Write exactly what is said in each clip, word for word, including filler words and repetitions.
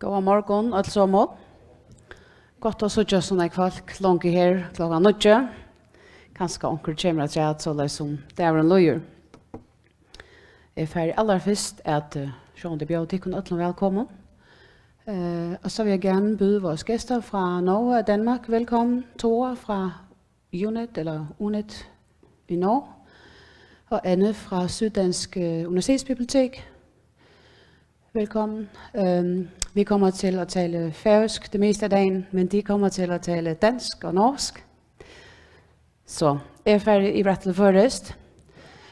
Góðan morgun, øll somul. Gott at síggja so nógv fólk longu her klokkan níggju. Kanska onkur kemur afturat, soleiðis sum dagurin líður. Eg fari allarfyrst at, eh, sjálvandi bjóða tykkum øllum vælkomum. Eh, og så vil jeg gerne byde vores gæster fra Norge og Danmark velkommen. Tore fra UNET, eller UNET i Norge, og Anne fra Syddansk, øh, Universitetsbibliotek. Velkommen. Øhm, vi kommer til at tale færøsk det meste af dagen, men de kommer til at tale dansk og norsk. So, eg fari yvir aftur til føroyskt.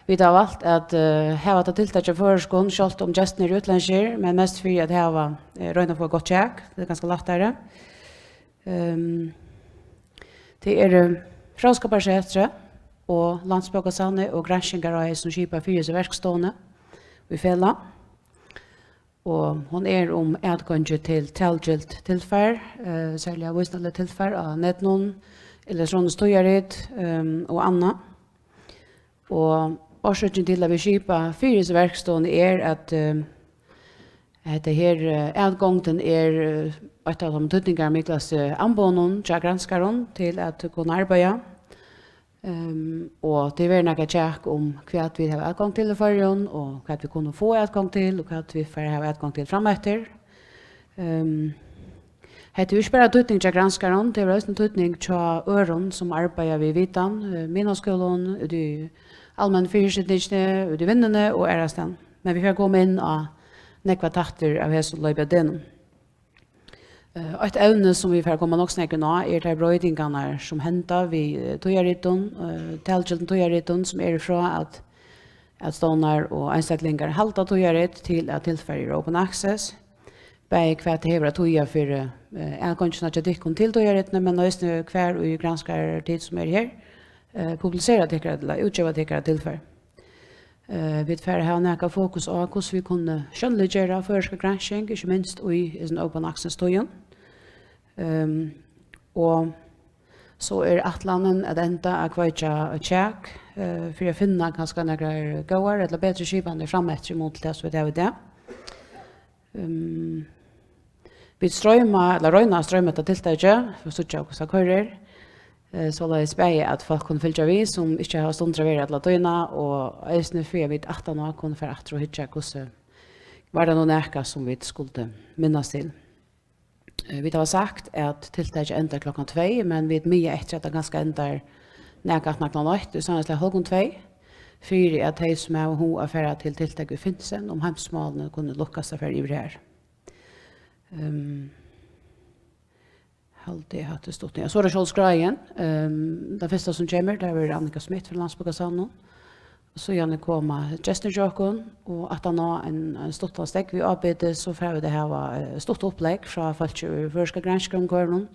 Vit hava valt at, eh, hava hetta tiltak á føroyskum, sjálvt um gestirnir eru útlendskir, men mest fyri at hava, eh, royna at fáa gott kjak. Tað er kanska lættari. Ehm, tað eru Fróðskaparsetrið og Landsbókasavnið og Granskingarráðið, sum skipa fyri hesi verkstovuni í felag. Og hon er um atgongi til talgilt tilfar, eh, serliga vísindaligt tilfar á netinum, elektronisk tíðarit, ehm, og annað. Og orsøkin til, at vit skipa fyri hesi verkstovuni, er, at, eh, hetta her, eh, atgongdin er, eh, eitt av teimum týdningarmiklastu amboðunum hjá granskarum til at kunna arbeiða. Ehm, og tað verður nakað kjak um, hvat vit hava atgongd til í Føroyum, og hvat vit kunnu fáa atgongd til, og hvat vit fara hava atgongd til frameftir. Ehm, hetta hevur ikki bara týdning hjá granskarum, tað hevur eisini týdning hjá øðrum, sum arbeiða við vitan, eh, miðnámsskúlum, úti í almennu fyrisetingini, úti í vinnuni og aðrastaðni. Men vit fara at koma inn á nógvar tættir av hesum í løpið av degnum. Eh, eitt evni, sum vit fara at koma nokk so nógv inn á, er tær broytingarnar, sum henda við, eh, tíðarritum, eh, talgildum tíðarritum, sum eru frá at, at stovnar og einstaklingar halda tíðarrit, til at tilfarið er open access. Bæði hvat tað hevur at týða fyri, eh, atgongdina hjá tykkum til tíðarritini, men eisini hvar í granskarar tit, sum eru her, eh, publisera tykkara, ella útgeva tykkara tilfar. Eh, vit fara at hava nakað fokus á, hvussu vit kunnu sjónliggera føroyska gransking, ikki minst í hesum open access tíðum. Ehm, og so er ætlanin at enda at kveikja eitt kjak, eh, fyri at finna kanska nakrar góðar ella betri skipanir frameftir í mun til tað, sum vit hava í dag. Ehm, vit stroyma, ella royna at stroyma hetta tiltakið, fyri at síggja, hvussu tað koyrir. Eh, soleiðis bæði at fólk kunnu fylgja við, sum ikki hava stundir at vera alla tíðina, og eisini fyri at vit aftaná kunnu fara aftur og hyggja, hvussu var tað nú nakað, sum vit skuldu minnast til. Eh, vit hava sagt, at tiltakið endar klokkan tvey, men vit miða eftir, at tað kanska endar nakað aftan á klokkan eitt, í seinasta hálvgum tvey, fyri at tey, sum hava hug at fara til tiltak í Finsen um heimsmálini, kunnu lukkast at fara yvir har. Ehm, haldi eg, hatta er stutt. Ja, so er tað sjálv skráin. Ehm, tað fyrsta, sum kemur, tað verður Annika Smith frá Landsbókasavninum. Og síðani koma gestirnir hjá okkum, og aftaná ein, ein stuttan steðg við ábiti, so fara vit at hava, eh, stutt upplegg frá fólki úr føroyska granskarumhvørvinum,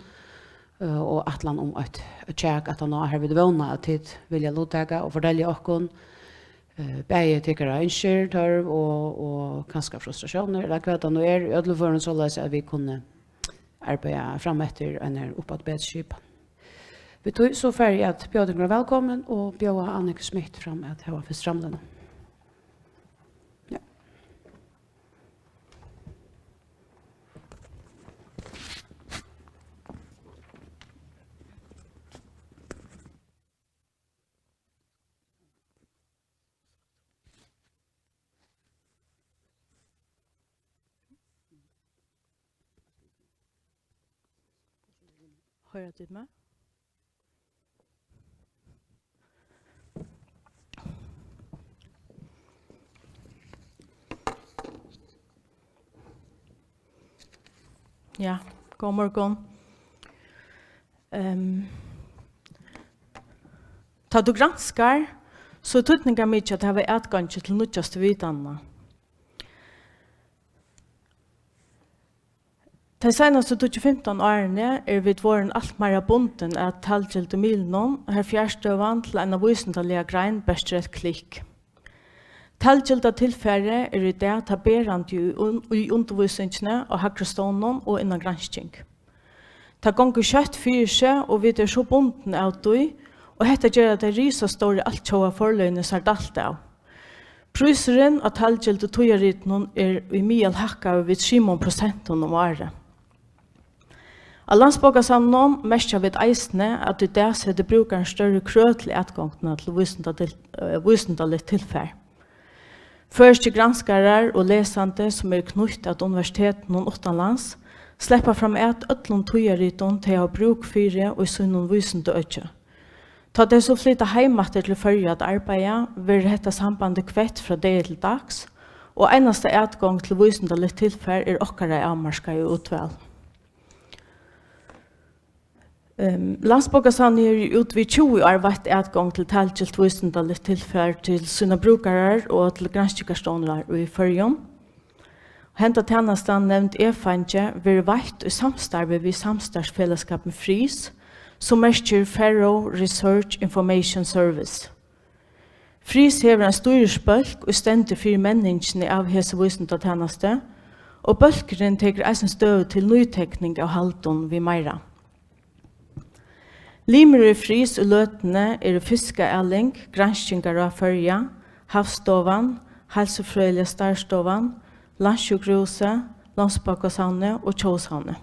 eh, og ætlan um eitt, eitt kjak aftaná, har vit vóna, at tit vilja luttaka og fortelja okkum, eh, bæði tykkara ynskir, tørv og, og kanska frustratiónir, ella hvat tað nú er, í øllum førum soleiðis, at vit kunnu arbeiða fram eftir einari uppaftur betri skipan. Við tí so fari eg at bjóða tykkum vælkomin og bjóða Anniku Schmidt fram at hava fyrstu framløguna. Ja. Hoyra tit meg? Ja, góðan morgun. Ehm, tá tú granskar, so er týdningarmikið at hava atgongi til nýggjastu vitanina. Tey seinastu tíggju fimtan árini eru vit vorðin alt meira bundin at talgildu miðlunum, har fjarstøðan til eina vísindaliga grein bert er eitt klikk. Talgilda tilfarið er í dag tað berandi í un-, í undirvísingini, á hægri stovnum og innan gransking. Tað gongur skjótt fyri seg, og vit eru so bundin av tí, og hetta gera tey risastóru altjóða forløgini sær dælt av. Prísurin á talgildu tíðarritunum er í miðal hækkaður við trimum prosentum um árið. Á Landsbókasavninum merkja vit eisini, at í dag setir brúkarin størri krøv til atgongdina til vísindadil-, eh, vísindaligt tilfar. Føroyskir granskarar og lesandi, sum eru knýtt at universitetunum uttanlands, sleppa framat øllum tíðarritum, tey hava brúk fyri í sínum vísindaøki. Tá tey so flyta heim aftur til Føroya at arbeiða, verður hetta sambandið kvett frá degi til dags, og einasta atgongd til vísindaligt tilfar er okkara avmarkaða útval. Ehm, Landsbókasavnið hevur í út við tjúgu ár veitt atgongd til talgilt vísindaligt tilfar til sínar brúkarar og til granskingarstovnar í Føroyum. Henda tænastan, nevnd E-feingi, verður veitt í samstarvi við samstarvsfelagsskapin FRIS, sum merkir Faroe Research Information Service. FRIS hevur ein stýrisbólk, ið stendur fyri menningini av hesi vísindatænastu, og bólkurin tekur eisini støðu til nýtekning av haldum við meira. Limir í FRIS í løtuni eru Fiskaæling, Granskingarráð Føroya, Havstovan, Heilsufrøðiliga starvsstovan, Landssjúkrahúsið, Landsbókasavnið og Tjóðsavnið.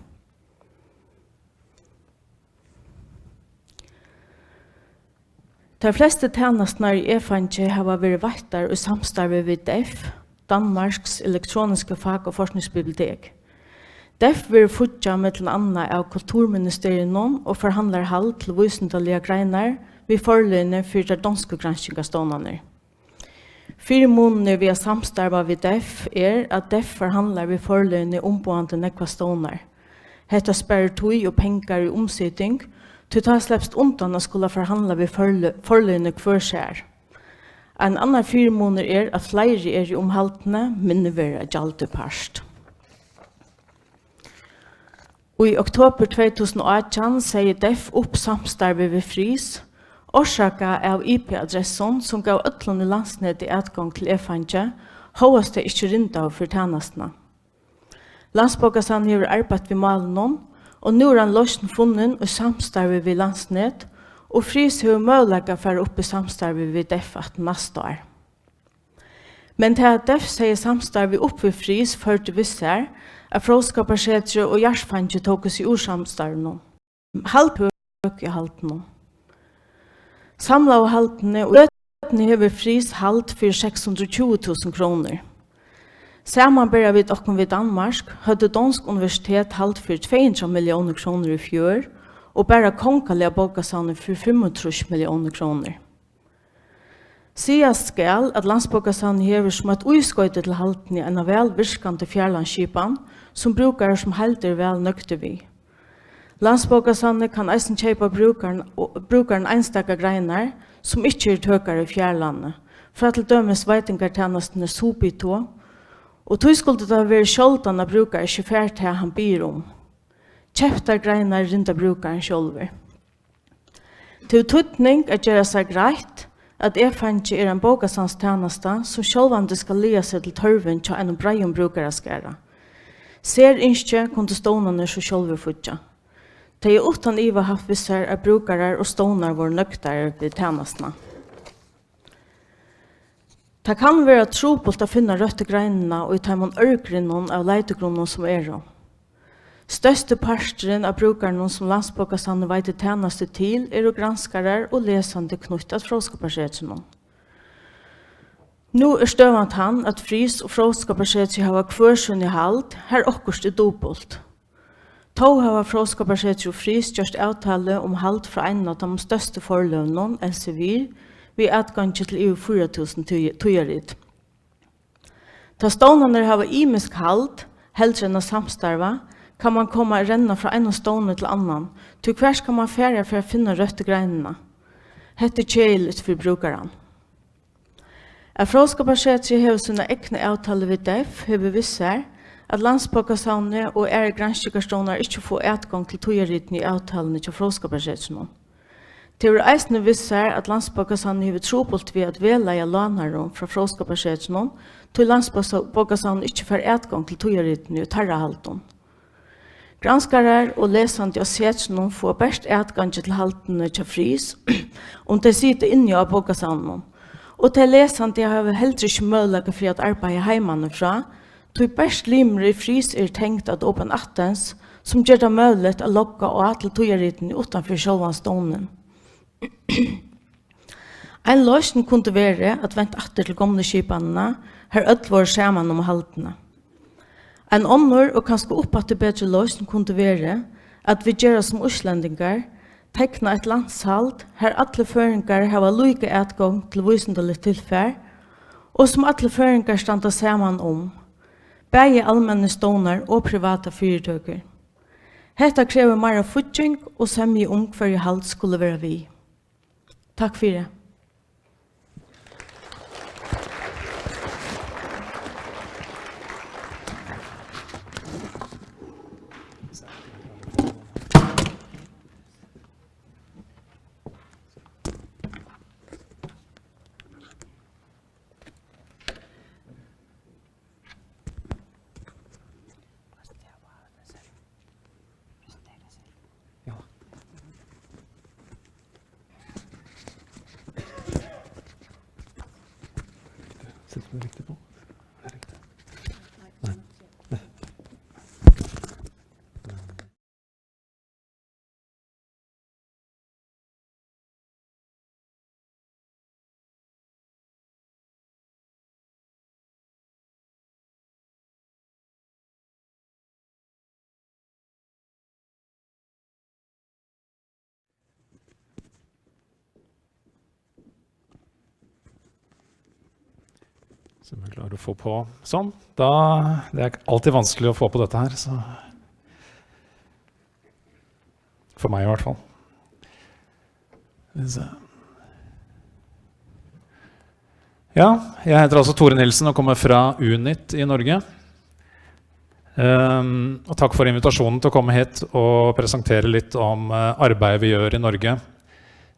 Tær flestu tænasturnar í E-feingi hava verið veittar í samstarvi við DEF, Danmarks elektroniske fag- og forskningsbibliotek. DEF verður fíggjað millum annað av Kulturministeriinum og forhandlar hald til vísindaligar greinar við forliðini fyri tær donsku granskingarstovnarnar. Fyrimunirnir við at samstarva við DEF er, at DEF forhandlar við forliðini umboðandi nógvar stovnar. Hetta sparir tíð og pengar í umsiting, tí tá slepst undan at skula forhandla við forli-, forliðini hvør sær. Ein annar fyrimunur er, at fleiri eru um haldini, minni verður at gjalda í part. Í oktobur tvey túsund og átjan segði DEF upp samstarvið við FRIS, orsakað av I P-adressum, sum gav øllum í Landsneti atgongd til E-feingi, hóast tey ikki rindaðu fyri tænastuna. Landsbókasavnið hevur arbeitt við málinum, og nú er ein loysn funnin í samstarvi við Landsnet, og FRIS hevur møguleika at fara upp í samstarvi við DEF aftur næsta ár. Men tað, at DEF segði samstarvið upp við FRIS, førdi við sær, at Fróðskaparsetrið og Jarðfangið tóku seg úr samstarvinum. Hald tøk í haldinum. Samlaðu haldini, og í løtuni hevur FRIS hald fyri seks hundrað og tjúgu túsund krónur. Samanbera vit okkum við Danmark, høvdu donsk universitet hald fyri tvey hundrað milliónir krónur í fjør, og bara Kongaliga bókasavnið fyri fimmogtrýss milliónir krónur. Sigast skal, at Landsbókasavnið hevur sum eitt ískoyti til haldini eina væl virkandi fjarlandsskipan, sum brúkarar sum heild eru væl nøgdir við. Landsbókasavnið kann eisini keypa brúkaran, brúkaran einstakar greinar, sum ikki eru tøkar í fjarlandi, frá til dømis veitingartænastuni Subito, og tí skuldi tað verið sjáldan, at brúkari ikki fær tað, hann biður um. Keyptar greinar rinda brúkarin sjálvur. Tað hevur týdning at gera sær greitt, at E-feingi er ein bókasavnstænasta, sum sjálvandi skal laga seg til tørvin hjá einum breiðum brúkaraskara. Serynski kundu stovnarnir so sjálvir fíggja. Tey hava uttan iva havt við sær, at brúkarar og stovnar vóru nøgdar við tænastuna. Tað kann vera trupult at finna røttu greinina í teimum ørgrinnum av leitigrunnum, sum eru. Størsti parturin av brúkarunum, sum Landsbókasavnið veitir tænastu til, eru granskarar og lesandi knýtt at Fróðskaparsetrinum. Nú er støðan tann, at FRIS og Fróðskaparsetrið hava hvør síni hald, har okkurt er dupult. Tó hava Fróðskaparsetrið og FRIS gjørt avtalu um hald frá einum av teimum størstu forløgunum, Elsevier, við atgangi til yvir fýra túsund tí-, tíðarrit. Tá stovnarnir hava ymisk hald, heldur enn at samstarva, kann mann koma at renna frá einum stovni til annan, tí hvar skal mann fara fyri at finna røttu greinina? Hetta er keðiligt fyri brúkaran. At Fróðskaparsetrið hevur sína egnu avtalu við DEF, hevur við sær, at Landsbókasavnið og aðrar granskingarstovnar ikki fáa atgongd til tíðarritini í avtaluni hjá Fróðskaparsetrinum. Tað hevur eisini við sær, at Landsbókasavnið hevur trupult við at vegleiða lánarum frá Fróðskaparsetrinum, tí Landsbókasavnið ikki fær atgongd til tíðarritini í teirra haldum. Granskarar og lesandi á setrinum fáa bert atgang til haldini hjá FRIS, um tey sita inni á bókasavninum, Og tey lesandi hava heldur ikki møguleika fyri at arbeiða heimanífrá, tí bert limir í frys eru tengd at Open Athens, sum ger tað møguligt at logga á til tíðarritini uttan fyri sjálvan stovnin. Ein loysn kundi verið at vent aftur til gomlu skipanina, har øll vóru saman um haldina. Ein onnur og kanska uppaftur betri loysn kundi verið, at vit gera sum íslendingar, tekna eitt landshald, har allir føroyingar hava líka atgongd til vísindaligt tilfar, og sum allir føroyingar standa saman um, bæði almennir stovnar og privatar fyritøkur. Hetta krevur meira fígging og semju um, hvørji hald skulu vera við. Takk fyri. Sitter du riktig på? Er det riktig? Nei. Så vi klarer å få på sånn. Da, det er alltid vanskelig å få på dette her, så for meg i hvert fall. Skal vi se. Ja, jeg heter altså Tore Nilsen og kommer fra Unit i Norge. Ehm, og takk for invitasjonen til å komme hit og presentere litt om, eh, arbeidet vi gjør i Norge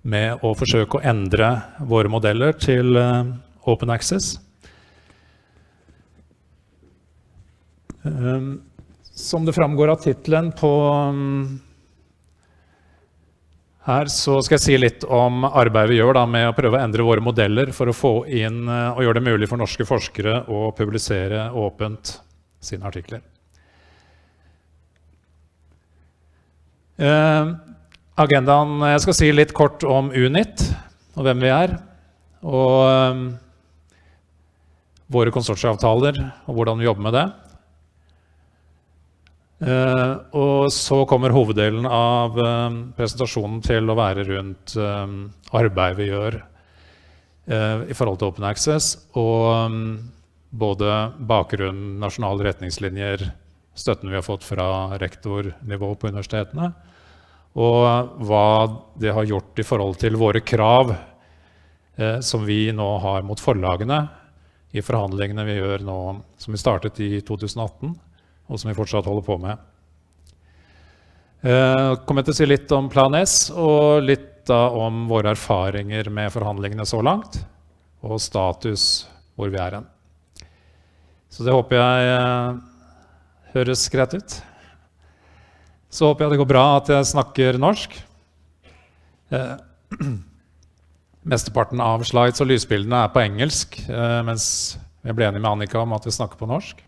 med å forsøke å endre våre modeller til, eh, open access. Ehm, som det framgår av titlen på, um, her, så skal jeg si litt om arbeidet vi gjør da, med å prøve å endre våre modeller for å få inn, eh, og gjøre det mulig for norske forskere å publisere åpent sine artikler. Eh, agendaen, jeg skal si litt kort om Unit og hvem vi er, og, eh, våre konsortieavtaler og hvordan vi jobber med det. Eh, og så kommer hoveddelen av, eh, presentasjonen til å være rundt, eh, arbeid vi gjør, eh, i forhold til Open Access, og, eh, både bakgrunn, nasjonale retningslinjer, støtten vi har fått fra rektornivå på universitetene, og hva det har gjort i forhold til våre krav, eh, som vi nå har mot forlagene i forhandlingene vi gjør nå, som vi startet i to tusen atten, og som vi fortsatt holder på med. Eh, kommer jeg til å si litt om Plan S, og litt da om våre erfaringer med forhandlingene så langt, og status hvor vi er hen. Så det håper jeg, eh, høres greit ut. Så håper jeg det går bra at jeg snakker norsk. Eh, mesteparten av slides og lysbildene er på engelsk, eh, mens jeg ble enig med Annika om at vi snakker på norsk.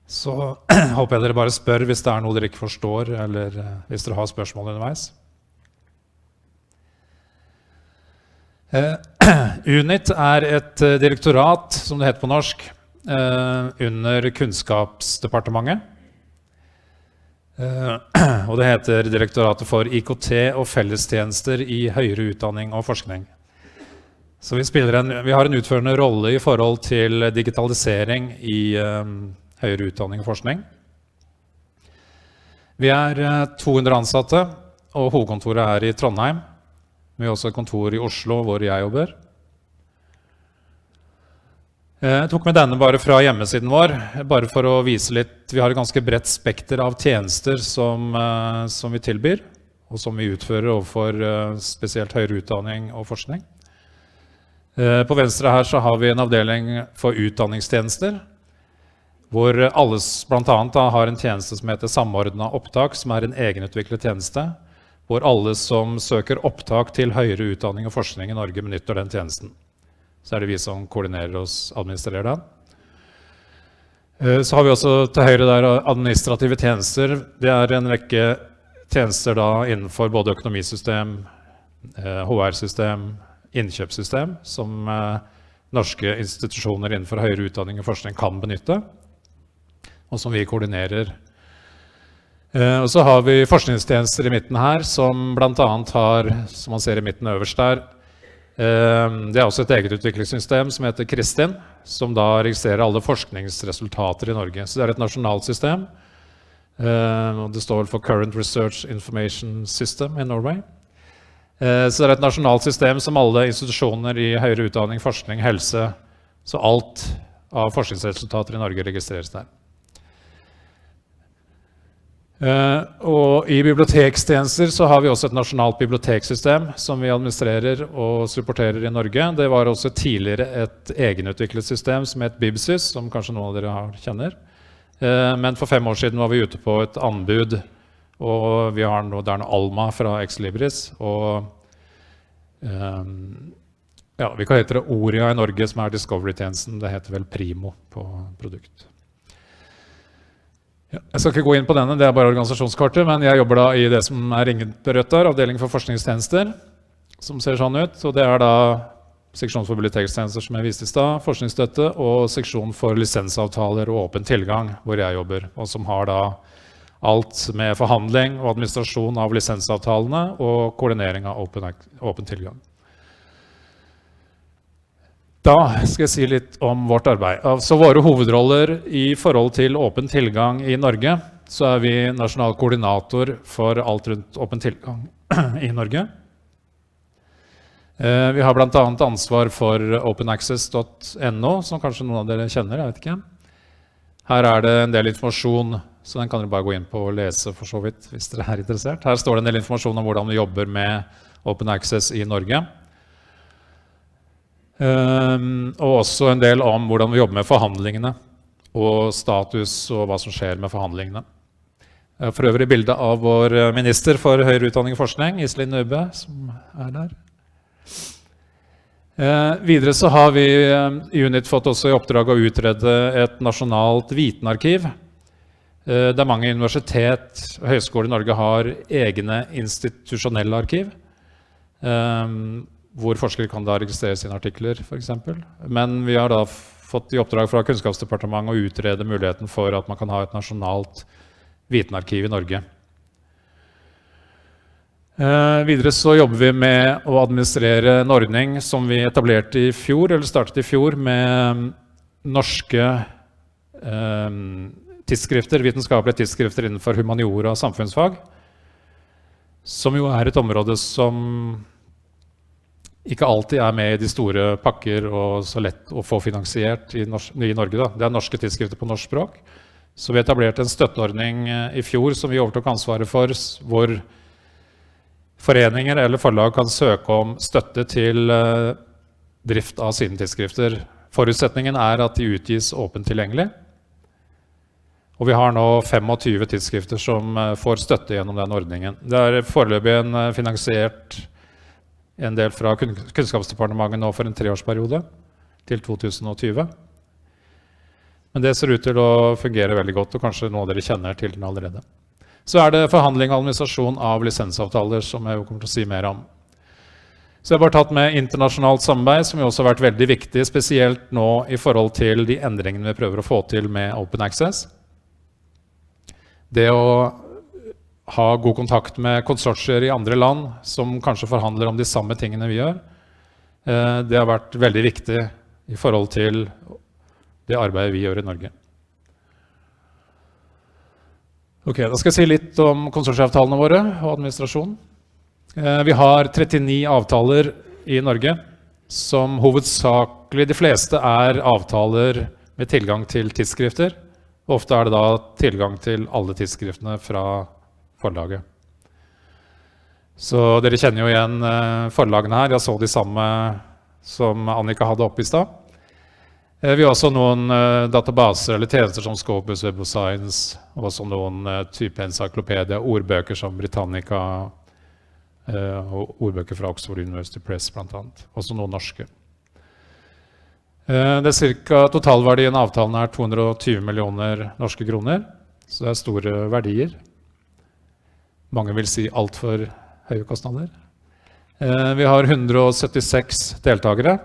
Så håper jeg dere bare spør hvis det er noe dere ikke forstår, eller, eh, hvis dere har spørsmål underveis. Eh, Unit er et, eh, direktorat, som det heter på norsk, eh, under Kunnskapsdepartementet. Eh, og det heter Direktoratet for I K T og fellestjenester i høyere utdanning og forskning. Så vi spiller en, vi har en utførende rolle i forhold til digitalisering i, eh, høyere utdanning og forskning. Vi er, eh, to hundre ansatte, og hovedkontoret er i Trondheim. Vi har også et kontor i Oslo, hvor jeg jobber. Eh, jeg tok med denne bare fra hjemmesiden vår, bare for å vise litt. Vi har et ganske bredt spekter av tjenester som, eh, som vi tilbyr, og som vi utfører overfor, eh, spesielt høyere utdanning og forskning. Eh, på venstre her så har vi en avdeling for utdanningstjenester, hvor alle s-, blant annet da har en tjeneste som heter Samordna opptak, som er en egenutviklet tjeneste, hvor alle som søker opptak til høyere utdanning og forskning i Norge, benytter den tjenesten. Så er det vi som koordinerer og administrerer det. Eh, så har vi også til høyre der administrative tjenester. Det er en rekke tjenester da innenfor både økonomisystem, eh, H R-system, innkjøpssystem, som eh, norske institusjoner innenfor høyere utdanning og forskning kan benytte, og som vi koordinerer. Eh, og så har vi forskningstjenester i midten her, som blant annet har, som man ser i midten øverst der, eh, det er også et eget utviklingssystem som heter Kristin, som da registrerer alle forskningsresultater i Norge. Så det er et nasjonalt system. Eh, og det står vel for Current Research Information System in Norway. Eh, så det er et nasjonalt system som alle institusjoner i høyere utdanning, forskning, helse, så alt av forskningsresultater i Norge registreres der. Eh, og i bibliotekstjenester så har vi også et nasjonalt biblioteksystem som vi administrerer og supporterer i Norge. Det var også tidligere et egenutviklet system som het Bibsys, som kanskje noen av dere har, kjenner. Eh, men for fem år siden var vi ute på et anbud, og vi har nå, det er nå Alma fra Exlibris, og ehm, ja, vi kan hete det Oria i Norge, som er Discovery-tjenesten. Det heter vel Primo på produkt. Ja, jeg skal ikke gå inn på denne, det er bare organisasjonskortet, men jeg jobber da i det som er ringet rødt der, avdeling for forskningstjenester, som ser sånn ut. Og det er da seksjon for bibliotekstjenester, som jeg viste i stad, forskningsstøtte, og seksjon for lisensavtaler og åpen tilgang, hvor jeg jobber, og som har da alt med forhandling og administrasjon av lisensavtalene og koordinering av åpen, åpen tilgang. Da skal jeg si litt om vårt arbeid. Altså våre hovedroller i forhold til åpen tilgang i Norge, så er vi nasjonal koordinator for alt rundt åpen tilgang i Norge. Eh, vi har blant annet ansvar for open access dot N O, som kanskje noen av dere kjenner, jeg vet ikke. Her er det en del informasjon, så den kan dere bare gå inn på og lese for så vidt, hvis dere er interessert. Her står det en del informasjon om hvordan vi jobber med open access i Norge. Ehm, og også en del om hvordan vi jobber med forhandlingene, og status og hva som skjer med forhandlingene. Eh, for øvrig bilde av vår eh, minister for høyere utdanning og forskning, Iselin Nybø, som er der. Eh, videre så har vi eh, i Unit fått også i oppdrag å utrede et nasjonalt vitenarkiv. Eh, der mange universitet og høyskoler i Norge har egne institusjonelle arkiv, ehm, hvor forskere kan da registrere sine artikler, for eksempel. Men vi har da fått i oppdrag fra Kunnskapsdepartementet å utrede muligheten for at man kan ha et nasjonalt vitenarkiv i Norge. Eh, videre så jobber vi med å administrere en ordning som vi etablerte i fjor, eller startet i fjor, med norske eh, tidsskrifter, vitenskapelige tidsskrifter innenfor humaniora og samfunnsfag, som jo er et område som ikke alltid er med i de store pakker og så lett å få finansiert i, Nors i Norge. Da. Det er norske tidsskrifter på norsk språk. Så vi etablerte en støtteordning eh, i fjor som vi overtok ansvaret for, hvor foreninger eller forlag kan søke om støtte til eh, drift av sine tidsskrifter. Forutsetningen er at de utgis åpent tilgjengelig. Og vi har nå femogtyve tidsskrifter som eh, får støtte gjennom den ordningen. Det er foreløpig en eh, finansiert en del fra Kunnskapsdepartementet nå for en treårsperiode, til to tusen og tyve. Men det ser ut til å fungere veldig godt, og kanskje noen av dere kjenner til den allerede. Så er det forhandling og administrasjon av lisensavtaler, som jeg jo kommer til å si mer om. Så jeg har bare tatt med internasjonalt samarbeid, som jo også har vært veldig viktig, spesielt nå i forhold til de endringene vi prøver å få til med Open Access. Det å ha god kontakt med konsortier i andre land som kanskje forhandler om de samme tingene vi gjør, eh, det har vært veldig viktig i forhold til det arbeidet vi gjør i Norge. Ok, da skal jeg si litt om konsortieavtalene våre og administrasjonen. Eh, vi har trettini avtaler i Norge, som hovedsakelig de fleste er avtaler med tilgang til tidsskrifter. Ofte er det da tilgang til alle tidsskriftene fra forlaget. Så dere kjenner jo igjen eh, forlagene her. Jeg så de samme som Annika hadde oppe i stad. Eh, vi har også noen eh, databaser eller tjenester som Scopus, Web of Science, og også noen eh, type encyclopedia, ordbøker som Britannica, eh, og ordbøker fra Oxford University Press blant annet. Også noen norske. Eh, Det er cirka, totalverdien av avtalen er to hundre og tyve millioner norske kroner, så det er store verdier. Mange vil si alt for høye kostnader. Eh, Vi har hundre og syttiseks deltakere,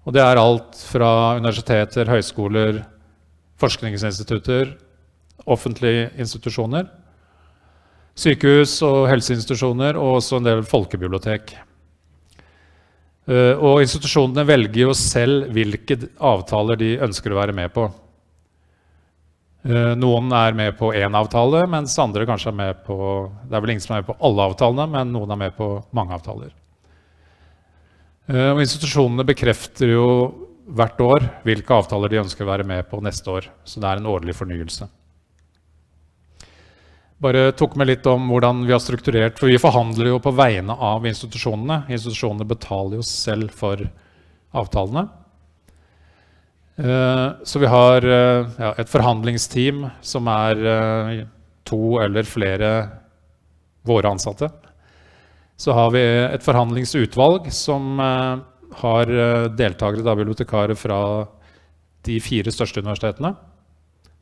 og det er alt fra universiteter, høyskoler, forskningsinstitutter, offentlige institusjoner, sykehus og helseinstitusjoner, og også en del folkebibliotek. Eh, Og institusjonene velger jo selv hvilke avtaler de ønsker å være med på. Eh, Noen er med på én avtale, mens andre kanskje er med på, det er vel ingen som er med på alle avtalene, men noen er med på mange avtaler. Eh, Og institusjonene bekrefter jo hvert år hvilke avtaler de ønsker å være med på neste år, så det er en årlig fornyelse. Bare tok med litt om hvordan vi har strukturert, for vi forhandler jo på vegne av institusjonene. Institusjonene betaler jo selv for avtalene. Eh, Så vi har eh, ja, et forhandlingsteam som er eh, to eller flere våre ansatte. Så har vi et forhandlingsutvalg som eh, har eh, deltakere, da, bibliotekarer fra de fire største universitetene.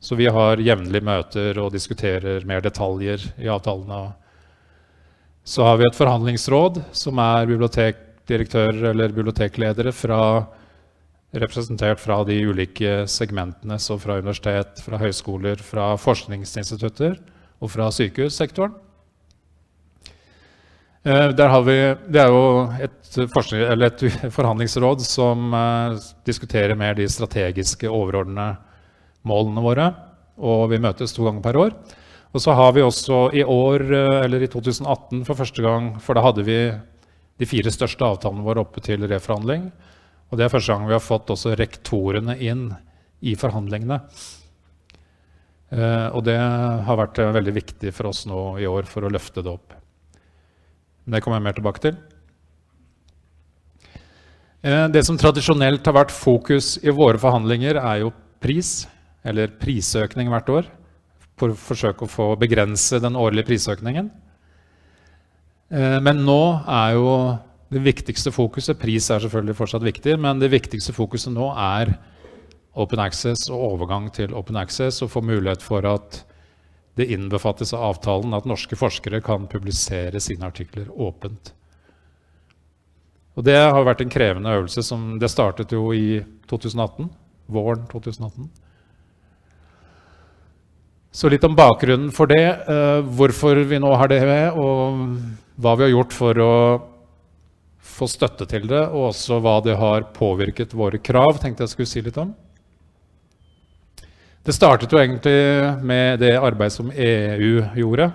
Så vi har jevnlige møter og diskuterer mer detaljer i avtalene. Så har vi et forhandlingsråd som er bibliotekdirektører eller bibliotekledere fra representert fra de ulike segmentene, så fra universitet, fra høyskoler, fra forskningsinstitutter og fra sykehussektoren. Eh, Der har vi, det er jo et, forskning, eller et forhandlingsråd som eh, diskuterer mer de strategiske, overordnede målene våre, og vi møtes to ganger per år. Og så har vi også i år, eh, eller i to tusen atten for første gang, for da hadde vi de fire største avtalene våre oppe til reforhandling, og det er første gang vi har fått også rektorene inn i forhandlingene. Eh, Og det har vært eh, veldig viktig for oss nå i år for å løfte det opp. Men det kommer jeg mer tilbake til. Eh, Det som tradisjonelt har vært fokus i våre forhandlinger, er jo pris, eller prisøkning hvert år, for å forsøke å få begrense den årlige prisøkningen. Eh, Men nå er jo det viktigste fokuset, pris er selvfølgelig fortsatt viktig, men det viktigste fokuset nå er open access og overgang til open access, og få mulighet for at det innbefattes av avtalen at norske forskere kan publisere sine artikler åpent. Og det har vært en krevende øvelse. Som, det startet jo i to tusen atten, våren to tusen atten. Så litt om bakgrunnen for det, eh, hvorfor vi nå har det med, og hva vi har gjort for å få støtte til det, og også hva det har påvirket våre krav, tenkte jeg skulle si litt om. Det startet jo egentlig med det arbeid som E U gjorde,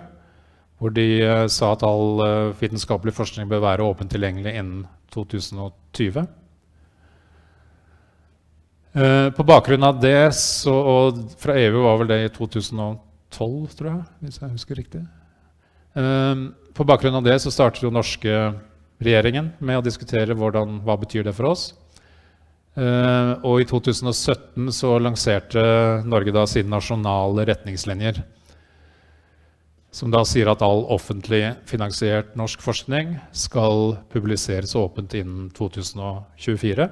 hvor de eh, sa at all eh, vitenskapelig forskning bør være åpent tilgjengelig innen to tusen og tyve. Eh, På bakgrunn av det, så, og fra E U var vel det i to tusen og tolv, tror jeg, hvis jeg husker riktig. Eh, På bakgrunn av det så startet jo norske regjeringen med å diskutere hvordan, hva betyr det for oss. Eh, Og i to tusen og sytten så lanserte Norge da sine nasjonale retningslinjer, som da sier at all offentlig finansiert norsk forskning skal publiseres åpent innen to tusen og tjuefire.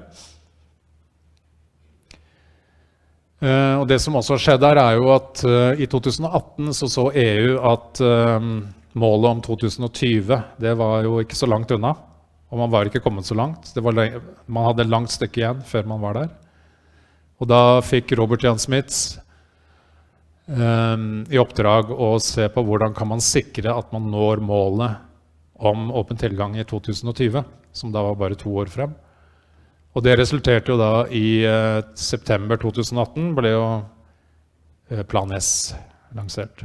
Eh, Og det som også har skjedd her, er jo at eh, i to tusen og atten så så E U at eh, målet om to tusen og tyve, det var jo ikke så langt unna. Og man var ikke kommet så langt. Det var, le- man hadde et langt stykke igjen før man var der. Og da fikk Robert Jan Smits eh, i oppdrag å se på hvordan kan man sikre at man når målet om åpen tilgang i to tusen og tyve, som da var bare to år frem. Og det resulterte jo da i eh, september to tusen og atten ble jo eh, Plan S lansert.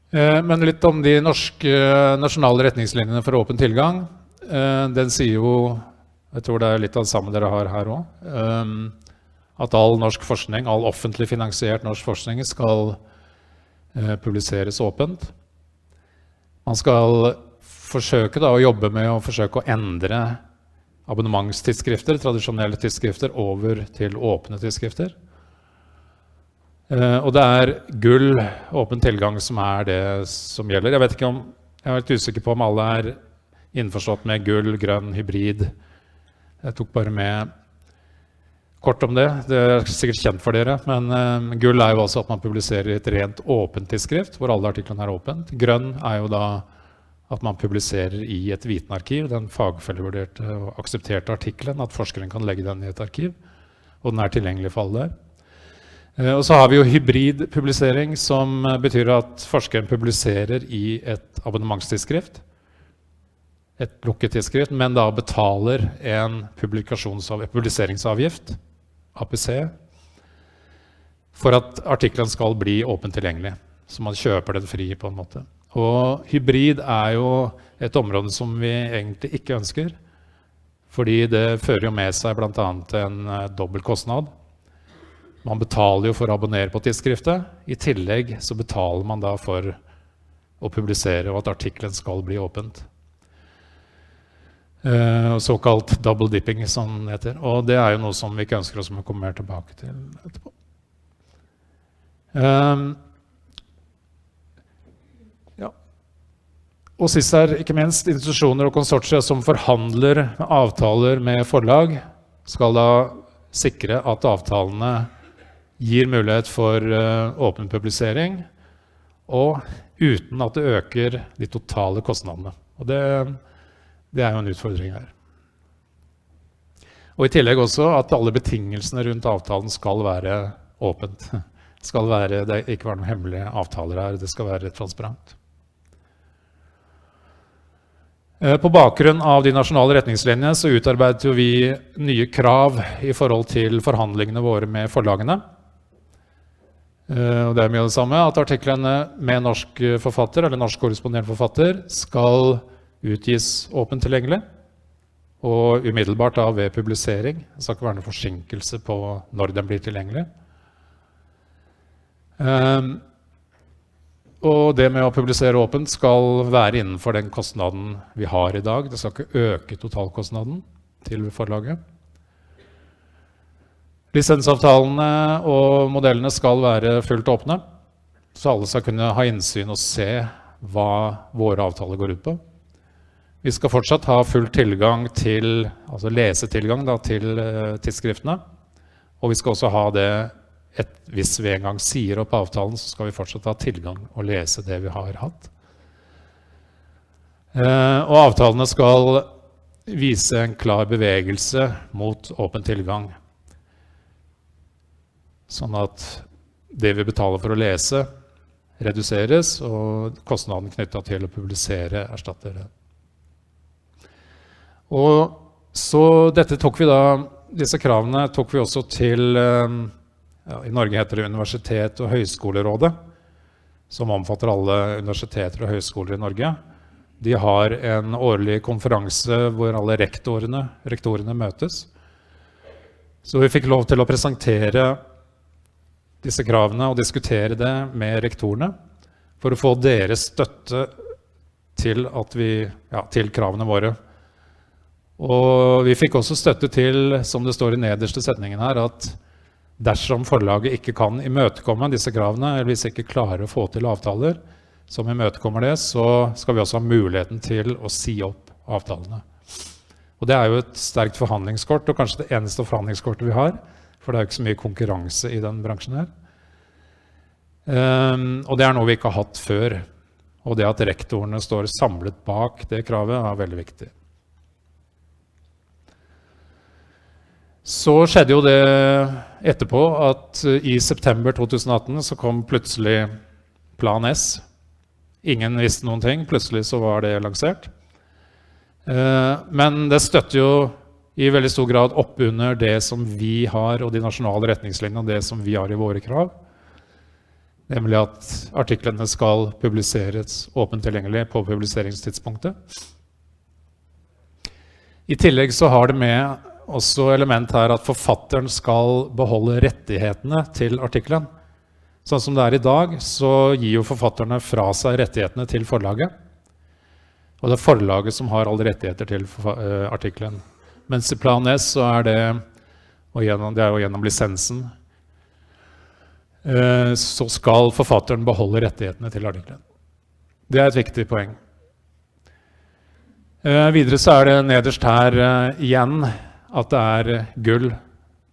Eh, Men litt om de norske nasjonale retningslinjene for åpen tilgang. Eh, Den sier jo, jeg tror det er litt av det samme dere har her òg, at all norsk forskning, all offentlig finansiert norsk forskning, skal eh, publiseres åpent. Man skal forsøke da, å jobbe med å forsøke å endre abonnementstidsskrifter, tradisjonelle tidsskrifter, over til åpne tidsskrifter. Eh, Og det er gull, åpen tilgang, som er det som gjelder. Jeg vet ikke om, jeg er litt usikker på om alle er innforstått med gull, grønn, hybrid. Jeg tok bare med kort om det. Det er sikkert kjent for dere, men eh, gull er jo altså at man publiserer i et rent åpent tidsskrift, hvor alle artiklene er åpent. Grønn er jo da at man publiserer i et vitenarkiv, den fagfellevurderte og aksepterte artikkelen, at forskeren kan legge den i et arkiv, og den er tilgjengelig for alle der. Eh, Og så har vi jo hybrid publisering, som eh, betyr at forskeren publiserer i et abonnementstidsskrift, et lukket tidsskrift, men da betaler en publikasjonsav-, publiseringsavgift, A P C, for at artikkelen skal bli åpent tilgjengelig, så man kjøper den fri på en måte. Og hybrid er jo et område som vi egentlig ikke ønsker, fordi det fører jo med seg blant annet en eh, dobbel kostnad. Man betaler jo for å abonnere på tidsskriftet. I tillegg så betaler man da for å publisere og at artikkelen skal bli åpent. Eh, såkalt double dipping, som det heter. Og det er jo noe som vi ikke ønsker oss, som jeg kommer mer tilbake til etterpå. Ehm, ja. Og sist her, ikke minst, institusjoner og konsortier som forhandler avtaler med forlag, skal da sikre at avtalene gir mulighet for eh, åpen publisering, og uten at det øker de totale kostnadene. Og det, det er jo en utfordring her. Og i tillegg også at alle betingelsene rundt avtalen skal være åpent. Skal være, det ikke være noen hemmelige avtaler her, det skal være transparent. Eh, På bakgrunn av de nasjonale retningslinjene så utarbeidet jo vi nye krav i forhold til forhandlingene våre med forlagene. Eh, Og det er mye av det samme, at artiklene med norsk eh, forfatter eller norsk korresponderende forfatter skal utgis åpent tilgjengelig, og umiddelbart da ved publisering. Det skal ikke være noen forsinkelse på når den blir tilgjengelig. Ehm, Og det med å publisere åpent skal være innenfor den kostnaden vi har i dag. Det skal ikke øke totalkostnaden til forlaget. Lisensavtalene og modellene skal være fullt åpne, så alle skal kunne ha innsyn og se hva våre avtaler går ut på. Vi skal fortsatt ha full tilgang til, altså lesetilgang da, til eh, tidsskriftene. Og vi skal også ha det, et, hvis vi en gang sier opp avtalen, så skal vi fortsatt ha tilgang og lese det vi har hatt. Eh, og avtalene skal vise en klar bevegelse mot åpen tilgang. Sånn at det vi betaler for å lese, reduseres, og kostnaden knyttet til å publisere erstatter det. Og så dette tok vi da, disse kravene tok vi også til, eh, ja, i Norge heter det Universitet- og høyskolerådet, som omfatter alle universiteter og høyskoler i Norge. De har en årlig konferanse hvor alle rektorene, rektorene møtes. Så vi fikk lov til å presentere disse kravene og diskutere det med rektorene for å få deres støtte til at vi, ja, til kravene våre. Og vi fikk også støtte til, som det står i nederste setningen her, at dersom forlaget ikke kan imøtekomme disse kravene, eller hvis de ikke klarer å få til avtaler som imøtekommer det, så skal vi også ha muligheten til å si opp avtalene. Og det er jo et sterkt forhandlingskort, og kanskje det eneste forhandlingskortet vi har, for det er jo ikke så mye konkurranse i den bransjen her. Ehm, og det er noe vi ikke har hatt før. Og det at rektorene står samlet bak det kravet, er veldig viktig. Så skjedde jo det etterpå at eh, i september to tusen atten så kom plutselig Plan S. Ingen visste noen ting. Plutselig så var det lansert. Eh, Men det støtter jo i veldig stor grad opp under det som vi har, og de nasjonale retningslinjene, og det som vi har i våre krav. Nemlig at artiklene skal publiseres åpent tilgjengelig på publiseringstidspunktet. I tillegg så har det med også element her at forfatteren skal beholde rettighetene til artikkelen. Sånn som det er i dag, så gir jo forfatterne fra seg rettighetene til forlaget. Og det er forlaget som har alle rettigheter til forfa- eh, artikkelen. Mens i Plan S så er det, og gjennom, det er jo gjennom lisensen, eh, så skal forfatteren beholde rettighetene til artikkelen. Det er et viktig poeng. Eh, Videre så er det nederst her eh, igjen at det er gull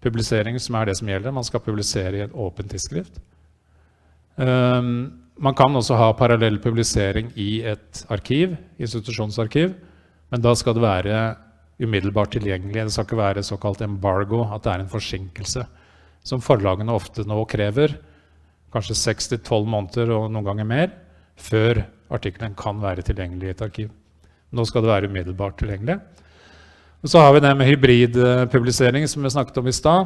publisering som er det som gjelder. Man skal publisere i et åpent tidsskrift. Um, man kan også ha parallell publisering i et arkiv, institusjonsarkiv, men da skal det være umiddelbart tilgjengelig. Det skal ikke være såkalt embargo, at det er en forsinkelse, som forlagene ofte nå krever, kanskje seks til tolv måneder og noen ganger mer, før artikkelen kan være tilgjengelig i et arkiv. Nå skal det være umiddelbart tilgjengelig. Og så har vi det med hybridpublisering, som vi snakket om i stad.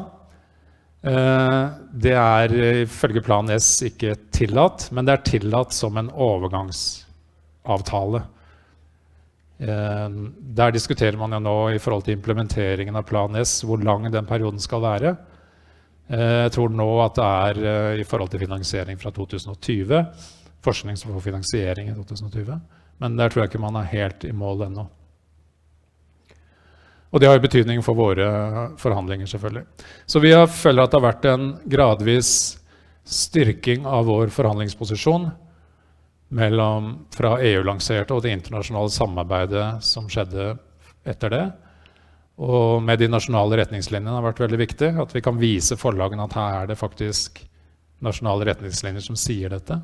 Eh, det er ifølge Plan S ikke tillatt, men det er tillatt som en overgangsavtale. Eh, der diskuterer man jo nå i forhold til implementeringen av Plan S, hvor lang den perioden skal være. Eh, jeg tror nå at det er eh, i forhold til finansiering fra to tusen og tyve, forskning som får finansiering i to tusen og tyve. Men der tror jeg ikke man er helt i mål ennå. Og det har jo betydning for våre forhandlinger, selvfølgelig. Så vi har, føler at det har vært en gradvis styrking av vår forhandlingsposisjon mellom fra E U-lanserte og det internasjonale samarbeidet som skjedde etter det. Og med de nasjonale retningslinjene har vært veldig viktig, at vi kan vise forlagene at her er det faktisk nasjonale retningslinjer som sier dette.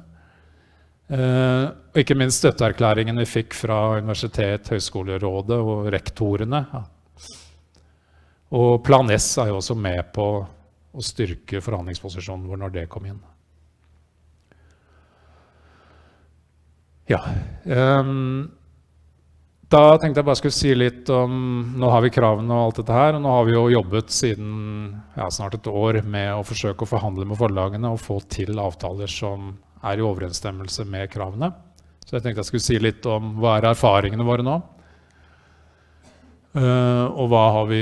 Eh, og ikke minst støtteerklæringen vi fikk fra universitet, høyskolerådet og rektorene. Og Plan S er jo også med på å styrke forhandlingsposisjonen vår når det kom inn. Ja. Ehm, da tenkte jeg bare skulle si litt om, nå har vi kravene og alt dette her, og nå har vi jo jobbet siden, ja, snart et år med å forsøke å forhandle med forlagene og få til avtaler som er i overensstemmelse med kravene. Så jeg tenkte jeg skulle si litt om hva er erfaringene våre nå, eh, og hva har vi,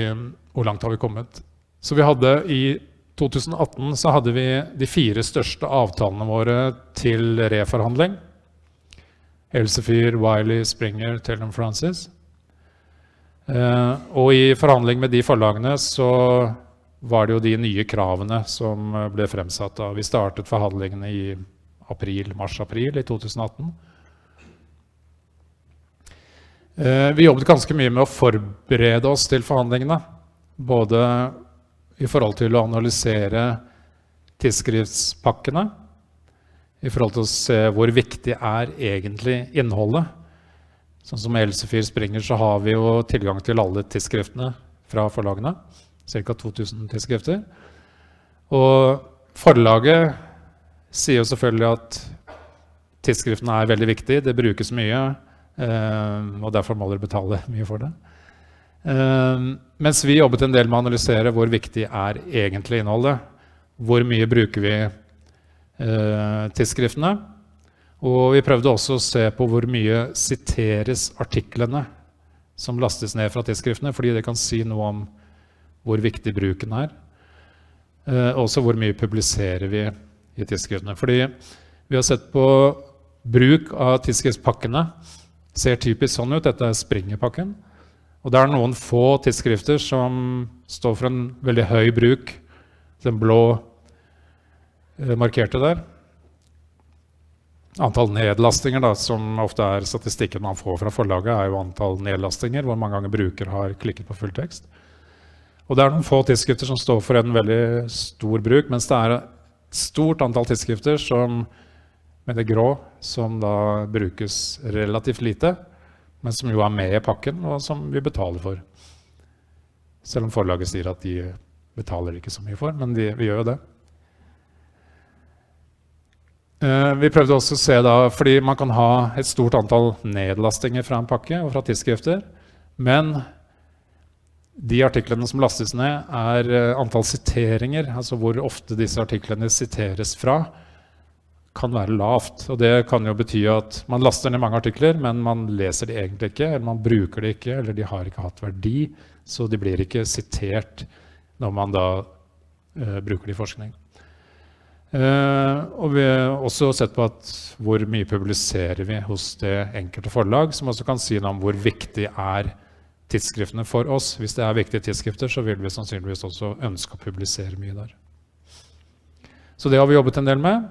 hvor langt har vi kommet. Så vi hadde i to tusen atten så hadde vi de fire største avtalene våre til reforhandling. Elsevier, Wiley, Springer, Taylor Francis. Eh, og i forhandling med de forlagene så var det jo de nye kravene som eh, ble fremsatt da. Vi startet forhandlingene i april, mars-april i to tusen atten. Eh, vi jobbet ganske mye med å forberede oss til forhandlingene. Både i forhold til å analysere tidsskriftspakkene, i forhold til å se hvor viktig er egentlig innholdet. Sånn som Elsevier, Springer, så har vi jo tilgang til alle tidsskriftene fra forlagene. Cirka to tusen tidsskrifter. Og forlaget sier jo selvfølgelig at tidsskriftene er veldig viktig, det brukes mye, eh, og derfor må dere betale mye for det. Eh, mens vi jobbet en del med å analysere hvor viktig er egentlig innholdet. Hvor mye bruker vi eh, tidsskriftene? Og vi prøvde også å se på hvor mye siteres artiklene som lastes ned fra tidsskriftene, fordi det kan si noe om hvor viktig bruken er. Eh, også hvor mye publiserer vi i tidsskriftene. Fordi vi har sett på bruk av tidsskriftspakkene. Ser typisk sånn ut. Dette er Springer-pakken. Og det er noen få tidsskrifter som står for en veldig høy bruk. Den blå eh, markerte der. Antall nedlastinger, da, som ofte er statistikken man får fra forlaget, er jo antall nedlastinger, hvor mange ganger bruker har klikket på fulltekst. Og det er noen få tidsskrifter som står for en veldig stor bruk, mens det er et stort antall tidsskrifter som, med det grå, som da brukes relativt lite, men som jo er med i pakken, og som vi betaler for. Selv om forlaget sier at de betaler ikke så mye for, men de, vi gjør jo det. Eh, vi prøvde også å se da, fordi man kan ha et stort antall nedlastinger fra en pakke og fra tidsskrifter, men de artiklene som lastes ned, er eh, antall siteringer, altså hvor ofte disse artiklene siteres fra, kan være lavt. Og det kan jo bety at man laster ned mange artikler, men man leser de egentlig ikke, eller man bruker de ikke, eller de har ikke hatt verdi, så de blir ikke sitert når man da eh, bruker de i forskning. Eh, og vi har også sett på at hvor mye publiserer vi hos det enkelte forlag, som også kan si noe om hvor viktig er tidsskriftene for oss. Hvis det er viktige tidsskrifter, så vil vi sannsynligvis også ønske å publisere mye der. Så det har vi jobbet en del med.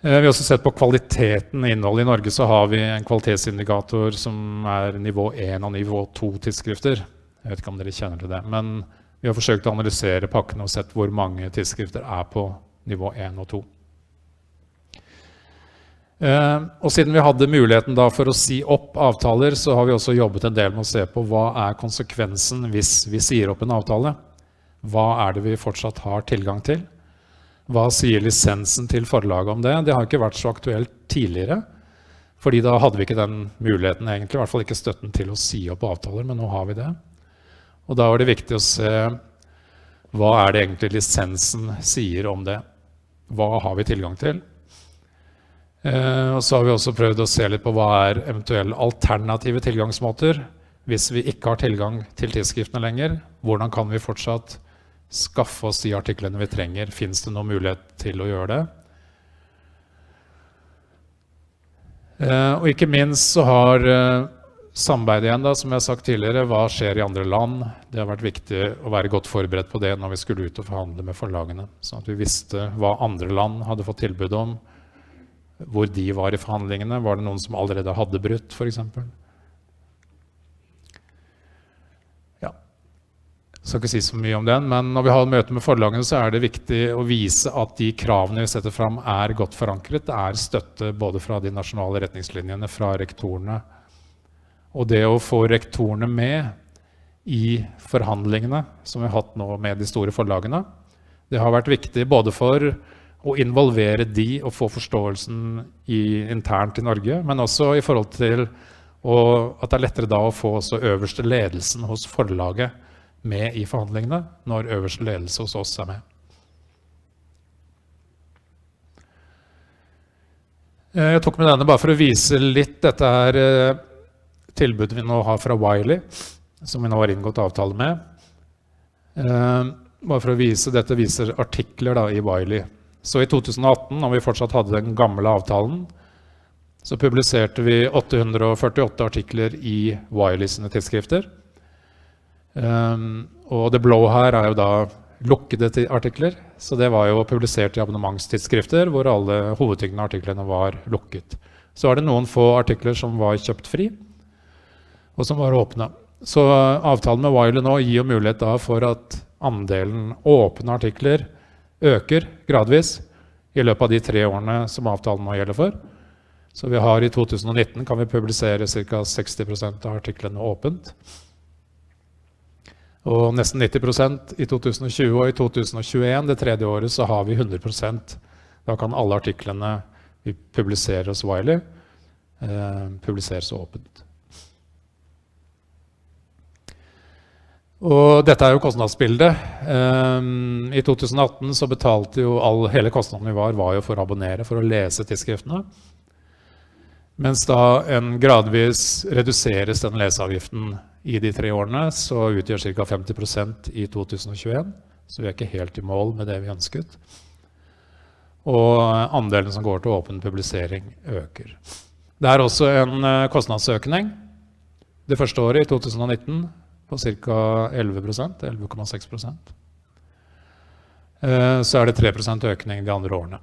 Eh, vi har også sett på kvaliteten i innholdet. I Norge så har vi en kvalitetsindikator som er nivå en og nivå to tidsskrifter. Jeg vet ikke om dere kjenner til det, men vi har forsøkt å analysere pakkene og sett hvor mange tidsskrifter er på nivå en og to. Eh, og siden vi hadde muligheten da for å si opp avtaler, så har vi også jobbet en del med å se på hva er konsekvensen hvis vi sier opp en avtale. Hva er det vi fortsatt har tilgang til? Hva sier lisensen til forlaget om det? Det har ikke vært så aktuelt tidligere, fordi da hadde vi ikke den muligheten egentlig, i hvert fall ikke støtten til å si opp avtaler, men nå har vi det. Og da var det viktig å se hva er det egentlig lisensen sier om det. Hva har vi tilgang til? Eh, og så har vi også prøvd å se litt på hva er eventuelle alternative tilgangsmåter. Hvis vi ikke har tilgang til tidsskriftene lenger, hvordan kan vi fortsatt skaffe oss de artiklene vi trenger? Finnes det noen mulighet til å gjøre det? Eh, og ikke minst så har eh, samarbeid igjen, da, som jeg har sagt tidligere, hva skjer i andre land? Det har vært viktig å være godt forberedt på det når vi skulle ut og forhandle med forlagene, sånn at vi visste hva andre land hadde fått tilbud om, hvor de var i forhandlingene, var det noen som allerede hadde brutt, for eksempel? Ja. Jeg skal ikke si så mye om den, men når vi har møte med forlagene, så er det viktig å vise at de kravene vi setter fram, er godt forankret. Det er støtte både fra de nasjonale retningslinjene, fra rektorene. Og det å få rektorene med i forhandlingene som vi har hatt nå med de store forlagene, det har vært viktig både for å involvere de og få forståelsen i, internt i Norge, men også i forhold til å, at det er lettere da å få også øverste ledelsen hos forlaget med i forhandlingene, når øverste ledelse hos oss er med. Eh, jeg tok med denne bare for å vise litt dette her eh, tilbudet vi nå har fra Wiley, som vi nå har inngått avtale med. Eh, bare for å vise, dette viser artikler da, i Wiley. Så i to tusen og atten, når vi fortsatt hadde den gamle avtalen, så publiserte vi åtte hundre og førtiåtte artikler i Wiley sine tidsskrifter. Um, og det blå her er jo da lukkede artikler, så det var jo publisert i abonnementstidsskrifter hvor alle hovedtyngden av artiklene var lukket. Så er det noen få artikler som var kjøpt fri, og som var åpne. Så eh, avtalen med Wiley nå gir jo mulighet da for at andelen åpne artikler øker gradvis i løpet av de tre årene som avtalen nå gjelder for. Så vi har i to tusen og nitten kan vi publisere ca. seksti prosent av artiklene åpent. Og nesten nitti prosent i to tusen og tjue, og i to tusen og tjueén, det tredje året, så har vi hundre prosent. Da kan alle artiklene vi publiserer hos Wiley, eh, publiseres åpent. Og dette er jo kostnadsbildet. Ehm, I to tusen og atten så betalte jo all, hele kostnaden vi var, var jo for å abonnere, for å lese tidsskriftene. Mens da en gradvis reduseres den leseavgiften i de tre årene, så utgjør ca. femti prosent i to tusen og tjueén. Så vi er ikke helt i mål med det vi ønsket. Og andelen som går til åpen publisering, øker. Det er også en eh, kostnadsøkning. Det første året, i to tusen og nitten, på ca. elleve prosent, elleve komma seks prosent. Eh, så er det tre prosent økning de andre årene.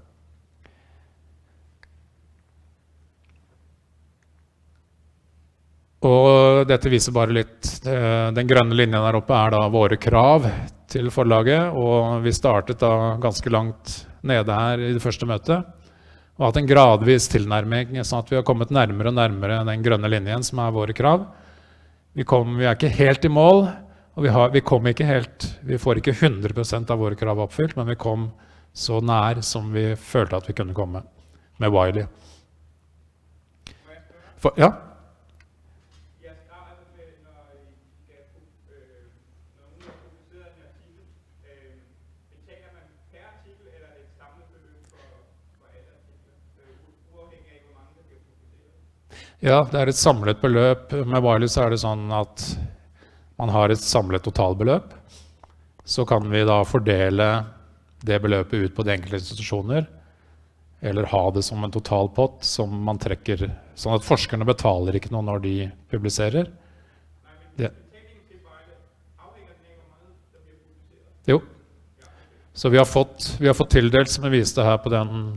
Og dette viser bare litt. Eh, den grønne linjen der oppe er da våre krav til forlaget, og vi startet da ganske langt nede her i det første møtet. Og hatt en gradvis tilnærming, sånn at vi har kommet nærmere og nærmere den grønne linjen som er våre krav. Vi, kom, vi er ikke helt i mål, og vi, har, vi kom ikke helt, vi får ikke hundre prosent av våre krav oppfylt, men vi kom så nær som vi følte at vi kunne komme med Wiley. For, ja? Ja, det er et samlet beløp. Med Wiley så er det sånn at man har et samlet totalbeløp. Så kan vi da fordele det beløpet ut på de enkelte institusjoner, eller ha det som en totalpott som man trekker, sånn at forskerne betaler ikke noe når de publiserer. Det. Jo. Så vi har fått, vi har fått tildelt, som jeg viste her på den.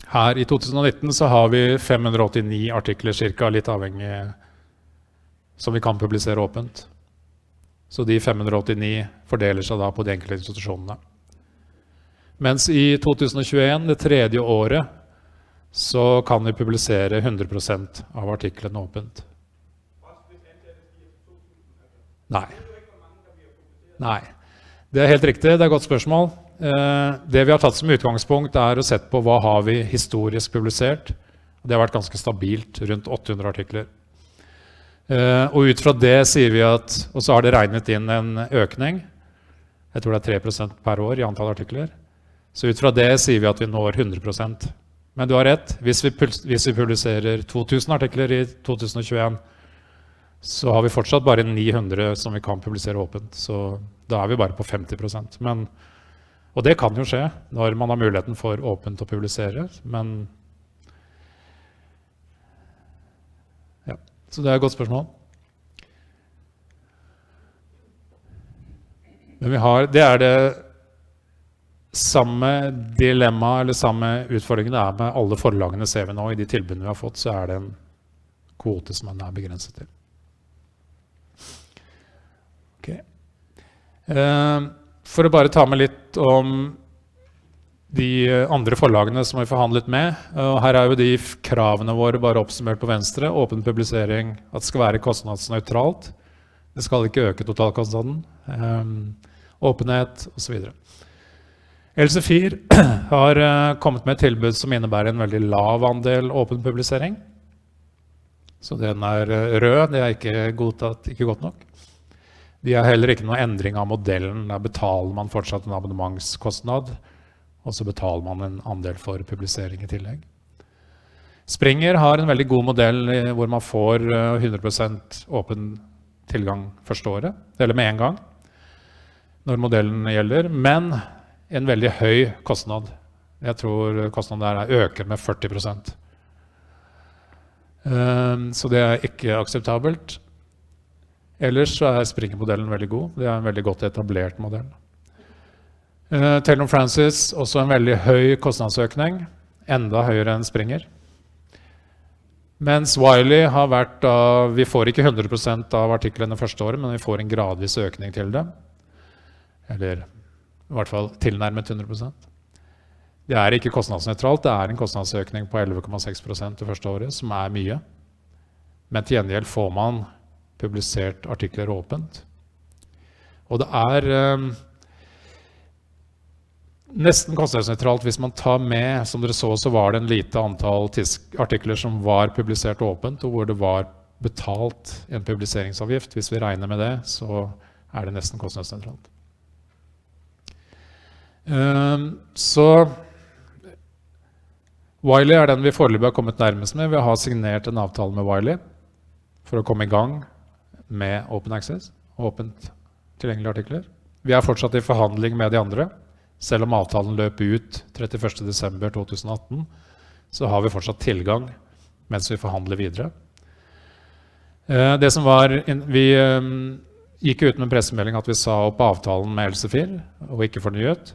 Her i to tusen og nitten så har vi fem hundre og åttini artikler cirka, litt avhengig som vi kan publisere åpent. Så de fem hundre og åttini fordeler seg da på de enkelte institusjonene. Mens i to tusen og tjueén, det tredje året, så kan vi publisere hundre prosent av artiklene åpent. Nei. Nei. Det er helt riktig, det er et godt spørsmål. Eh, det vi har tatt som utgangspunkt, er å sett på hva har vi historisk publisert. Det har vært ganske stabilt, rundt åtte hundre artikler. Eh, og ut fra det sier vi at, og så har det regnet inn en økning. Jeg tror det er tre prosent per år i antall artikler. Så ut fra det sier vi at vi når hundre prosent. Men du har rett, hvis vi, puls- hvis vi publiserer to tusen artikler i to tusen og tjueén, så har vi fortsatt bare ni hundre som vi kan publisere åpent. Så da er vi bare på femti prosent. Men, og det kan jo skje når man har muligheten for åpent å publisere. Men ja, så det er et godt spørsmål. Men vi har, det er det samme dilemma eller samme utfordringen det er med alle forlagene, ser vi nå, i de tilbudene vi har fått, så er det en kvote som man er begrenset til. Ok. Eh, for å bare ta med litt om de andre forlagene som vi forhandlet med, og her er jo de f- kravene våre bare oppsummert på venstre. Åpen publisering, at det skal være kostnadsnøytralt. Det skal ikke øke totalkostnaden. Ehm, åpenhet og så videre. Elsevier har eh, kommet med et tilbud som innebærer en veldig lav andel åpen publisering. Så den er eh, rød, det er ikke godtatt, ikke godt nok. De har heller ikke noen endring av modellen. Der betaler man fortsatt en abonnementskostnad, og så betaler man en andel for publisering i tillegg. Springer har en veldig god modell eh, hvor man får eh, hundre prosent åpen tilgang første året, eller med en gang, når modellen gjelder, men en veldig høy kostnad. Jeg tror kostnaden der er, øker med førti prosent. Ehm, Så det er ikke akseptabelt. Ellers så er Springer-modellen veldig god. Det er en veldig godt etablert modell. Eh, Taylor Francis, også en veldig høy kostnadsøkning. Enda høyere enn Springer. Mens Wiley har vært da, vi får ikke hundre prosent av artiklene første året, men vi får en gradvis økning til det. Eller i hvert fall tilnærmet hundre prosent. Det er ikke kostnadsnøytralt, det er en kostnadsøkning på elleve komma seks prosent det første året, som er mye. Men til gjengjeld får man publisert artikler åpent. Og det er eh, nesten kostnadsnøytralt hvis man tar med, som dere så, så var det en lite antall tids- artikler som var publisert åpent, og hvor det var betalt en publiseringsavgift. Hvis vi regner med det, så er det nesten kostnadsnøytralt. Ehm, så Wiley er den vi foreløpig har kommet nærmest med. Vi har signert en avtale med Wiley for å komme i gang med Open Access, åpent tilgjengelige artikler. Vi er fortsatt i forhandling med de andre. Selv om avtalen løp ut trettiførste desember to tusen atten, så har vi fortsatt tilgang mens vi forhandler videre. Eh, Det som var, in- vi eh, gikk ut med en pressemelding at vi sa opp avtalen med Elsevier og ikke fornyet.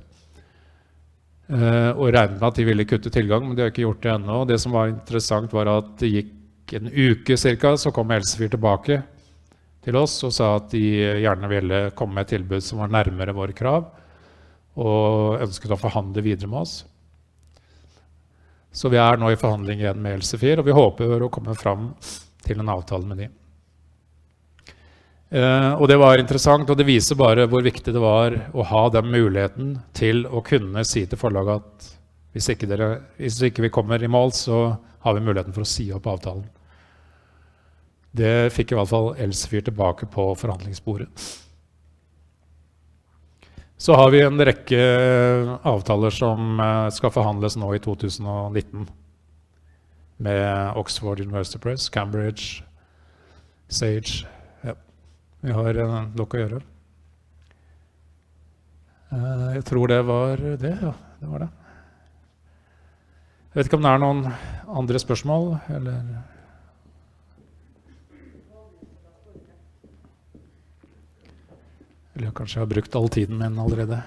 Eh, Og regnet med at de ville kutte tilgang, men de har ikke gjort det ennå. Det som var interessant, var at det gikk en uke cirka, så kom Elsevier tilbake til oss og sa at de gjerne ville komme med et tilbud som var nærmere våre krav, og ønsket å forhandle videre med oss. Så vi er nå i forhandling igjen med Elsevier, og vi håper å komme fram til en avtale med de. Eh, og det var interessant, og det viser bare hvor viktig det var å ha den muligheten til å kunne si til forlaget at hvis ikke, dere, hvis ikke vi kommer i mål, så har vi muligheten for å si opp avtalen. Det fikk i hvert fall Elsevier tilbake på forhandlingsbordet. Så har vi en rekke avtaler som eh, skal forhandles nå i to tusen og nitten. Med Oxford University Press, Cambridge, Sage. Ja. Vi har eh, nok å gjøre. Eh, Jeg tror det var det, ja. Det var det. Jeg vet ikke om det er noen andre spørsmål, eller Eller kanskje jeg har brukt all tiden min allerede.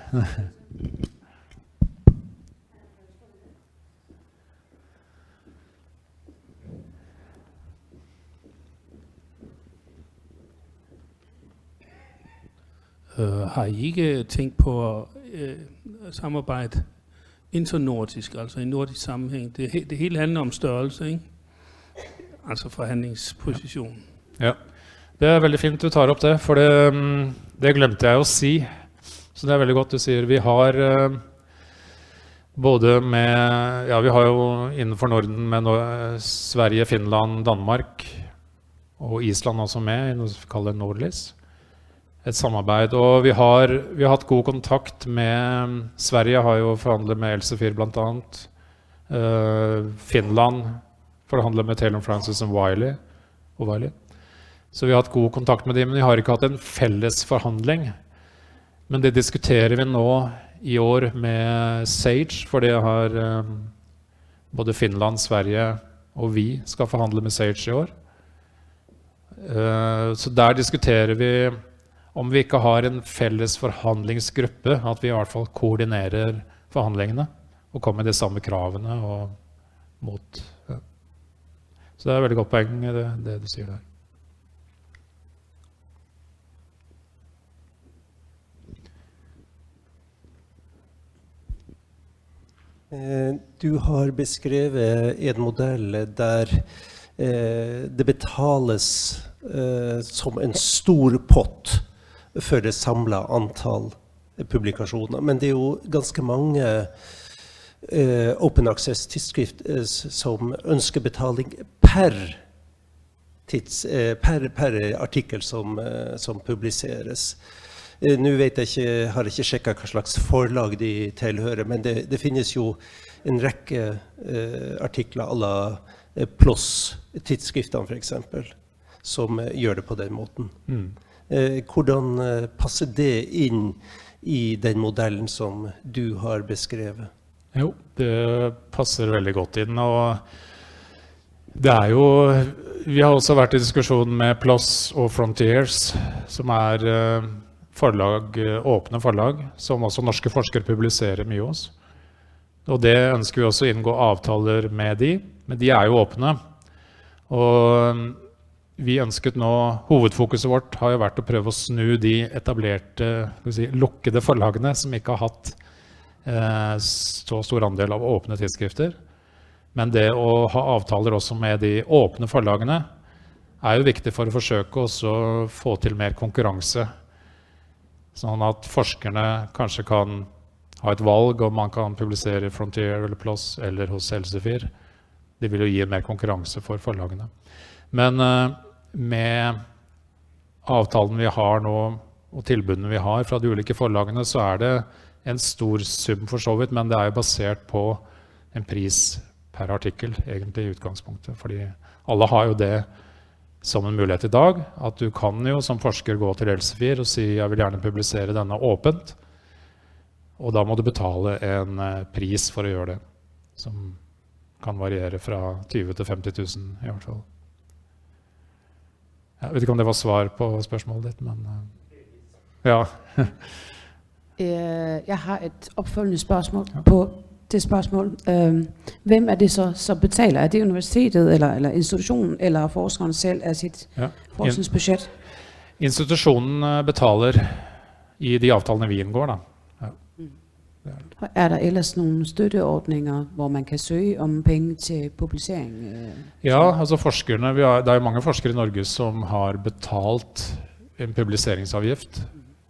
Øh, har I ikke tænkt på at øh, samarbejde internordisk, altså i nordisk sammenhæng? Det, he- det hele handler om størrelse, ikke? Altså forhandlingsposition. Ja, det er veldig fint du tar opp det, for det, mm, det glemte jeg å si. Så det er veldig godt du sier. Vi har eh, både med, ja, vi har jo innenfor Norden med Nor- Sverige, Finland, Danmark og Island også med i noe som vi kaller Nordlis. Et samarbeid. Og vi har, vi har hatt god kontakt med, Sverige har jo forhandlet med Elsevier blant annet. Eh, Finland forhandler med Taylor Francis og Wiley. Og Wiley. Så vi har hatt god kontakt med dem, men vi har ikke hatt en felles forhandling. Men det diskuterer vi nå i år med Sage, for det har eh, både Finland, Sverige og vi skal forhandle med Sage i år. Eh, så der diskuterer vi om vi ikke har en felles forhandlingsgruppe, at vi i hvert fall koordinerer forhandlingene og kommer med de samme kravene og mot. Ja. Så det er et veldig godt poeng, det, det du sier der. Eh, Du har beskrevet en modell der eh, det betales eh, som en stor pott for det samlede antall publikasjoner. Men det er jo ganske mange eh, open access tidsskrift eh, s- som ønsker betaling per tids, eh, per, per artikkel som, eh, som publiseres. Eh, Nå vet jeg ikke, har jeg ikke sjekka hva slags forlag de tilhører, men det, det finnes jo en rekke eh, artikler à la eh, PLOS-tidsskriftene for eksempel, som eh, gjør det på den måten. Mm. Eh, Hvordan eh, passer det inn i den modellen som du har beskrevet? Jo, det passer veldig godt inn. Og det er jo, vi har også vært i diskusjon med PLOS og Frontiers, som er eh, forlag, eh, åpne forlag, som også norske forskere publiserer mye hos. Og det ønsker vi også å inngå avtaler med de, men de er jo åpne. Og vi ønsket nå, hovedfokuset vårt har jo vært å prøve å snu de etablerte, skal vi si, lukkede forlagene som ikke har hatt eh, så stor andel av åpne tidsskrifter. Men det å ha avtaler også med de åpne forlagene er jo viktig for å forsøke også å få til mer konkurranse. Sånn at forskerne kanskje kan ha et valg om man kan publisere i Frontier eller PLOS eller hos Elsevier. Det vil jo gi mer konkurranse for forlagene. Men eh, med avtalen vi har nå, og tilbudene vi har fra de ulike forlagene, så er det en stor sum for så vidt, men det er jo basert på en pris per artikkel, egentlig, i utgangspunktet. Fordi alle har jo det som en mulighet i dag, at du kan jo som forsker gå til Elsevier og si: «Jeg vil gjerne publisere denne åpent», og da må du betale en eh, pris for å gjøre det, som kan variere fra tyve til femti tusen i hvert fall. Jeg vet ikke om det var svar på spørsmålet ditt, men eh, ja. Øh, Jeg har et opfølgende spørgsmål Ja. på det spørgsmål. Øhm, Hvem er det så, som betaler? Er det universitetet, eller, eller institutionen, eller forskeren selv af sit Ja. forskningsbudget? Institusjonen eh, betaler i de avtalene vi inngår, da. Ja. Og er der ellers nogle støtteordninger, hvor man kan søge om penge til publicering? Øh? Ja, altså forskerne, vi har, det er jo mange forskere i Norge som har betalt en publiseringsavgift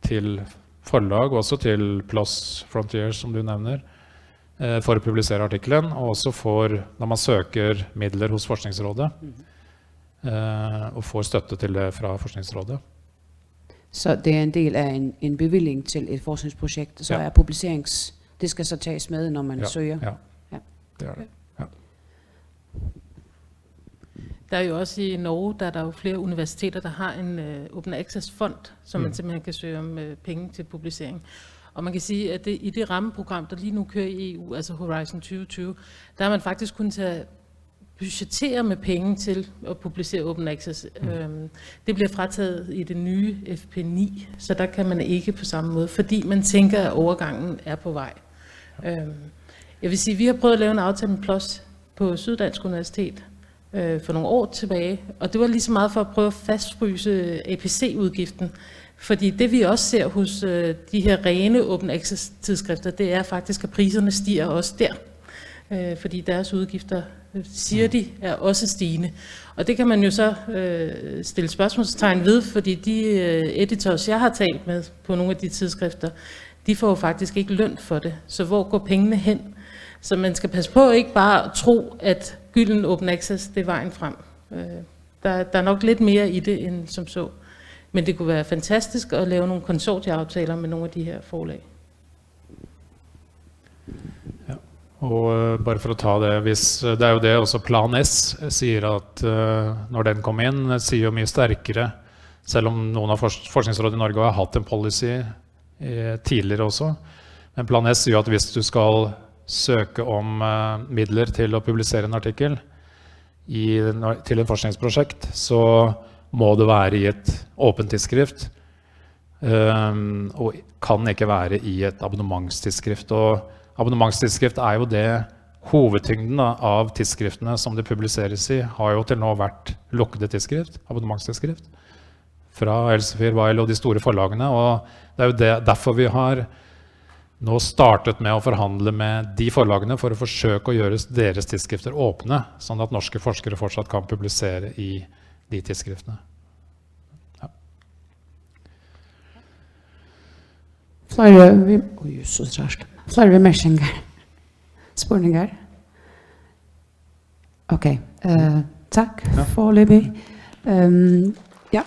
til forlag, og også til PLOS Frontier, som du nevner, eh, for å publisere artikkelen, og også for, når man søker midler hos Forskningsrådet, eh, og får støtte til det fra Forskningsrådet. Så det er en del af en, en bevilling til et forskningsprojekt, så Ja. er publicerings... Det skal så tages med, når man Ja, søger. Ja, Ja. Det er det. Ja. Der er jo også i Norge, der er der jo flere universiteter, der har en øh, open access fond, som man Mm. simpelthen kan søge om øh, penge til publicering. Og man kan sige, at det, i det rammeprogram, der lige nu kører i E U, altså Horizon tyve tyve, der har man faktisk kunnet tage budgettere med penge til at publicere open access. Mm. Øhm, det bliver frataget i det nye F P ni, så der kan man ikke på samme måde, fordi man tænker, at overgangen er på vej. Øhm, jeg vil sige, vi har prøvet at lave en aftale med PLOS på Syddansk Universitet øh, for nogle år tilbage, og det var lige så meget for at prøve at fastfryse A P C-udgiften, Fordi det vi også ser hos øh, de her rene open access tidsskrifter, det er faktisk, at priserne stiger også der. Øh, fordi deres udgifter, øh, siger de, er også stigende. Og det kan man jo så øh, stille spørgsmålstegn ved, fordi de øh, editors, jeg har talt med på nogle af de tidsskrifter, de får jo faktisk ikke løn for det. Så hvor går pengene hen? Så man skal passe på ikke bare at tro, at gylden open access, det er vejen frem. Øh, der, der er nok lidt mere i det end som så. Men det kunne være fantastisk at lave nogle konsortieaftaler med nogle af de her forlag. Ja. Og øh, bare for å ta det, hvis, øh, det er jo det også Plan S sier, at øh, når den kom inn, sier jo mye sterkere, selv om noen av Fors- Forskningsrådet i Norge har hatt en policy øh, tidligere også, men Plan S sier jo at hvis du skal søke om øh, midler til å publisere en artikkel i, når- til et forskningsprosjekt, så må det være i et åpent tidsskrift. Øhm, og kan ikke være i et abonnementstidsskrift. Og abonnementstidsskrift er jo det hovedtyngden da, av tidsskriftene som det publiseres i, har jo til nå vært lukkede tidsskrift, abonnementstidsskrift, fra Elsevier, Weil og de store forlagene. Og det er jo det, derfor vi har nå startet med å forhandle med de forlagene for å forsøke å gjøre deres tidsskrifter åpne, sånn at norske forskere fortsatt kan publisere i de tidsskriftene. Ja. Fleiri vi, oj, so trært. Fleiri viðmerkingar. Spurningar? Ok, uh, takk foreløpig. Um, ja.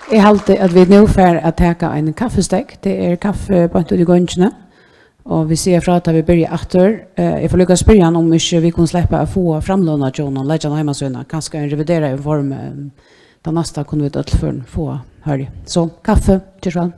Eg haldi, at vit nú fara at taka ein kaffistekk. Tað er kaffi beint úti í gongini. Og vit siga frá, tá vit byrja aftur. Eh, eg fari líka at spyrja hann, um ikki vit kunnu sleppa at fáa framløguna hjá honum, leggja á heimasíðuna, kanska ein revideraðum formi. Tað næsta kunnu vit øll fáa, hoyri eg. So, kaffi, ger so væl.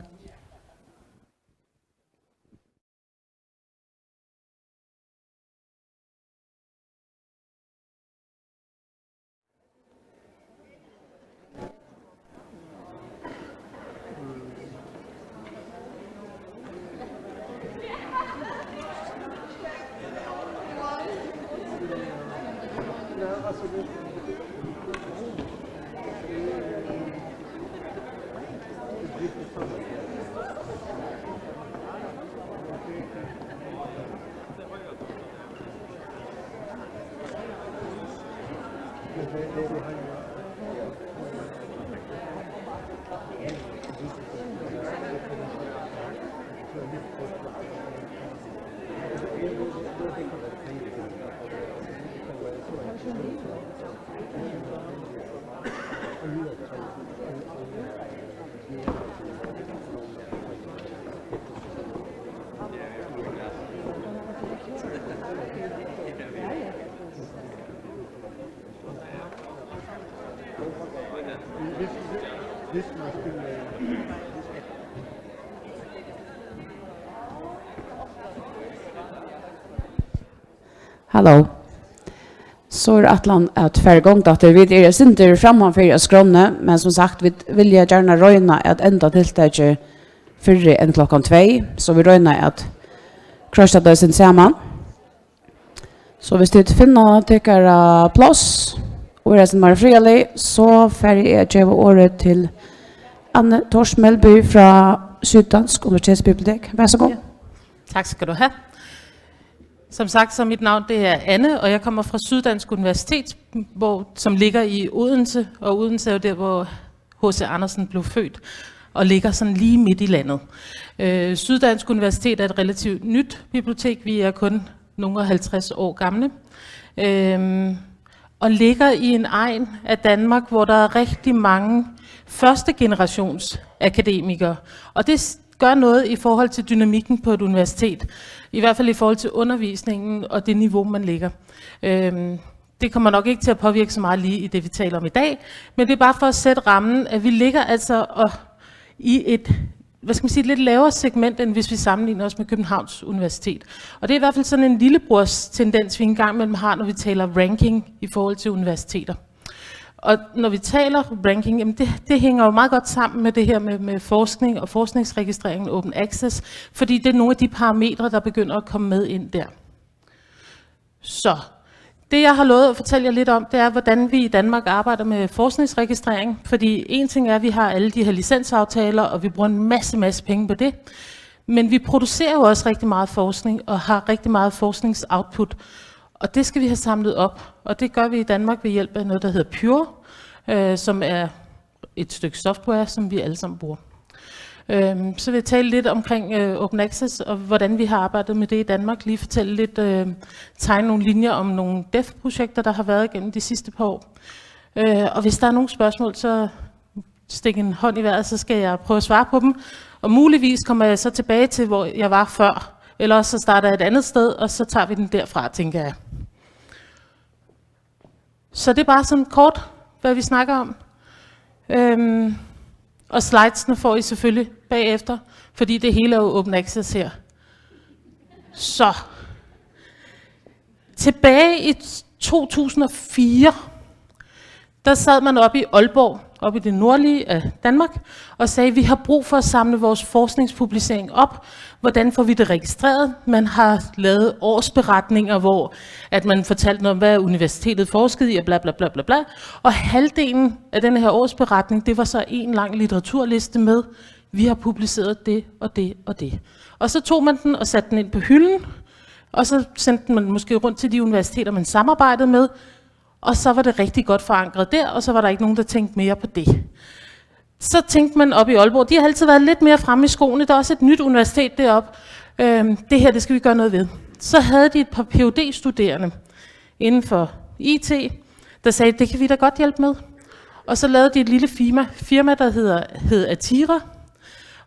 Halló. So er ætlan at fara í gongd aftur. Vit eru eitt sindur framman fyri á skránni, men sum sagt, vit vilja gjarna royna at enda tiltakið fyrr enn klokkan tvey, so vit royna at kroysa tað eitt sindur saman. So hvis tit finna tykkara pláss og eru eitt sindur meira friðarlig, so fari eg at geva orðið til Anne Thors Melby frá Syddansk Universitetsbibliotek. Vær så god. Ja. Tak skal du have. Som sagt, så mit navn, det er Anne, og jeg kommer fra Syddansk Universitet, hvor, som ligger i Odense, og Odense er jo der, hvor H C Andersen blev født, og ligger sådan lige midt i landet. Øh, Syddansk Universitet er et relativt nyt bibliotek. Vi er kun nogle og halvtreds år gamle. Øhm, og ligger i en egn af Danmark, hvor der er rigtig mange første generations akademikere. Og det s- gør noget i forhold til dynamikken på et universitet. I hvert fald i forhold til undervisningen og det niveau, man ligger. Øhm, det kommer nok ikke til at påvirke så meget lige i det, vi taler om i dag, men det er bare for at sætte rammen, at vi ligger altså og, i et, hvad skal man sige, et lidt lavere segment, end hvis vi sammenligner os med Københavns Universitet. Og det er i hvert fald sådan en lillebrors tendens, vi engang imellem har, når vi taler ranking i forhold til universiteter. Og når vi taler ranking, jamen det, det hænger jo meget godt sammen med det her med, med forskning og forskningsregistrering og open access, fordi det er nogle af de parametre, der begynder at komme med ind der. Så Det, jeg har lovet at fortælle jer lidt om, det er, hvordan vi i Danmark arbejder med forskningsregistrering. Fordi en ting er, at vi har alle de her licensaftaler, og vi bruger en masse, masse penge på det. Men vi producerer jo også rigtig meget forskning, og har rigtig meget forskningsoutput. Og det skal vi have samlet op. Og det gør vi i Danmark ved hjælp af noget, der hedder Pure, øh, som er et stykke software, som vi alle sammen bruger. Øhm, så vil jeg tale lidt omkring øh, Open Access, og hvordan vi har arbejdet med det i Danmark. Lige fortælle lidt, øh, tegne nogle linjer om nogle dev-projekter, der har været gennem de sidste par år. Øh, og hvis der er nogle spørgsmål, så stik en hånd i vejret, så skal jeg prøve at svare på dem. Og muligvis kommer jeg så tilbage til, hvor jeg var før. Eller også så starter jeg et andet sted, og så tager vi den derfra, tænker jeg. Så det er bare sådan kort, hvad vi snakker om. Øhm, og slidesene får I selvfølgelig bagefter, fordi det hele er jo open access her. Så, tilbage i to tusind og fire, der sad man oppe i Aalborg, oppe i det nordlige af Danmark, og sagde, vi har brug for at samle vores forskningspublicering op. Hvordan får vi det registreret? Man har lavet årsberetninger, hvor at man fortalte noget om, hvad universitetet forskede i, og bla, bla, bla, bla, bla. Og halvdelen af den her årsberetning, det var så en lang litteraturliste med, vi har publiceret det og det og det. Og så tog man den og satte den ind på hylden, og så sendte man den måske rundt til de universiteter, man samarbejdede med, og så var det rigtig godt forankret der, og så var der ikke nogen, der tænkte mere på det. Så tænkte man op i Aalborg, de har altid været lidt mere fremme i skoene, der er også et nyt universitet deroppe. Øhm, det her, det skal vi gøre noget ved. Så havde de et par Ph.D.-studerende inden for I T, der sagde, det kan vi da godt hjælpe med. Og så lavede de et lille firma, firma der hedder, hed Atira,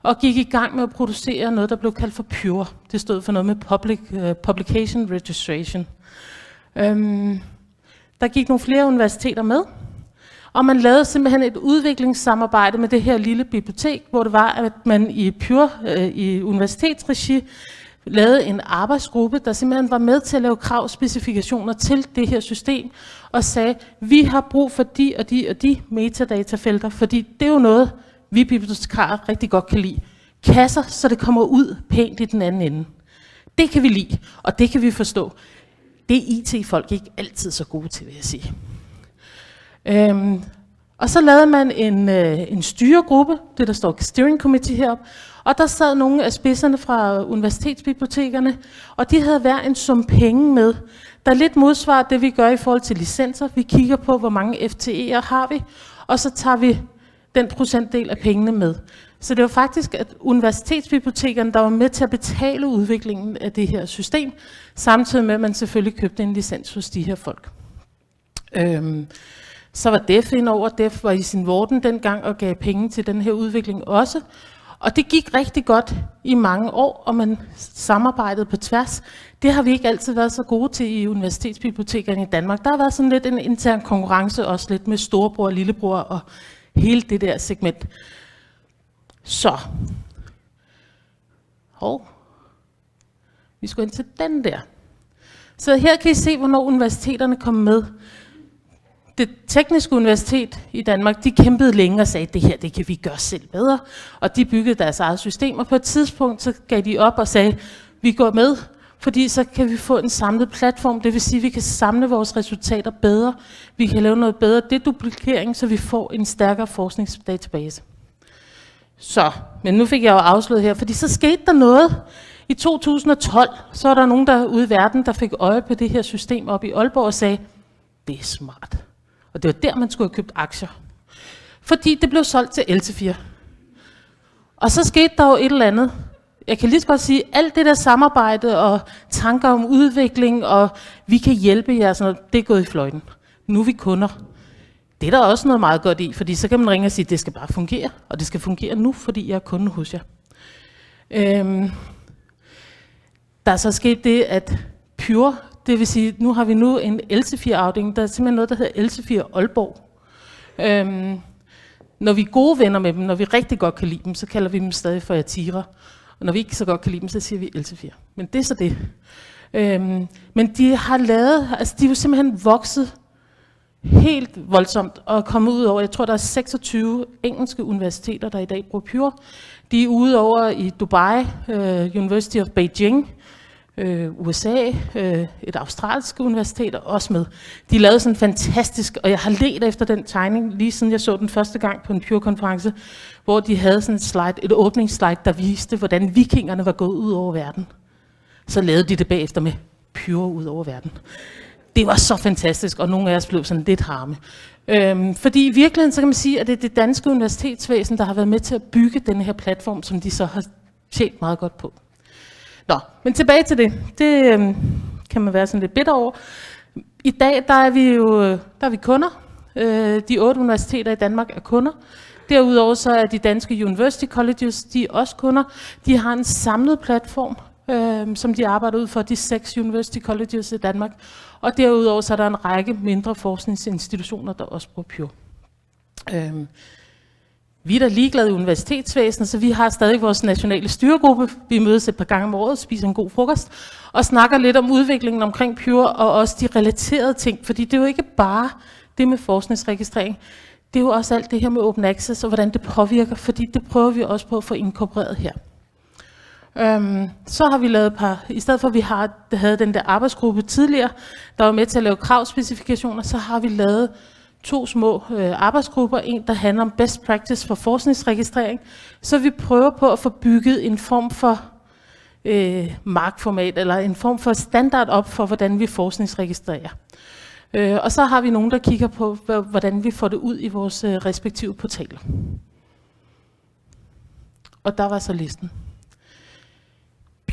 og gik i gang med at producere noget, der blev kaldt for Pure. Det stod for noget med public, uh, publication registration. Øhm, der gik nogle flere universiteter med, og man lavede simpelthen et udviklingssamarbejde med det her lille bibliotek, hvor det var, at man i Pure, øh, i universitetsregi, lavede en arbejdsgruppe, der simpelthen var med til at lave kravspecifikationer til det her system, og sagde, vi har brug for de og de og de metadatafelter, fordi det er jo noget, vi bibliotekarer rigtig godt kan lide. Kasser, så det kommer ud pænt i den anden ende. Det kan vi lide, og det kan vi forstå. Det er I T-folk ikke altid så gode til, vil jeg sige. Øhm, og så lavede man en, øh, en styregruppe, det der står steering committee heroppe, og der sad nogle af spidserne fra universitetsbibliotekerne, og de havde hver en sum penge med, der lidt modsvarer det, vi gør i forhold til licenser. Vi kigger på, hvor mange F T E'er har vi, og så tager vi den procentdel af pengene med. Så det var faktisk, at universitetsbibliotekerne, der var med til at betale udviklingen af det her system, samtidig med, at man selvfølgelig købte en licens hos de her folk. Øhm, så var def ind over. Def var i sin vorden dengang og gav penge til den her udvikling også. Og det gik rigtig godt i mange år, og man samarbejdede på tværs. Det har vi ikke altid været så gode til i universitetsbibliotekerne i Danmark. Der har været sådan lidt en intern konkurrence, også lidt med storebror og lillebror og hele det der segment. Så. Hov. Vi skulle ind til den der. Så her kan I se, hvornår universiteterne kom med. Det tekniske universitet i Danmark, de kæmpede længe og sagde, det her, det kan vi gøre selv bedre. Og de byggede deres eget system, og på et tidspunkt, så gav de op og sagde, vi går med, fordi så kan vi få en samlet platform. Det vil sige, at vi kan samle vores resultater bedre. Vi kan lave noget bedre deduplikering, så vi får en stærkere forskningsdatabase. Så, men nu fik jeg jo afsløret her, fordi så skete der noget. I to tusind og tolv, så var der nogen der ude i verden, der fik øje på det her system op i Aalborg og sagde, det er smart. Og det var der, man skulle have købt aktier. Fordi det blev solgt til Elsevier. Og så skete der jo et eller andet. Jeg kan lige så godt sige, alt det der samarbejde og tanker om udvikling, og vi kan hjælpe jer, sådan noget, det er gået i fløjten. Nu er vi kunder. Det er der også noget meget godt i, fordi så kan man ringe og sige, det skal bare fungere, og det skal fungere nu, fordi jeg er kunde hos jer. Øhm, der er så sket det, at Pure, det vil sige, nu har vi nu en Elsevier-afdeling, der er simpelthen noget, der hedder Elsevier Aalborg. Øhm, når vi er gode venner med dem, når vi rigtig godt kan lide dem, så kalder vi dem stadig for Atira. Og når vi ikke så godt kan lide dem, så siger vi Elsevier. Men det er så det. Øhm, men de har lavet, altså de er jo simpelthen vokset helt voldsomt og kommet ud over, jeg tror, der er seksogtyve engelske universiteter, der i dag bruger Pure. De er ude over i Dubai, øh, University of Beijing, øh, U S A, øh, et australsk universitet er også med. De lavede sådan en fantastisk, og jeg har ledt efter den tegning, lige siden jeg så den første gang på en Pure-konference, hvor de havde sådan et slide, et åbningsslide, der viste, hvordan vikingerne var gået ud over verden. Så lavede de det bagefter med Pure ud over verden. Det var så fantastisk, og nogle af os blev sådan lidt harme. Øhm, fordi i virkeligheden, så kan man sige, at det er det danske universitetsvæsen, der har været med til at bygge den her platform, som de så har tjent meget godt på. Nå, men tilbage til det. Det øhm, kan man være sådan lidt bitter over. I dag, der er vi jo der er vi kunder. Øh, de otte universiteter i Danmark er kunder. Derudover så er de danske university colleges, de er også kunder. De har en samlet platform, øh, som de arbejder ud for, de seks university colleges i Danmark. Og derudover så er der en række mindre forskningsinstitutioner, der også bruger Pure. Øhm, vi er da ligeglade i universitetsvæsenet, så vi har stadig vores nationale styregruppe. Vi mødes et par gange om året, spiser en god frokost og snakker lidt om udviklingen omkring Pure og også de relaterede ting. Fordi det er jo ikke bare det med forskningsregistrering. Det er jo også alt det her med open access og hvordan det påvirker, fordi det prøver vi også på at få inkorporeret her. Øhm, så har vi lavet et par, i stedet for at vi har, havde den der arbejdsgruppe tidligere, der var med til at lave kravspecifikationer, så har vi lavet to små øh, arbejdsgrupper. En, der handler om best practice for forskningsregistrering, så vi prøver på at få bygget en form for øh, markformat, eller en form for standard op for, hvordan vi forskningsregistrerer. Øh, og så har vi nogen, der kigger på, hvordan vi får det ud i vores øh, respektive portaler. Og der var så listen.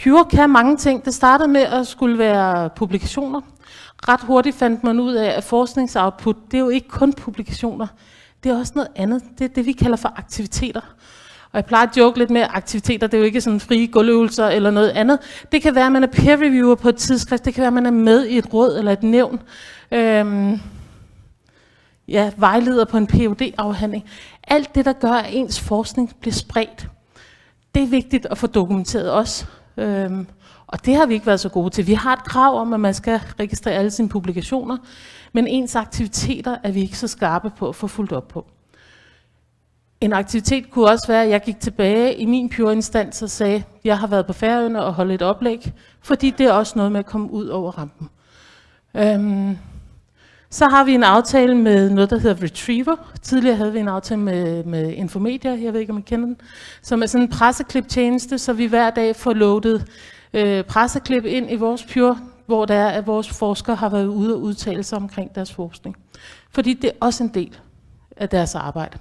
Pure kan mange ting. Det startede med at skulle være publikationer. Ret hurtigt fandt man ud af, at forskningsoutput, det er jo ikke kun publikationer. Det er også noget andet. Det er det, vi kalder for aktiviteter. Og jeg plejer at joke lidt med, at aktiviteter, det er jo ikke sådan frie gulvøvelser eller noget andet. Det kan være, at man er peer reviewer på et tidsskrift. Det kan være, at man er med i et råd eller et nævn. Øhm, ja, vejleder på en Ph.D.-afhandling. Alt det, der gør, at ens forskning bliver spredt, det er vigtigt at få dokumenteret også. Øhm, og det har vi ikke været så gode til. Vi har et krav om, at man skal registrere alle sine publikationer, men ens aktiviteter er vi ikke så skarpe på at få fulgt op på. En aktivitet kunne også være, at jeg gik tilbage i min Pure-instans og sagde, jeg har været på Færøerne og holdt et oplæg, fordi det er også noget med at komme ud over rampen. Øhm, så har vi en aftale med noget, der hedder Retriever. Tidligere havde vi en aftale med, med Infomedia, jeg ved ikke, om I kender den, som er sådan en presseklip-tjeneste, så vi hver dag får loadet øh, presseklip ind i vores Pure, hvor det er, at vores forskere har været ude og udtale sig omkring deres forskning. Fordi det er også en del af deres arbejde.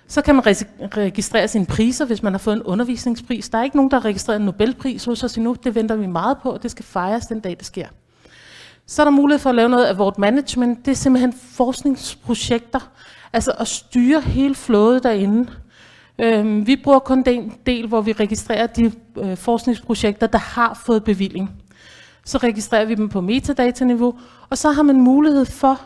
Så kan man registrere sine priser, hvis man har fået en undervisningspris. Der er ikke nogen, der har registreret en Nobelpris hos os endnu. Det venter vi meget på, og det skal fejres den dag, det sker. Så er der mulighed for at lave noget award management. Det er simpelthen forskningsprojekter, altså at styre hele flowet derinde. Øhm, vi bruger kun den del, hvor vi registrerer de øh, forskningsprojekter, der har fået bevilling. Så registrerer vi dem på metadataniveau, og så har man mulighed for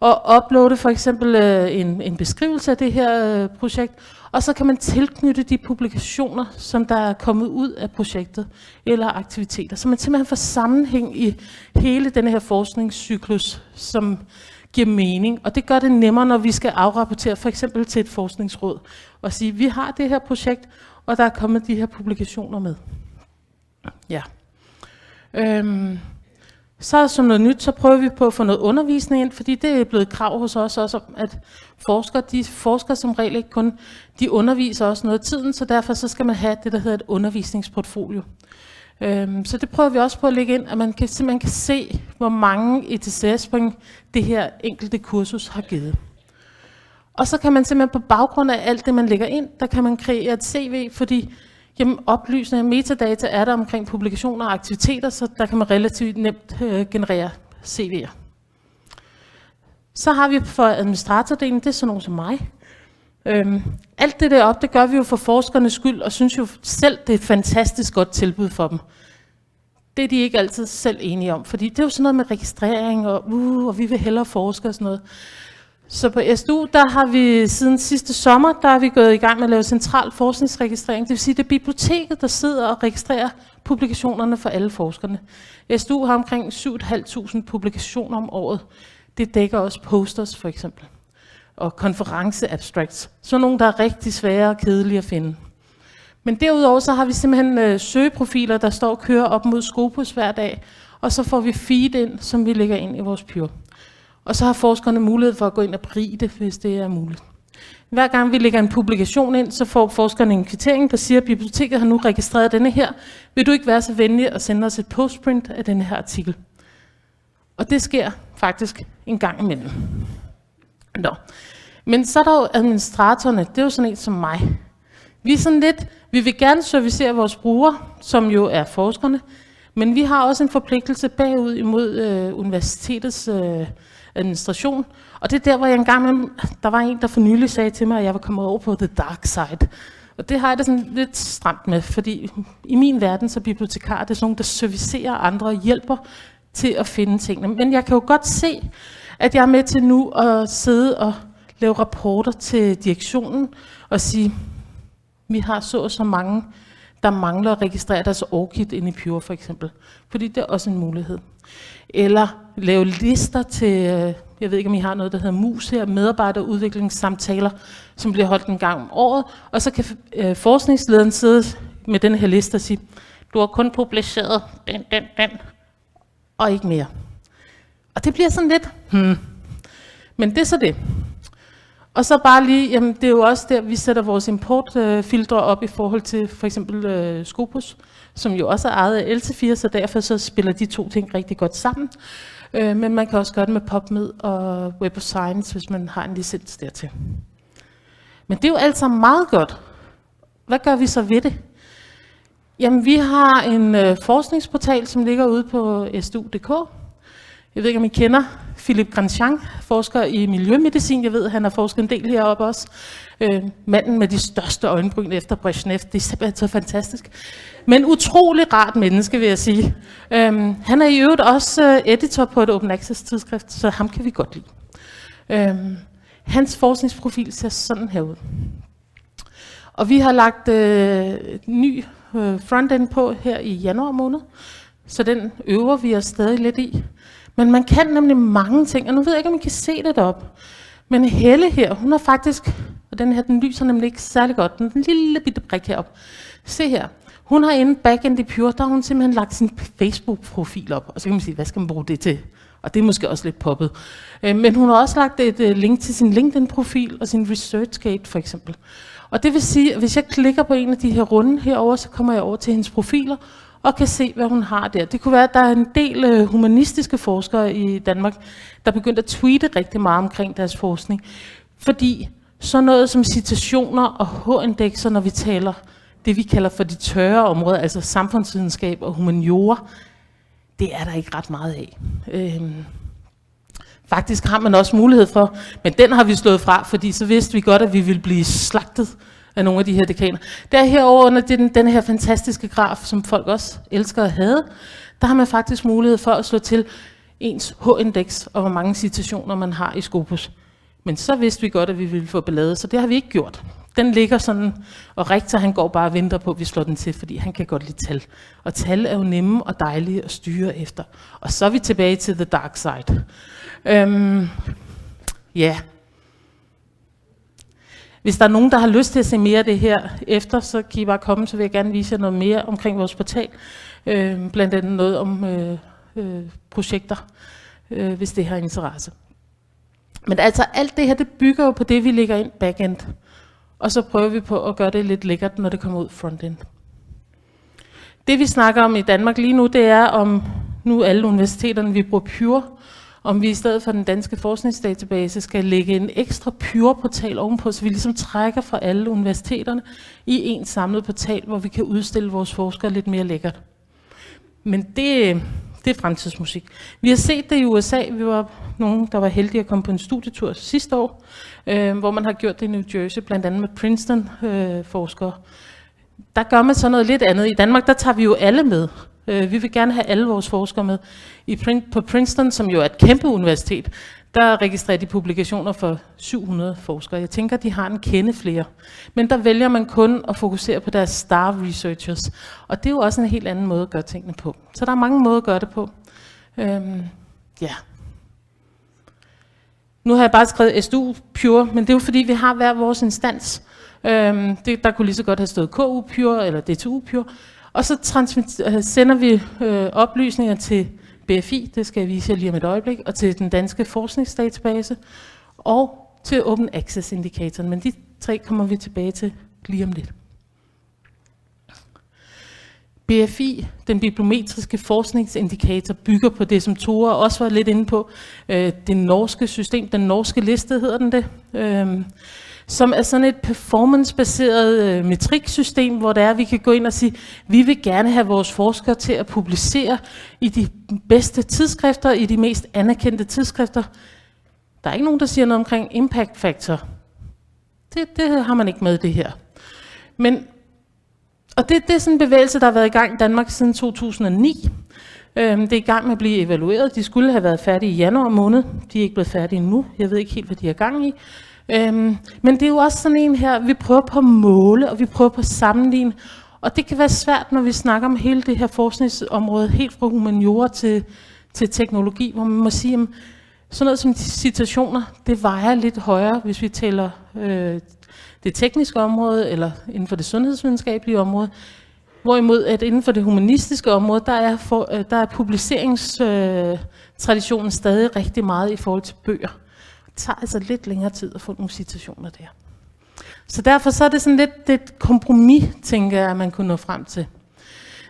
at uploade for eksempel øh, en, en beskrivelse af det her øh, projekt, og så kan man tilknytte de publikationer, som der er kommet ud af projektet, eller aktiviteter. Så man simpelthen får sammenhæng i hele den her forskningscyklus, som giver mening. Og det gør det nemmere, når vi skal afrapportere for eksempel til et forskningsråd, og sige, vi har det her projekt, og der er kommet de her publikationer med. Ja. Øhm, så som noget nyt, så prøver vi på at få noget undervisning ind, fordi det er blevet krav hos os også, at forskere, de forsker som regel ikke kun, de underviser også noget af tiden, så derfor så skal man have det, der hedder et undervisningsportfolio. Øhm, så det prøver vi også på at lægge ind, at man kan, simpelthen kan se, hvor mange E T C S-point det her enkelte kursus har givet. Og så kan man simpelthen på baggrund af alt det, man lægger ind, der kan man kreere et C V, fordi jamen, oplysninger, metadata er der omkring publikationer og aktiviteter, så der kan man relativt nemt øh, generere C V'er. Så har vi for administratordelen, det er sådan nogen som mig. Øhm, alt det deroppe, det gør vi jo for forskernes skyld, og synes jo selv, det er et fantastisk godt tilbud for dem. Det er de ikke altid selv enige om, fordi det er jo sådan noget med registrering, og, uh, og vi vil hellere forske og sådan noget. Så på S D U, der har vi siden sidste sommer, der er vi gået i gang med at lave central forskningsregistrering. Det vil sige, det er biblioteket, der sidder og registrerer publikationerne for alle forskerne. S D U har omkring syv tusind fem hundrede publikationer om året. Det dækker også posters, for eksempel. Og konferenceabstracts. Sådan nogle, der er rigtig svære og kedelige at finde. Men derudover så har vi simpelthen øh, søgeprofiler, der står og kører op mod Scopus hver dag, og så får vi feed ind, som vi lægger ind i vores Pure. Og så har forskerne mulighed for at gå ind og berige det, hvis det er muligt. Hver gang vi lægger en publikation ind, så får forskerne en kvittering, der siger, at biblioteket har nu registreret denne her. Vil du ikke være så venlig at sende os et postprint af denne her artikel? Og det sker faktisk en gang imellem. Nå. Men så er der jo administratorerne, det er jo sådan en som mig. Vi er sådan lidt, vi vil gerne servicere vores brugere, som jo er forskerne, men vi har også en forpligtelse bagud imod øh, universitetets øh, administration. Og det er der, hvor jeg engang imellem, der var en, der for nylig sagde til mig, at jeg var kommet over på the dark side. Og det har jeg det sådan lidt stramt med, fordi i min verden, så bibliotekarer, det er sådan nogle, der servicerer andre og hjælper til at finde tingene. Men jeg kan jo godt se, at jeg er med til nu at sidde og lave rapporter til direktionen og sige, vi har så og så mange, der mangler at registrere deres ORCID inde i Pure for eksempel. Fordi det er også en mulighed. Eller lave lister til, øh, jeg ved ikke om I har noget, der hedder mus her, medarbejderudviklingssamtaler, som bliver holdt en gang om året, og så kan øh, forskningslederen sidde med den her liste og sige, du har kun publiceret den, den, den, og ikke mere. Og det bliver sådan lidt, hmm. Men det er så det. Og så bare lige, jamen det er jo også der, vi sætter vores importfiltre op i forhold til for eksempel øh, Scopus, som jo også er ejet af Elsevier, så derfor så spiller de to ting rigtig godt sammen. Øh, men man kan også gøre det med PubMed og Web of Science, hvis man har en licens dertil. Men det er jo alt sammen meget godt. Hvad gør vi så ved det? Jamen, vi har en øh, forskningsportal, som ligger ude på S D U punktum D K. Jeg ved ikke, om I kender Philippe Grandjean, forsker i miljømedicin. Jeg ved, han har forsket en del heroppe også. Øh, manden med de største øjenbryn efter Brezhnev. Det er simpelthen så fantastisk. Men utrolig rart menneske, vil jeg sige. Øhm, han er i øvrigt også øh, editor på et open access tidsskrift, så ham kan vi godt lide. Øhm, hans forskningsprofil ser sådan her ud. Og vi har lagt øh, ny øh, frontend på her i januar måned, så den øver vi os stadig lidt i. Men man kan nemlig mange ting, og nu ved jeg ikke, om I kan se det deroppe. Men Helle her, hun har faktisk, og den her, den lyser nemlig ikke særlig godt, den lille bitte brik heroppe. Se her, hun har inde backend i Pure, der har hun simpelthen lagt sin Facebook-profil op, og så kan man sige, hvad skal man bruge det til? Og det er måske også lidt poppet. Øh, men hun har også lagt et øh, link til sin LinkedIn-profil og sin ResearchGate for eksempel. Og det vil sige, at hvis jeg klikker på en af de her runde herover, så kommer jeg over til hendes profiler og kan se, hvad hun har der. Det kunne være, at der er en del øh, humanistiske forskere i Danmark, der begyndte at tweete rigtig meget omkring deres forskning. Fordi sådan noget som citationer og H-indekser, når vi taler det, vi kalder for de tørre områder, altså samfundsvidenskab og humaniora, det er der ikke ret meget af. Øhm, faktisk har man også mulighed for, men den har vi slået fra, fordi så vidste vi godt, at vi ville blive slagtet af nogle af de her dekaner. Der herover under den, den her fantastiske graf, som folk også elsker at have, der har man faktisk mulighed for at slå til ens H-indeks og hvor mange citationer man har i Scopus. Men så vidste vi godt, at vi ville få ballade, så det har vi ikke gjort. Den ligger sådan, og rektor han går bare og venter på, at vi slår den til, fordi han kan godt lide tal. Og tal er jo nemme og dejlige at styre efter. Og så er vi tilbage til the dark side. Øhm, ja. Hvis der er nogen, der har lyst til at se mere af det her efter, så kan I bare komme, så vil jeg gerne vise jer noget mere omkring vores portal. Øhm, blandt andet noget om øh, øh, projekter, øh, hvis det har interesse. Men altså alt det her, det bygger jo på det, vi lægger ind backend. Og så prøver vi på at gøre det lidt lækkert, når det kommer ud frontend. Det vi snakker om i Danmark lige nu, det er om nu alle universiteterne, vi bruger Pure, om vi i stedet for den danske forskningsdatabase skal lægge en ekstra Pure-portal ovenpå, så vi ligesom trækker fra alle universiteterne i en samlet portal, hvor vi kan udstille vores forskere lidt mere lækkert. Men det, det er fremtidsmusik. Vi har set det i U S A. Vi var nogen, der var heldige at komme på en studietur sidste år, øh, hvor man har gjort det i New Jersey, blandt andet med Princeton-forskere. Øh, der gør man så noget lidt andet. I Danmark, der tager vi jo alle med. Øh, vi vil gerne have alle vores forskere med. I Prin- på Princeton, som jo er et kæmpe universitet, der registrerer de publikationer for syv hundrede forskere. Jeg tænker, de har en kende flere. Men der vælger man kun at fokusere på deres star researchers. Og det er jo også en helt anden måde at gøre tingene på. Så der er mange måder at gøre det på. Øhm, ja. Nu har jeg bare skrevet S D U Pure, men det er jo fordi, vi har hver vores instans. Øhm, det, der kunne lige så godt have stået K U Pure eller D T U Pure. Og så transmit, øh, sender vi øh, oplysninger til B F I, det skal jeg vise jer lige om et øjeblik, og til den danske forskningsdatabase, og til Open Access Indikatoren. Men de tre kommer vi tilbage til lige om lidt. B F I, den bibliometriske forskningsindikator, bygger på det, som Tore også var lidt inde på, øh, det norske system, den norske liste hedder den det, øh, som er sådan et performancebaseret øh, metriksystem, hvor det er, at vi kan gå ind og sige, vi vil gerne have vores forskere til at publicere i de bedste tidsskrifter, i de mest anerkendte tidsskrifter. Der er ikke nogen, der siger noget omkring impact factor. Det, det har man ikke med i det her. Men og det, det er sådan en bevægelse, der har været i gang i Danmark siden to tusind og ni. Øhm, det er i gang med at blive evalueret. De skulle have været færdige i januar måned. De er ikke blevet færdige endnu. Jeg ved ikke helt, hvad de er gang i. Øhm, men det er jo også sådan en her, vi prøver på at måle, og vi prøver på at sammenligne. Og det kan være svært, når vi snakker om hele det her forskningsområde, helt fra humaniora til, til teknologi, hvor man må sige, jamen, sådan noget som citationer, det vejer lidt højere, hvis vi taler øh, det tekniske område, eller inden for det sundhedsvidenskabelige område. Hvorimod at inden for det humanistiske område, der er, for, øh, der er publiceringstraditionen øh, stadig rigtig meget i forhold til bøger. Det tager altså lidt længere tid at få nogle citationer der. Så derfor så er det sådan lidt det er et kompromis, tænker jeg, man kunne nå frem til.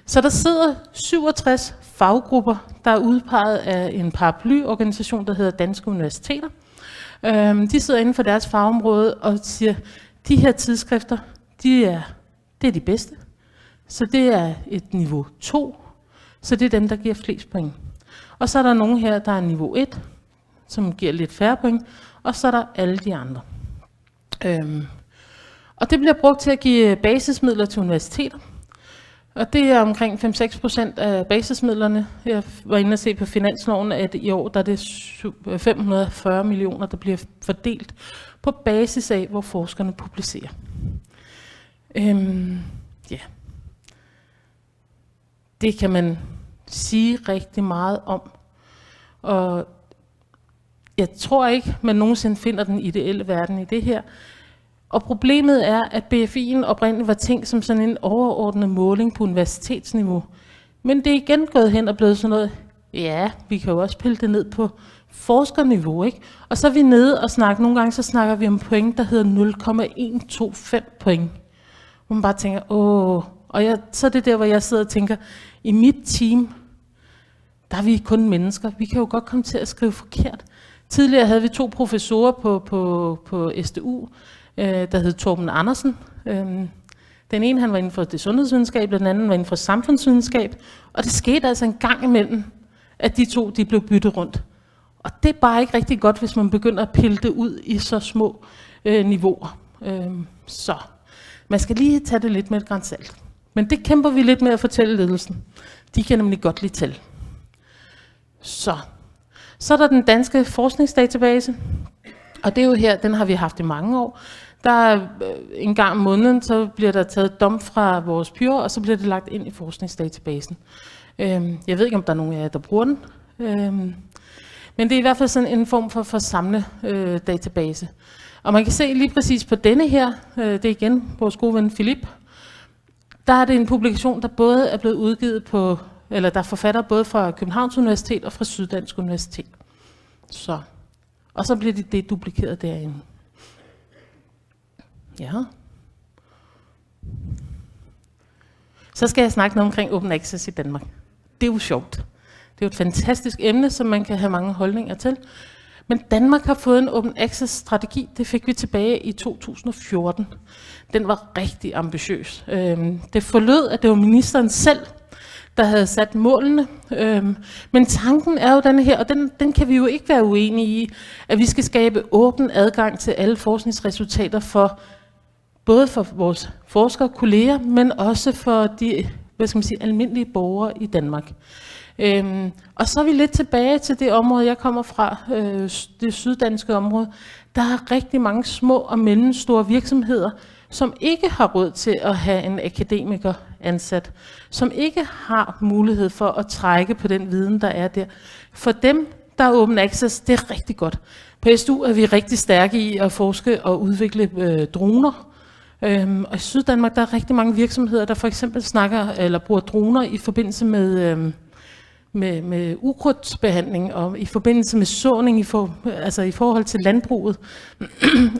Så der sidder syvogtres faggrupper, der er udpeget af en paraplyorganisation, der hedder Danske Universiteter. Øhm, de sidder inden for deres fagområde og siger, de her tidsskrifter, de er, det er de bedste. Så det er et niveau to, så det er dem, der giver flest point. Og så er der nogen her, der er niveau et, som giver lidt færre point, og så er der alle de andre. Øhm, og det bliver brugt til at give basismidler til universiteter. Og det er omkring fem-seks procent af basismidlerne. Jeg var inde og se på finansloven, at i år der er det syv- fem hundrede og fyrre millioner, der bliver fordelt på basis af, hvor forskerne publicerer. Øhm, ja. Det kan man sige rigtig meget om. Og jeg tror ikke, man nogensinde finder den ideelle verden i det her. Og problemet er, at B F I'en oprindeligt var tænkt som sådan en overordnet måling på universitetsniveau. Men det er igen gået hen og blevet sådan noget, ja, vi kan jo også pille det ned på forskerniveau, ikke? Og så er vi nede og snakke, nogle gange så snakker vi om point, der hedder nul komma en to fem point. Hvor man bare tænker, åh, og jeg, så er det der, hvor jeg sidder og tænker, i mit team, der er vi kun mennesker. Vi kan jo godt komme til at skrive forkert. Tidligere havde vi to professorer på, på, på S D U, øh, der hed Torben Andersen. Øhm, den ene, han var inden for det sundhedsvidenskab, og den anden var inden for samfundsvidenskab. Og det skete altså en gang imellem, at de to, de blev byttet rundt. Og det er bare ikke rigtig godt, hvis man begynder at pille det ud i så små øh, niveauer. Øhm, så man skal lige tage det lidt med et gran salt. Men det kæmper vi lidt med at fortælle ledelsen. De kan nemlig godt lide tal. Så. Så er der den danske forskningsdatabase. Og det er jo her, den har vi haft i mange år. Der er øh, en gang om måneden, så bliver der taget dump fra vores pure, og så bliver det lagt ind i forskningsdatabasen. Øhm, jeg ved ikke, om der er nogen af jer, der bruger den. Øhm, men det er i hvert fald sådan en form for, for samle øh, database. Og man kan se lige præcis på denne her, øh, det er igen vores gode ven Philip, der er det en publikation, der både er blevet udgivet på, eller der er forfatter både fra Københavns Universitet og fra Syddansk Universitet. Så. Og så bliver det, det duplikeret derinde. Ja. Så skal jeg snakke noget omkring open access i Danmark. Det er jo sjovt. Det er jo et fantastisk emne, som man kan have mange holdninger til. Men Danmark har fået en open access-strategi. Det fik vi tilbage i to tusind og fjorten. Den var rigtig ambitiøs. Øhm, det forlød, at det var ministeren selv, der havde sat målene. Øhm, men tanken er jo den her, og den, den kan vi jo ikke være uenige i, at vi skal skabe åben adgang til alle forskningsresultater for både for vores forskerkolleger, men også for de hvad skal man sige, almindelige borgere i Danmark. Øhm, og så er vi lidt tilbage til det område, jeg kommer fra, øh, det syddanske område. Der er rigtig mange små og mellemstore virksomheder, som ikke har råd til at have en akademiker ansat, som ikke har mulighed for at trække på den viden, der er der. For dem, der er open access, det er rigtig godt. På S D U er vi rigtig stærke i at forske og udvikle øh, droner. Øhm, og i Syddanmark, der er rigtig mange virksomheder, der for eksempel snakker eller bruger droner i forbindelse med, øhm, med, med ukrudtsbehandling og i forbindelse med såning, i for, altså i forhold til landbruget.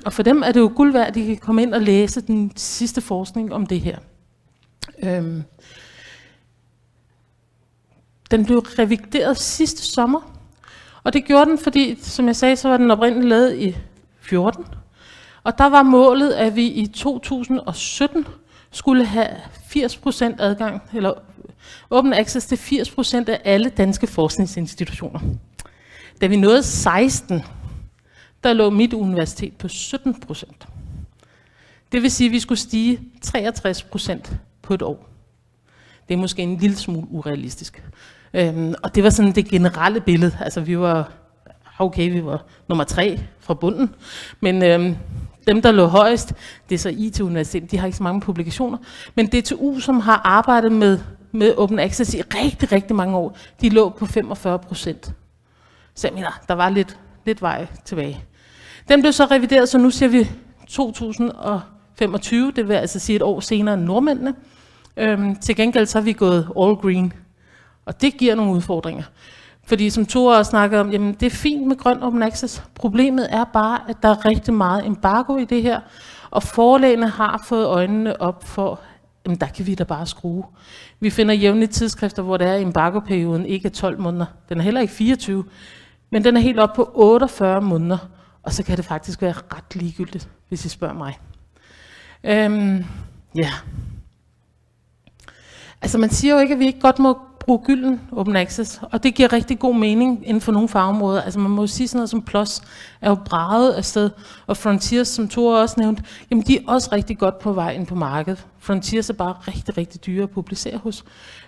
Og for dem er det jo guld værd, at de kan komme ind og læse den sidste forskning om det her. Øhm, den blev revideret sidste sommer, og det gjorde den, fordi, som jeg sagde, så var den oprindeligt lavet i fjorten, og der var målet, at vi i to tusind og sytten skulle have firs procent adgang, eller open access til firs procent af alle danske forskningsinstitutioner. Da vi nåede seksten, der lå mit universitet på sytten procent. Det vil sige, at vi skulle stige treogtres procent på et år. Det er måske en lille smule urealistisk. Øhm, og det var sådan det generelle billede. Altså, vi var, okay, vi var nummer tre fra bunden, men øhm, dem, der lå højest, det er så I T-universitetet, de har ikke så mange publikationer, men D T U, som har arbejdet med, med open access i rigtig, rigtig mange år, de lå på femogfyrre procent. Så jeg mener, der var lidt, lidt vej tilbage. Den blev så revideret, så nu siger vi to tusind og femogtyve, det vil altså sige et år senere end nordmændene. Øhm, til gengæld så er vi gået all green, og det giver nogle udfordringer. Fordi som Tore også snakkede om, jamen det er fint med grøn open access. Problemet er bare, at der er rigtig meget embargo i det her, og forlagene har fået øjnene op for, jamen der kan vi da bare skrue. Vi finder jævnligt tidsskrifter, hvor det er, at embargoperioden ikke er tolv måneder. Den er heller ikke fireogtyve, men den er helt op på otteogfyrre måneder, og så kan det faktisk være ret ligegyldigt, hvis I spørger mig. Øhm, ja. Altså man siger jo ikke, at vi ikke godt må bruge gylden open access, og det giver rigtig god mening inden for nogle fagområder. Altså man må jo sige sådan noget som PLOS er jo braget afsted, og Frontiers, som Tore også nævnte, jamen de er også rigtig godt på vej ind på markedet. Frontiers er bare rigtig, rigtig dyre at publicere hos.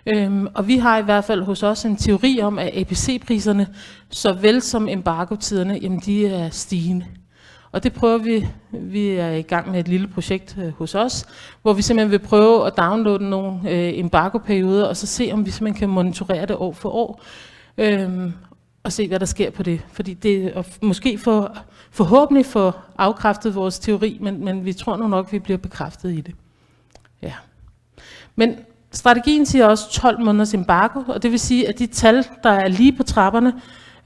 Øhm, og vi har i hvert fald hos os en teori om, at A B C-priserne, såvel som embargotiderne, jamen de er stigende. Og det prøver vi, vi er i gang med et lille projekt øh, hos os, hvor vi simpelthen vil prøve at downloade nogle øh, embargoperioder, og så se, om vi simpelthen kan monitorere det år for år, øhm, og se, hvad der sker på det. Fordi det er f- måske for, forhåbentlig få afkræftet vores teori, men, men vi tror nu nok, vi bliver bekræftet i det. Ja. Men strategien siger også tolv måneders embargo, og det vil sige, at de tal, der er lige på trapperne,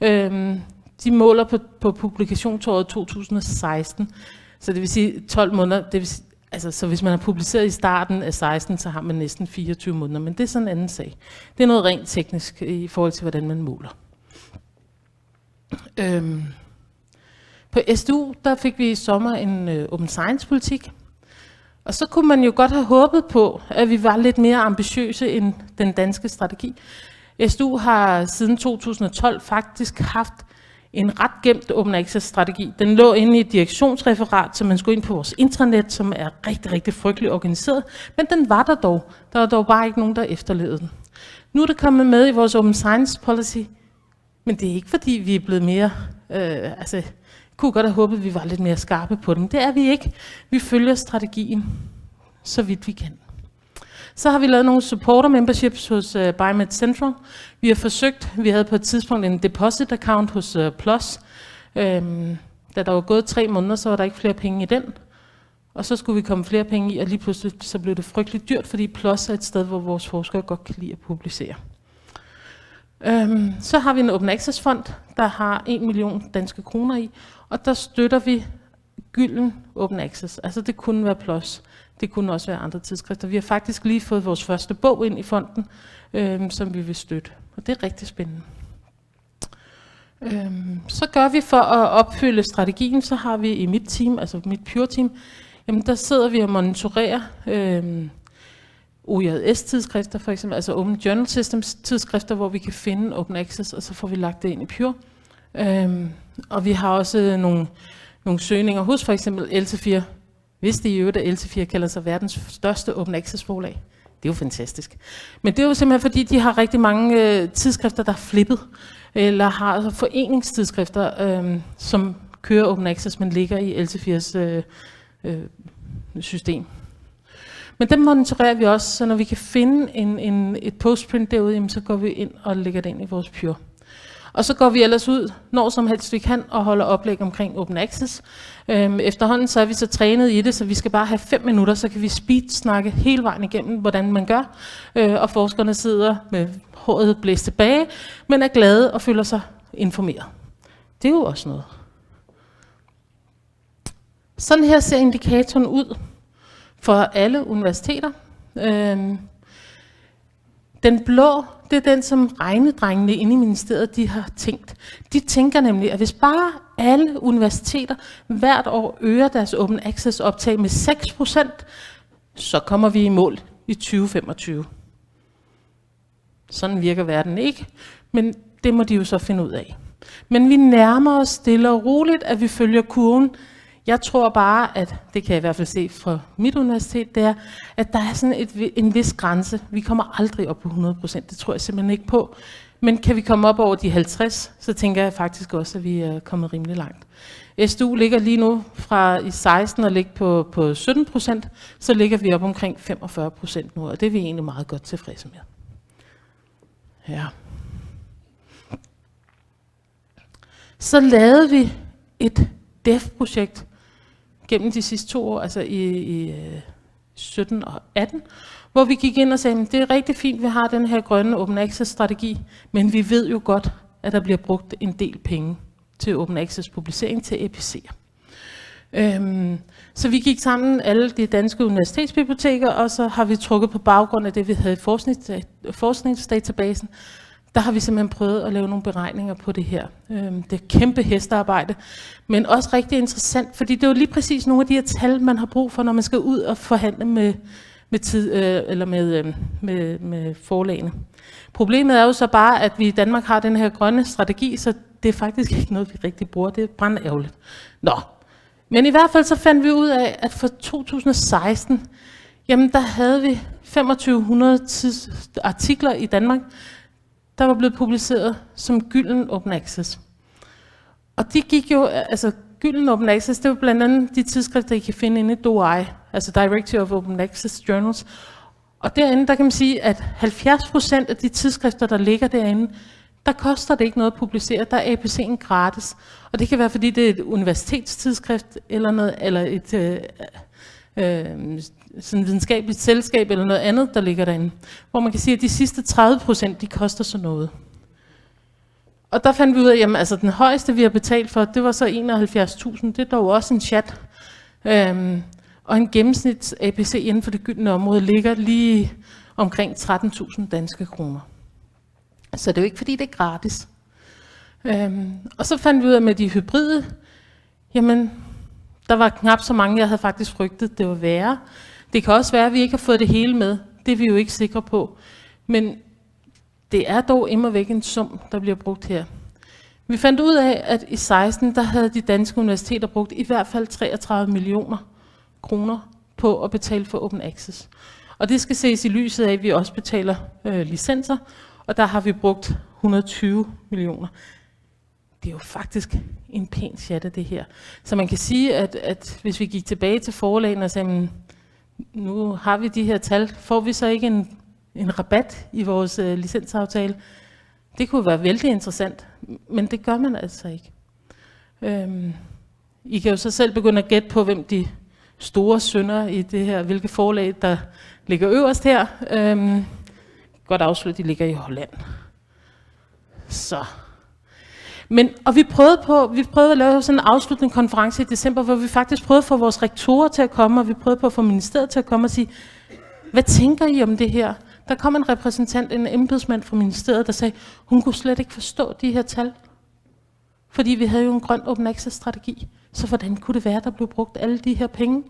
øhm, de måler på, på publikationsåret to tusind og seksten. Så det vil sige tolv måneder, det vil sige, altså, så hvis man har publiceret i starten af seksten, så har man næsten fireogtyve måneder, men det er sådan en anden sag. Det er noget rent teknisk i forhold til, hvordan man måler. Øhm, på S D U, der fik vi i sommer en øh, open science-politik, og så kunne man jo godt have håbet på, at vi var lidt mere ambitiøse end den danske strategi. S D U har siden to tusind og tolv faktisk haft en ret gemt open access-strategi. Den lå inde i et direktionsreferat, så man skulle ind på vores intranet, som er rigtig, rigtig frygteligt organiseret, men den var der dog. Der var dog bare ikke nogen, der efterlevede den. Nu er det kommet med i vores open science policy, men det er ikke, fordi vi er blevet mere, øh, altså, jeg kunne godt have håbet, at vi var lidt mere skarpe på dem. Det er vi ikke. Vi følger strategien, så vidt vi kan. Så har vi lavet nogle supporter memberships hos øh, Biomed Central. Vi har forsøgt, vi havde på et tidspunkt en deposit account hos øh, PLOS. Øhm, da der var gået tre måneder, så var der ikke flere penge i den. Og så skulle vi komme flere penge i, og lige pludselig så blev det frygteligt dyrt, fordi PLOS er et sted, hvor vores forskere godt kan lide at publicere. Øhm, så har vi en open access fond, der har en million danske kroner i, og der støtter vi gylden open access. Altså det kunne være PLOS, det kunne også være andre tidsskrifter. Vi har faktisk lige fået vores første bog ind i fonden, øhm, som vi vil støtte, og det er rigtig spændende. Øhm, så gør vi for at opfylde strategien, så har vi i mit team, altså mit Pure-team, jamen der sidder vi og monitorerer øhm, O J S-tidsskrifter for eksempel, altså Open Journal Systems tidsskrifter, hvor vi kan finde open access, og så får vi lagt det ind i Pure. Øhm, og vi har også nogle, nogle søgninger hos for eksempel Elsevier, hvis det i øvrigt er Elsevier, kalder sig verdens største open access forlag. Det er jo fantastisk. Men det er jo simpelthen fordi, de har rigtig mange øh, tidsskrifter, der er flippet, eller har foreningstidsskrifter, øh, som kører open access, men ligger i Elseviers øh, øh, system. Men dem monitorerer vi også, så når vi kan finde en, en, et postprint derude, jamen, så går vi ind og lægger det ind i vores Pure. Og så går vi ellers ud, når som helst vi kan, og holder oplæg omkring Open Access. Øhm, efterhånden så er vi så trænet i det, så vi skal bare have fem minutter, så kan vi speed-snakke hele vejen igennem, hvordan man gør. Øh, og forskerne sidder med håret blæst tilbage, men er glade og føler sig informeret. Det er jo også noget. Sådan her ser indikatoren ud for alle universiteter. Øhm, den blå, det er den, som regnedrengene inde i ministeriet, de har tænkt. De tænker nemlig, at hvis bare alle universiteter hvert år øger deres open access optag med seks procent, så kommer vi i mål i tyve femogtyve. Sådan virker verden ikke, men det må de jo så finde ud af. Men vi nærmer os stille og roligt, at vi følger kurven. Jeg tror bare, at det kan jeg i hvert fald se fra mit universitet, det er, at der er sådan et, en vis grænse. Vi kommer aldrig op på hundrede procent, det tror jeg simpelthen ikke på. Men kan vi komme op over de halvtreds, så tænker jeg faktisk også, at vi er kommet rimelig langt. S D U ligger lige nu fra i seksten at ligge på, på sytten procent, så ligger vi op omkring femogfyrre procent nu, og det er vi egentlig meget godt tilfredse med. Ja. Så lavede vi et def-projekt gennem de sidste to år, altså i, i øh, sytten og atten, hvor vi gik ind og sagde, "Men det er rigtig fint, vi har den her grønne open access-strategi, men vi ved jo godt, at der bliver brugt en del penge til open access publicering til A B C'er." Øhm, så vi gik sammen, alle de danske universitetsbiblioteker, og så har vi trukket på baggrund af det, vi havde i forskningsda-, forskningsdatabasen. Der har vi simpelthen prøvet at lave nogle beregninger på det her. Øhm, det er kæmpe hestearbejde, men også rigtig interessant, fordi det er jo lige præcis nogle af de her tal, man har brug for, når man skal ud og forhandle med, med, tid, øh, eller med, øh, med, med forlagene. Problemet er jo så bare, at vi i Danmark har den her grønne strategi, så det er faktisk ikke noget, vi rigtig bruger. Det er brandærgerligt. Nå, men i hvert fald så fandt vi ud af, at for to tusind og seksten, jamen der havde vi femogtyve hundrede tids-, artikler i Danmark, der var blevet publiceret som gylden open access. Og de gik jo, altså gylden open access, det var blandt andet de tidsskrifter, I kan finde inde i D O A I, altså Directory of Open Access Journals. Og derinde, der kan man sige, at halvfjerds procent af de tidsskrifter, der ligger derinde, der koster det ikke noget at publicere. Der er A B C'en gratis. Og det kan være, fordi det er et universitetstidsskrift, eller noget, eller et øh, øh, sådan videnskabeligt selskab, eller noget andet, der ligger derinde. Hvor man kan sige, at de sidste tredive procent, de koster så noget. Og der fandt vi ud af, jamen altså den højeste, vi har betalt for, det var så enoghalvfjerds tusind. Det er dog også en chat. Øhm, og en gennemsnits A B C inden for det gyldne område ligger lige omkring tretten tusind danske kroner. Så det er jo ikke, fordi det er gratis. Øhm, og så fandt vi ud af med de hybride, jamen, der var knap så mange, jeg havde faktisk frygtet, det var værre. Det kan også være, at vi ikke har fået det hele med. Det er vi jo ikke sikre på. Men det er dog immer væk en sum, der bliver brugt her. Vi fandt ud af, at i seksten, der havde de danske universiteter brugt i hvert fald treogtredive millioner kroner på at betale for open access. Og det skal ses i lyset af, at vi også betaler øh, licenser, og der har vi brugt hundrede tyve millioner. Det er jo faktisk en pæn chat af det her. Så man kan sige, at, at hvis vi gik tilbage til forlagene og sagde, "Men nu har vi de her tal, får vi så ikke en, en rabat i vores øh, licensaftale?" Det kunne være vældig interessant, men det gør man altså ikke. Øhm, I kan jo så selv begynde at gætte på, hvem de store syndere i det her, hvilke forlag, der ligger øverst her. Øhm, godt afsløre, de ligger i Holland. Så. Men, og vi prøvede på, vi prøvede at lave sådan en afsluttende konference i december, hvor vi faktisk prøvede at få vores rektorer til at komme, og vi prøvede på at få ministeriet til at komme og sige, "Hvad tænker I om det her?" Der kom en repræsentant, en embedsmand fra ministeriet, der sagde, hun kunne slet ikke forstå de her tal. Fordi vi havde jo en grøn open access strategi. Så hvordan kunne det være, der blev brugt alle de her penge?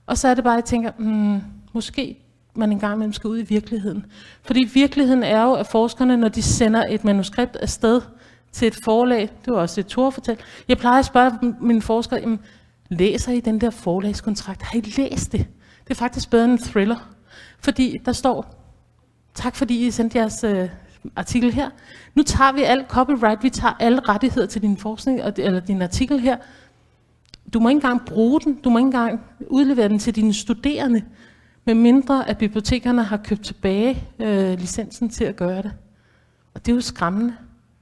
Og så er det bare, jeg tænker, hmm, måske man en gang imellem skal ud i virkeligheden. Fordi virkeligheden er jo, at forskerne, når de sender et manuskript afsted til et forlag, det var også det, Tore fortalte, jeg plejer at spørge mine forskere, "Jamen, læser I den der forlagskontrakt? Har I læst det?" Det er faktisk bedre end en thriller. Fordi der står, "Tak fordi I sendte jeres øh, artikel her. Nu tager vi al copyright, vi tager alle rettigheder til din forskning, og, eller din artikel her. Du må ikke engang bruge den, du må ikke engang udlevere den til dine studerende, medmindre at bibliotekerne har købt tilbage øh, licensen til at gøre det." Og det er jo skræmmende.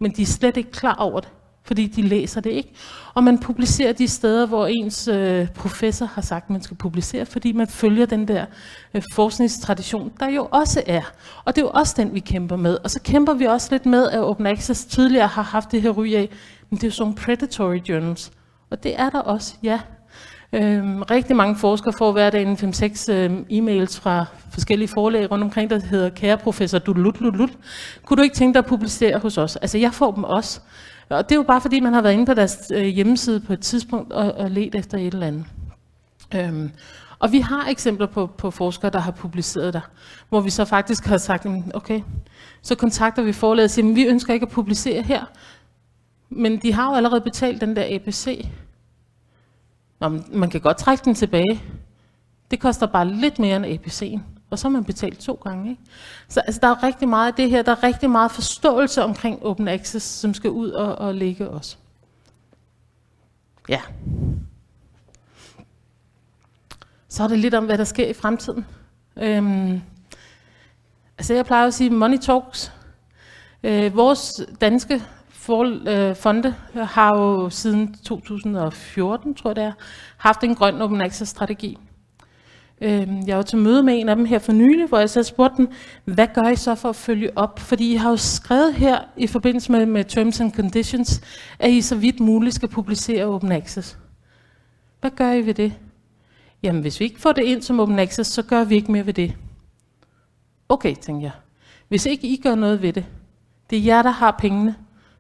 Men de er slet ikke klar over det, fordi de læser det ikke. Og man publicerer de steder, hvor ens øh, professor har sagt, man skal publicere, fordi man følger den der øh, forskningstradition, der jo også er. Og det er jo også den, vi kæmper med. Og så kæmper vi også lidt med, at Open Access tidligere har haft det her ry af, men det er jo sådan predatory journals. Og det er der også, ja. Øhm, rigtig mange forskere får hver dag en fem-seks øhm, e-mails fra forskellige forlag rundt omkring, der hedder: "Kære professor, du lut, lut, lut. Kunne du ikke tænke dig at publicere hos os?" Altså, jeg får dem også. Og det er jo bare, fordi man har været inde på deres øh, hjemmeside på et tidspunkt og, og let efter et eller andet. Øhm, og vi har eksempler på, på forskere, der har publiceret der, hvor vi så faktisk har sagt: "Jamen, okay." Så kontakter vi forlaget og siger: "Men vi ønsker ikke at publicere her." Men de har jo allerede betalt den der A B C. Nå, men man kan godt trække den tilbage. Det koster bare lidt mere end A B C'en. Og så har man betalt to gange, ikke? Så altså, der er rigtig meget af det her. Der er rigtig meget forståelse omkring open access, som skal ud og, og ligge også. Ja. Så er det lidt om, hvad der sker i fremtiden. Øhm, altså, jeg plejer at sige, money talks. Øh, vores danske for, øh, fonde har jo siden to tusind og fjorten, tror jeg det er, haft en grøn open access-strategi. Øhm, jeg var til møde med en af dem her for nylig, hvor jeg så spurgte dem: "Hvad gør I så for at følge op? Fordi I har jo skrevet her i forbindelse med, med terms and conditions, at I så vidt muligt skal publicere open access. Hvad gør I ved det?" "Jamen, hvis vi ikke får det ind som open access, så gør vi ikke mere ved det." "Okay," tænkte jeg. "Hvis ikke I gør noget ved det, det er jer, der har pengene,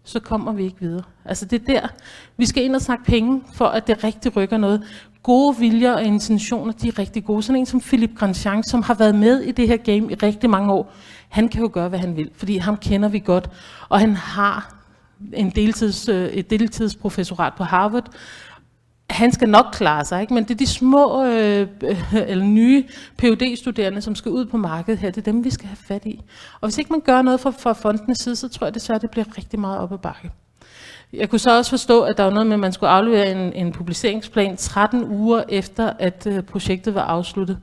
så kommer vi ikke videre." Altså, det er der, vi skal ind og snakke penge, for at det rigtig rykker noget. Gode viljer og intentioner, de er rigtig gode. Sådan en som Philippe Grandjean, som har været med i det her game i rigtig mange år, han kan jo gøre, hvad han vil, fordi ham kender vi godt, og han har en deltids, øh, et deltidsprofessorat på Harvard. Han skal nok klare sig, ikke? Men det er de små øh, eller nye Ph.D.-studerende, som skal ud på markedet her, det er dem, vi skal have fat i. Og hvis ikke man gør noget fra, fra fondenes side, så tror jeg desværre, det bliver rigtig meget op ad bakke. Jeg kunne så også forstå, at der var noget med, at man skulle aflevere en, en publiceringsplan tretten uger efter, at øh, projektet var afsluttet.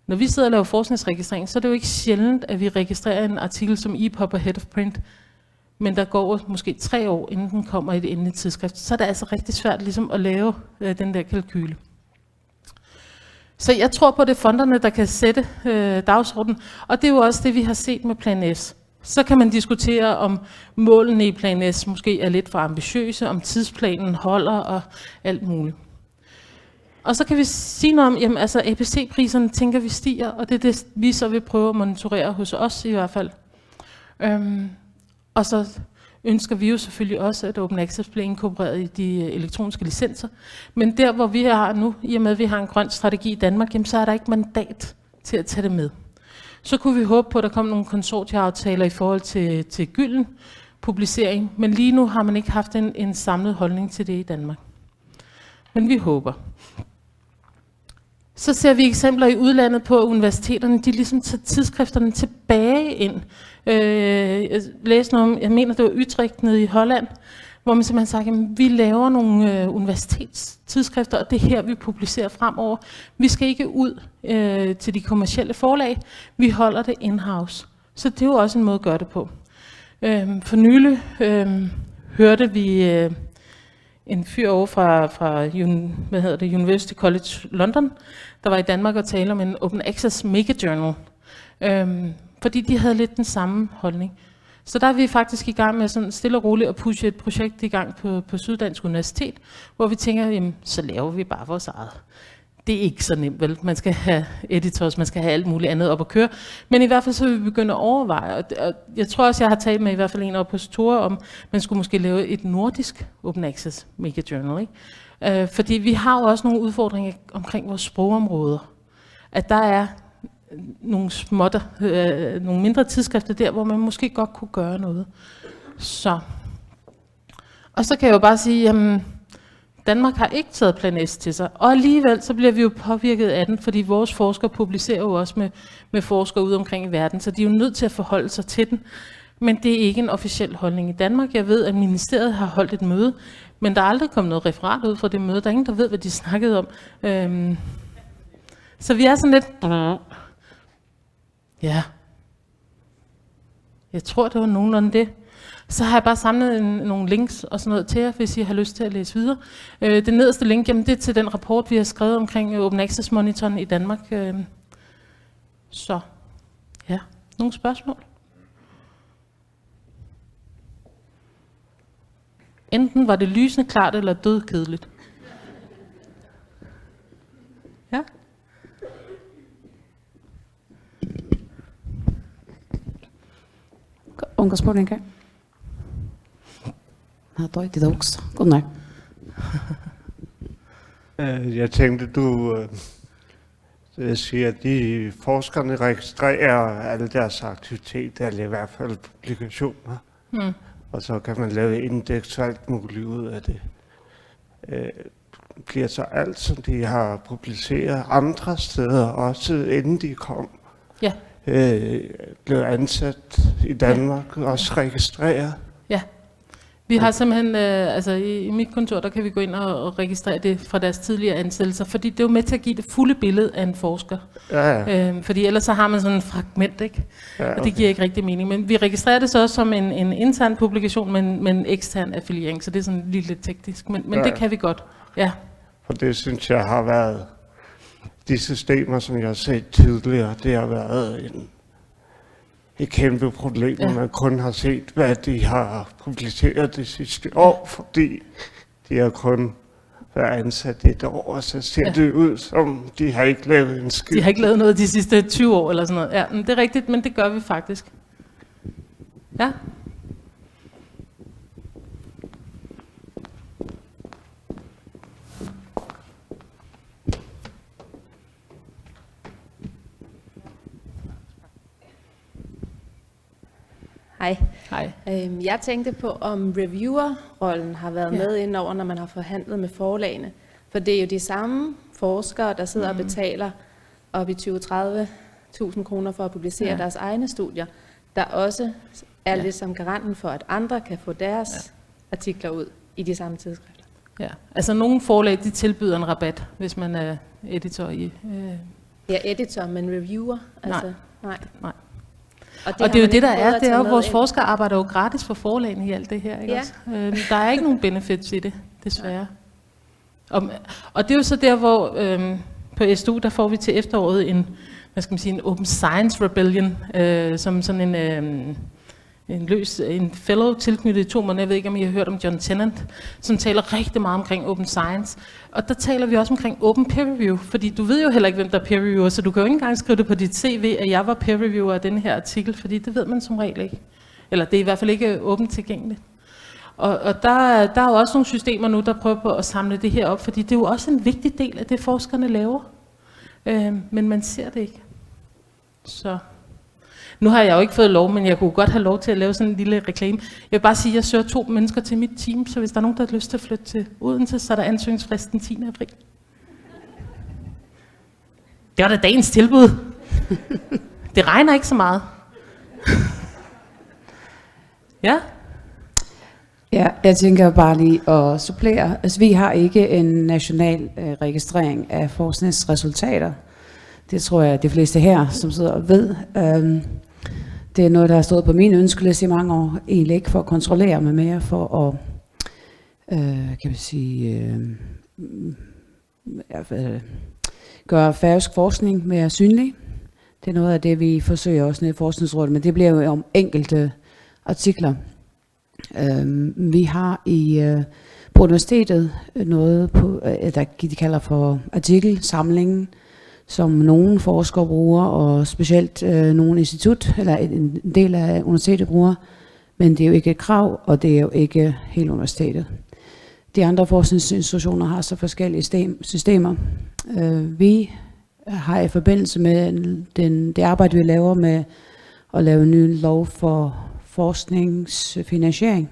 Når vi sidder og laver forskningsregistrering, så er det jo ikke sjældent, at vi registrerer en artikel som e-pub og head of print, men der går måske tre år, inden den kommer i det endelige tidsskrift. Så er det altså rigtig svært ligesom at lave øh, den der kalkyle. Så jeg tror på, det er fondene, der kan sætte øh, dagsordenen, og det er jo også det, vi har set med Plan S. Så kan man diskutere, om målene i Plan S måske er lidt for ambitiøse, om tidsplanen holder og alt muligt. Og så kan vi sige noget om, jamen altså A B C-priserne tænker vi stiger, og det er det, vi så vil prøve at monitorere hos os i hvert fald. Øhm, og så ønsker vi jo selvfølgelig også, at open access bliver inkorporeret i de øh, elektroniske licenser. Men der, hvor vi er nu, i og med at vi har en grøn strategi i Danmark, jamen, så er der ikke mandat til at tage det med. Så kunne vi håbe på, at der kom nogle konsortieaftaler i forhold til, til gylden publicering, men lige nu har man ikke haft en, en samlet holdning til det i Danmark. Men vi håber. Så ser vi eksempler i udlandet på, at universiteterne, de ligesom tager tidsskrifterne tilbage ind. Øh, jeg læste noget om, jeg mener, det var Utrecht nede i Holland, hvor man simpelthen sagde, at vi laver nogle øh, universitetstidsskrifter, og det er her, vi publicerer fremover. Vi skal ikke ud øh, til de kommercielle forlag. Vi holder det in-house. Så det er jo også en måde at gøre det på. Øhm, for nylig øhm, hørte vi øh, en fyr over fra, fra hvad hedder det, University College London, der var i Danmark og tale om en open access mega journal. Øhm, fordi de havde lidt den samme holdning. Så der er vi faktisk i gang med sådan stille og roligt at pushe et projekt i gang på, på Syddansk Universitet, hvor vi tænker, jamen, så laver vi bare vores eget. Det er ikke så nemt, vel? Man skal have editors, man skal have alt muligt andet op at køre. Men i hvert fald så vil vi begynde at overveje, og, og jeg tror også, jeg har talt med i hvert fald en af professorer om, man skulle måske lave et nordisk open access mega journal, ikke? Øh, fordi vi har jo også nogle udfordringer omkring vores sprogområder. At der er nogle småtter, øh, nogle mindre tidsskrifter der, hvor man måske godt kunne gøre noget. Så. Og så kan jeg jo bare sige, jamen, Danmark har ikke taget Plan S til sig, og alligevel så bliver vi jo påvirket af den, fordi vores forskere publicerer jo også med, med forskere ude omkring i verden, så de er jo nødt til at forholde sig til den. Men det er ikke en officiel holdning i Danmark. Jeg ved, at ministeriet har holdt et møde, men der er aldrig kommet noget referat ud fra det møde. Der er ingen, der ved, hvad de snakkede om. Øhm, så vi er sådan lidt... Ja. Jeg tror, det var nogenlunde det. Så har jeg bare samlet en, nogle links og sådan noget til jer, hvis I har lyst til at læse videre. Øh, det nederste link, jamen, det er til den rapport, vi har skrevet omkring, øh, Open Access Monitoren i Danmark. Øh, så, ja. Nogle spørgsmål? Enten var det lysende klart eller dødkedeligt. Ja. Onkel Spurninga. Har du det også? Goddag. Øh, jeg tænkte, du, øh, øh, siger, at de forskerne registrerer alle deres aktiviteter, eller i hvert fald publikationer. Mm. Og så kan man lave indeks og alt muligt ud af det. Øh, bliver så alt, som de har publiceret andre steder, også inden de kom, ja, øh, blev ansat i Danmark, ja, også registreret. Ja. Vi har simpelthen, øh, altså i, i mit kontor, der kan vi gå ind og, og registrere det fra deres tidligere ansættelser, fordi det er jo med til at give det fulde billede af en forsker. Ja, ja. Øhm, fordi ellers så har man sådan et fragment, ikke? Ja, okay. Og det giver ikke rigtig mening. Men vi registrerer det så også som en, en intern publikation med en, med en ekstern affiliering, så det er sådan lidt, lidt teknisk, men, men, ja, det kan vi godt. Ja. For det synes jeg har været, de systemer, som jeg har set tidligere, det har været en, et kæmpe problem, ja, når man kun har set, hvad de har publiceret det sidste år, fordi de har kun været ansat et år, og så ser, ja, det ud, som de har ikke lavet en skid. De har ikke lavet noget de sidste tyve år eller sådan noget. Ja, men det er rigtigt, men det gør vi faktisk. Ja. Hej. Hej. Øhm, jeg tænkte på, om reviewerrollen har været, ja, med indover, når man har forhandlet med forlagene. For det er jo de samme forskere, der sidder og, mhm, betaler op i tyve tredive tusind kroner for at publicere, ja, deres egne studier, der også er, ja, lidt som garanten for, at andre kan få deres, ja, artikler ud i de samme tidsskrifter. Ja, altså nogle forlag, de tilbyder en rabat, hvis man er editor i, øh, ja, editor, men reviewer, nej, altså, nej. Nej. Og det, og det er jo det, der er, det er jo, vores forskere arbejder jo gratis for forlagene i alt det her, ikke også? Ja. Øhm, der er ikke nogen benefits i det, desværre. Og, og det er jo så der, hvor, øhm, på S D U, der får vi til efteråret en, hvad skal man sige, en Open Science Rebellion, øh, som sådan en, øhm, en løs, en fellow tilknyttet i to måneder. Jeg ved ikke, om I har hørt om John Tennant, som taler rigtig meget omkring open science. Og der taler vi også omkring open peer review, fordi du ved jo heller ikke, hvem der er peer reviewer, så du kan jo ikke engang skrive det på dit C V, at jeg var peer reviewer af denne her artikel, fordi det ved man som regel ikke. Eller det er i hvert fald ikke åbent tilgængeligt. Og, og der, der er jo også nogle systemer nu, der prøver på at samle det her op, fordi det er jo også en vigtig del af det, forskerne laver. Øhm, men man ser det ikke. Så nu har jeg jo ikke fået lov, men jeg kunne godt have lov til at lave sådan en lille reklame. Jeg vil bare sige, at jeg søger to mennesker til mit team, så hvis der er nogen, der har lyst til at flytte til Odense, så er der ansøgningsfrist den tiende april. Det var da dagens tilbud. Det regner ikke så meget. Ja. Ja, jeg tænker bare lige at supplere. Altså, vi har ikke en national, øh, registrering af forskningsresultater. Det tror jeg, de fleste her, som sidder og ved. Øhm, det er noget, der har stået på min ønskeliste i mange år. Egentlig ikke for at kontrollere, men mere for at, øh, kan man sige, øh, ja, øh, gøre færøsk forskning mere synlig. Det er noget af det, vi forsøger også nede i Forskningsrådet, men det bliver jo om enkelte artikler. Øhm, vi har i, øh, på universitetet noget, på, øh, der de kalder for artikelsamlingen, som nogle forskere bruger, og specielt, øh, nogle institut, eller en, en del af universitetet bruger, men det er jo ikke et krav, og det er jo ikke hele universitetet. De andre forskningsinstitutioner har så forskellige stem-, systemer. Øh, vi har i forbindelse med den, det arbejde, vi laver med at lave en ny lov for forskningsfinansiering,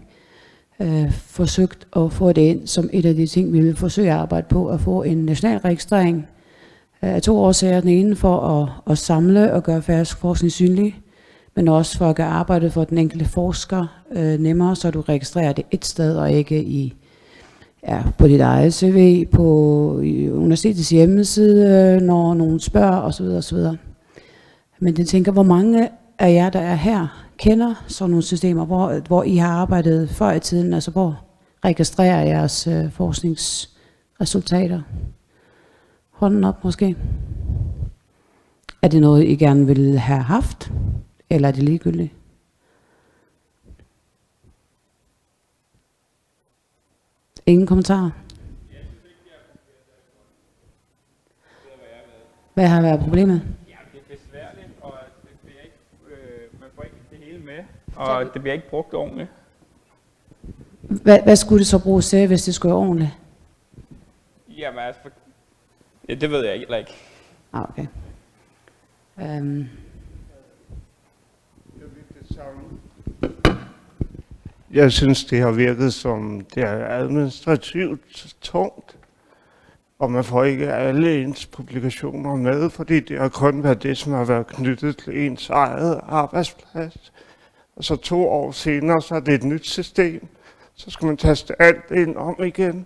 øh, forsøgt at få det ind som et af de ting, vi vil forsøge at arbejde på, at få en national registrering. Øh, af to årsager. Den ene for at, at samle og gøre færøsk forskning synlig, men også for at gøre arbejdet for den enkelte forsker, øh, nemmere, så du registrerer det et sted og ikke i, ja, på dit eget C V, på, i universitetets hjemmeside, øh, når nogen spørger, og så videre, og så videre. Men jeg tænker, hvor mange af jer, der er her, kender sådan nogle systemer, hvor, hvor I har arbejdet før i tiden, altså hvor registrerer jeres øh, forskningsresultater? Hånden op måske. Er det noget, I gerne ville have haft, eller er det ligegyldigt? Ingen kommentarer? Hvad har været problemet? Ja, det er besværligt, og det bliver ikke, øh, man får ikke det hele med, og det bliver ikke brugt ordentligt. Hvad, hvad skulle det så bruges til, hvis det skulle være ordentligt? Jamen, altså, for, ja, det ved jeg heller ikke. Ah, okay. Um. Jeg synes, det har virket som, det er administrativt tungt, og man får ikke alle ens publikationer med, fordi det har kun været det, som har været knyttet til ens eget arbejdsplads. Og så to år senere, så er det et nyt system. Så skal man taste alt ind om igen.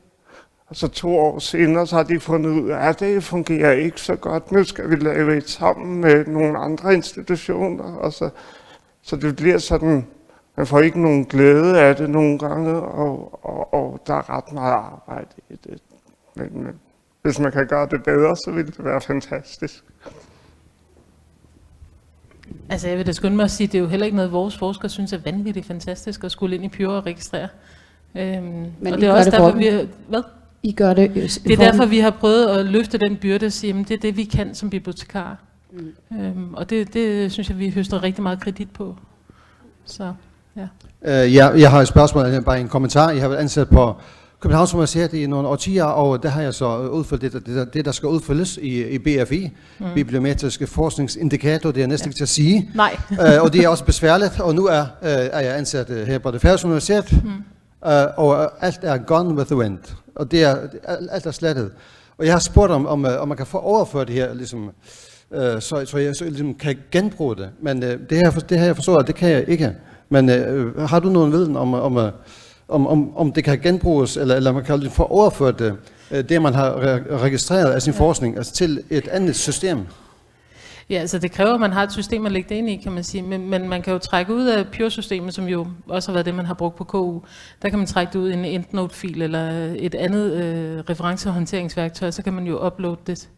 Og så to år senere, så har de fundet ud af, at det fungerer ikke så godt. Nu skal vi lave et sammen med nogle andre institutioner. Og så, så det bliver sådan, man får ikke nogen glæde af det nogle gange, og, og, og der er ret meget arbejde i det. Men, men hvis man kan gøre det bedre, så ville det være fantastisk. Altså, jeg vil da skynde mig at sige, det er jo heller ikke noget, vores forskere synes er vanvittigt fantastisk at skulle ind i Pure og registrere. Øhm, Men og I det er gør også det for derfor, dem. Vi har, hvad? I gør det. Det er derfor, vi har prøvet at løfte den byrde og sige, at det er det, vi kan som bibliotekarer. Mm. Øhm, og det, det synes jeg, vi høster rigtig meget kredit på. Så, ja. Øh, ja, jeg har et spørgsmål, eller bare en kommentar. Jeg har været ansat på Københavns Universitet i nogle årtier, og der har jeg så udfyldt det, det, det der skal udfyldes i, i B F I, mm. Bibliometriske Forskningsindikator, det er jeg næsten ikke til at sige. Nej. Øh, og det er også besværligt, og nu er, øh, er jeg ansat øh, her på det Færøske Universitet, mm. øh, og øh, alt er gone with the wind, og det er, alt, alt er slettet. Og jeg har spurgt, om, om, øh, om man kan få overført det her, ligesom, øh, så, så jeg så ligesom kan genbruge det. Men øh, det, her, det har jeg forstået, at det kan jeg ikke. Men øh, har du nogen viden om, om, øh, om, om, om det kan genbruges, eller, eller man kan ligesom få overført det, øh, det, man har re- registreret af sin forskning, altså til et andet system? Ja, så det kræver, at man har et system at lægge det ind i, kan man sige. Men, men man kan jo trække ud af Pure-systemet, som jo også har været det, man har brugt på K U. Der kan man trække det ud i en EndNote-fil eller et andet øh, referencehåndteringsværktøj, så kan man jo uploade det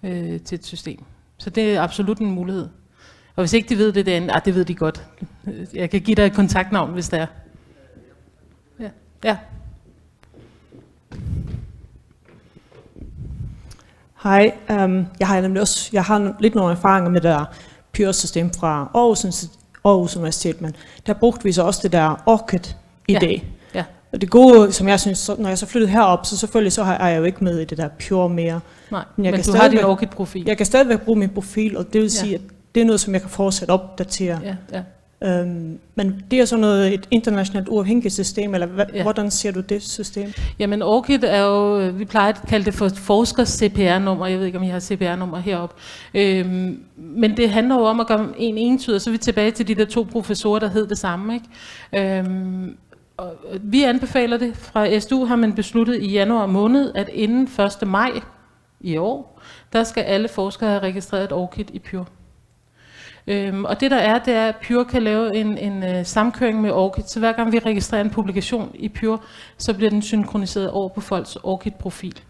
øh, til et system. Så det er absolut en mulighed. Og hvis ikke de ved det derinde, ah, det ved de godt. Jeg kan give dig et kontaktnavn, hvis det er. Ja. Ja. Hej, um, jeg har nemlig også, jeg har lidt nogle erfaringer med det der Pure-system fra Aarhus, Aarhus Universitet, men der brugte vi så også det der ORCID I D. Ja. Og det gode, som jeg synes, så, når jeg så flyttede herop, så selvfølgelig så har, er jeg jo ikke med i det der Pure mere. Nej, Men jeg men kan du har din stadigvæk- ORCID-profil. Jeg kan stadigvæk bruge min profil, og det vil sige, Ja. at det er noget, som jeg kan fortsætte opdatere. Ja, ja. Øhm, men det er sådan noget, et internationalt uafhængigt system, eller hvad, Ja. Hvordan ser du det system? Jamen ORCID er jo, øh, vi plejer at kalde det for forskers C P R-nummer. Jeg ved ikke, om I har C P R-nummer heroppe. Øhm, men det handler jo om at gøre en entydig, og så er vi tilbage til de der to professorer, der hed det samme, ikke? Øhm, og vi anbefaler det. Fra S D U har man besluttet i januar måned, at inden første maj i år, der skal alle forskere have registreret et ORCID i Pure. Øhm, og det der er, det er, at Pure kan lave en, en øh, samkøring med ORCID, så hver gang vi registrerer en publikation i Pure, så bliver den synkroniseret over på folks ORCID-profil.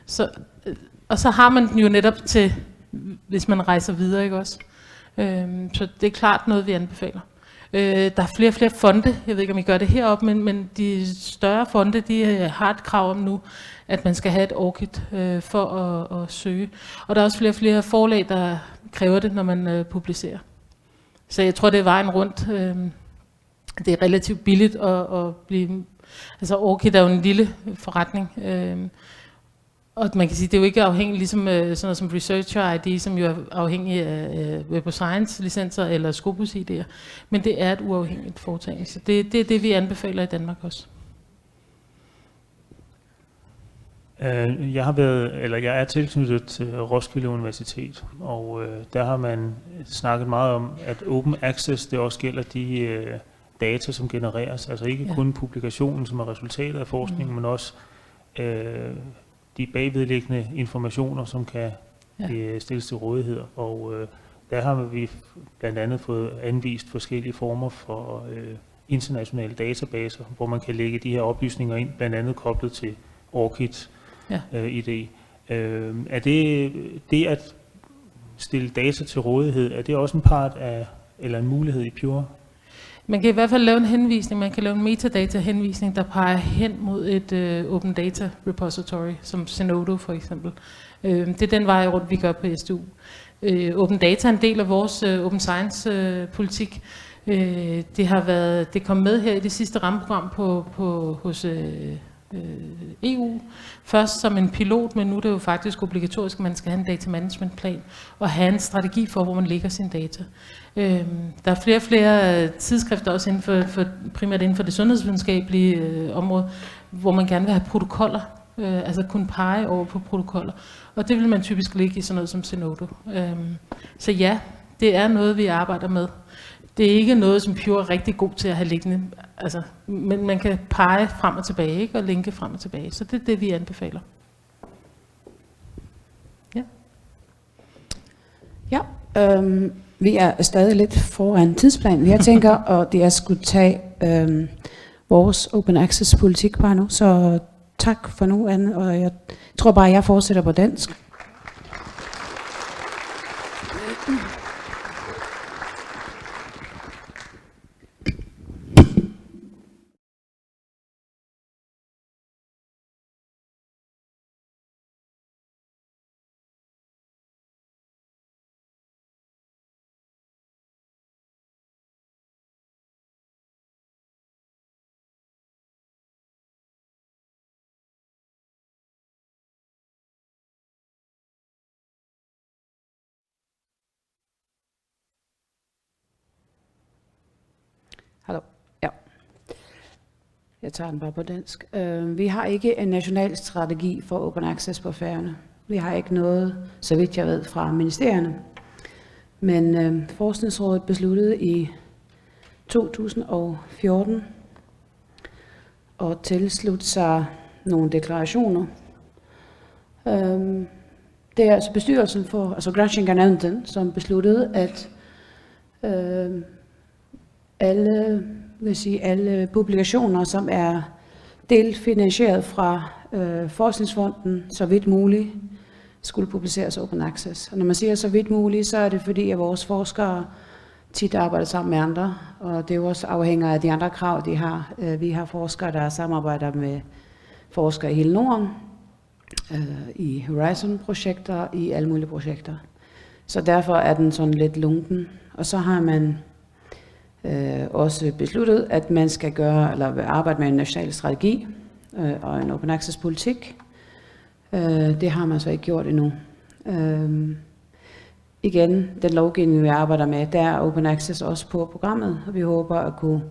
Så, øh, og så har man den jo netop til, hvis man rejser videre, ikke også? Øhm, så det er klart noget, vi anbefaler. Øh, der er flere og flere fonde, jeg ved ikke, om I gør det heroppe, men, men de større fonde, de øh, har et krav om nu, at man skal have et ORCID øh, for at, at søge. Og der er også flere og flere forlag, der kræver det, når man øh, publicerer. Så jeg tror, det er vejen rundt. Øh, det er relativt billigt at, at blive... Altså, ORCID er jo en lille forretning, øh, og man kan sige, det er jo ikke afhængigt, ligesom øh, sådan noget som Researcher I D, som jo er afhængig af øh, Web of Science licenser eller Scopus I D'er, men det er et uafhængigt foretagende, så det, det er det, vi anbefaler i Danmark også. Øh, Jeg har været, eller jeg er tilknyttet til Roskilde Universitet, og øh, der har man snakket meget om, at open access, det også gælder de øh, data, som genereres, altså ikke Ja. Kun publikationen, som er resultatet af forskningen, Mm. Men også øh, de bagvedliggende informationer, som kan Ja. øh, stilles til rådighed. Og øh, der har vi blandt andet fået anvist forskellige former for, øh, internationale databaser, hvor man kan lægge de her oplysninger ind, blandt andet koblet til ORCID, Ja. øh, I D. Øh, er det, det at stille data til rådighed, er det også en part af, eller en mulighed i Pure? Man kan i hvert fald lave en henvisning, man kan lave en metadata-henvisning, der peger hen mod et, øh, open data repository, som Zenodo for eksempel. Øh, det er den vej rundt, vi gør på S D U. Øh, open data er en del af vores, øh, open science, øh, politik. Øh, det har været, det kom med her i det sidste rammeprogram på, på, hos, øh, øh, E U. Først som en pilot, men nu er det jo faktisk obligatorisk, at man skal have en data management plan og have en strategi for, hvor man lægger sine data. Øhm, der er flere og flere, øh, tidsskrifter også inden for, for, primært inden for det sundhedsvidenskabelige, øh, område, hvor man gerne vil have protokoller, øh, altså kunne pege over på protokoller. Og det vil man typisk ligge i sådan noget som Zenodo. Øhm, så ja, det er noget, vi arbejder med. Det er ikke noget, som Pure er rigtig god til at have liggende, altså, men man kan pege frem og tilbage, ikke, og linke frem og tilbage. Så det er det, vi anbefaler. Ja. Ja, øhm, vi er stadig lidt foran tidsplanen. Jeg tænker, at jeg skulle tage, øhm, vores open access politik bare nu, så tak for nu, Anne, og jeg tror bare, jeg fortsætter på dansk. Hallo. Ja. Jeg tager den bare på dansk. Øh, vi har ikke en national strategi for open access på Færøerne. Vi har ikke noget, så vidt jeg ved, fra ministerierne. Men, øh, Forskningsrådet besluttede i to tusind og fjorten at tilslutte sig nogle deklarationer. Øhm, det er altså bestyrelsen for, altså Grænsegangnævnet, som besluttede, at, øhm, alle, vil sige, alle publikationer, som er delfinansieret fra, øh, Forskningsfonden, så vidt muligt, skulle publiceres open access. Og når man siger så vidt muligt, så er det fordi, at vores forskere tit arbejder sammen med andre, og det er jo også afhænger af de andre krav, de har. Øh, vi har forskere, der samarbejder med forskere i hele Norden, øh, i Horizon-projekter, i alle mulige projekter. Så derfor er den sådan lidt lunken. Og så har man, øh, også besluttet, at man skal gøre, eller vil arbejde med en national strategi, øh, og en open access politik. Øh, det har man så ikke gjort endnu. Øhm, igen, den lovgivning, vi arbejder med, der er open access også på programmet, og vi håber at kunne,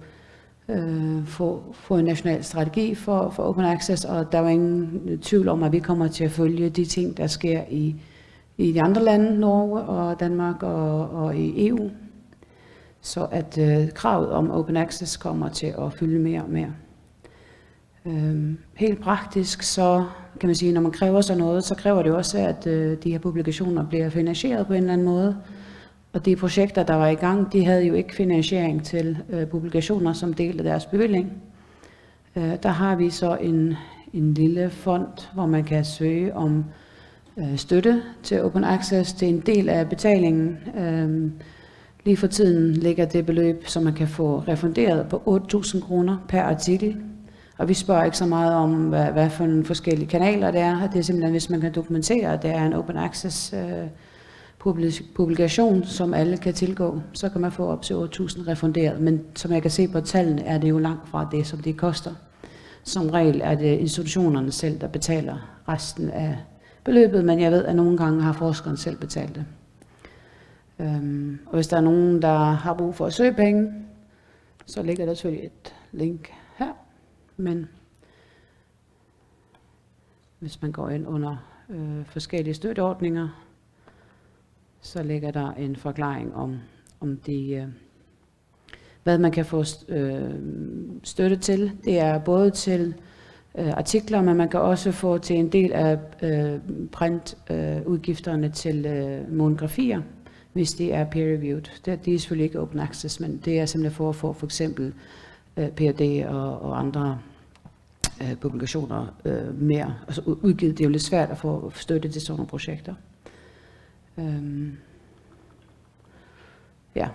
øh, få, få en national strategi for, for open access, og der er jo ingen tvivl om, at vi kommer til at følge de ting, der sker i, i de andre lande, Norge og Danmark og, og i E U, så at, øh, kravet om open access kommer til at fylde mere og mere. Øhm, helt praktisk, så kan man sige, når man kræver sådan noget, så kræver det jo også, at, øh, de her publikationer bliver finansieret på en eller anden måde. Og de projekter, der var i gang, de havde jo ikke finansiering til, øh, publikationer som del af deres bevilling. Øh, der har vi så en, en lille fond, hvor man kan søge om, øh, støtte til open access. Det er en del af betalingen. Øhm, lige for tiden ligger det beløb, som man kan få refunderet, på otte tusind kroner per artikel. Og vi spørger ikke så meget om, hvad, hvad for nogle forskellige kanaler det er. Det er simpelthen, hvis man kan dokumentere, at det er en open access, øh, publi-, publikation, som alle kan tilgå, så kan man få op til otte tusind refunderet. Men som jeg kan se på tallene, er det jo langt fra det, som det koster. Som regel er det institutionerne selv, der betaler resten af beløbet, men jeg ved, at nogle gange har forskeren selv betalt det. Øhm, og hvis der er nogen, der har brug for at søge penge, så ligger der selvfølgelig et link her. Men hvis man går ind under, øh, forskellige støtteordninger, så ligger der en forklaring om, om de, øh, hvad man kan få st-, øh, støtte til. Det er både til, øh, artikler, men man kan også få til en del af, øh, print, øh, udgifterne til, øh, monografier. hvis de er peer-reviewed. Det, de er selvfølgelig ikke open access, men det er simpelthen for at få for eksempel øh, Ph.D. og, og andre øh, publikationer øh, med, altså u- udgivet. Det er jo lidt svært at få støtte til sådan nogle projekter. Øhm, ja,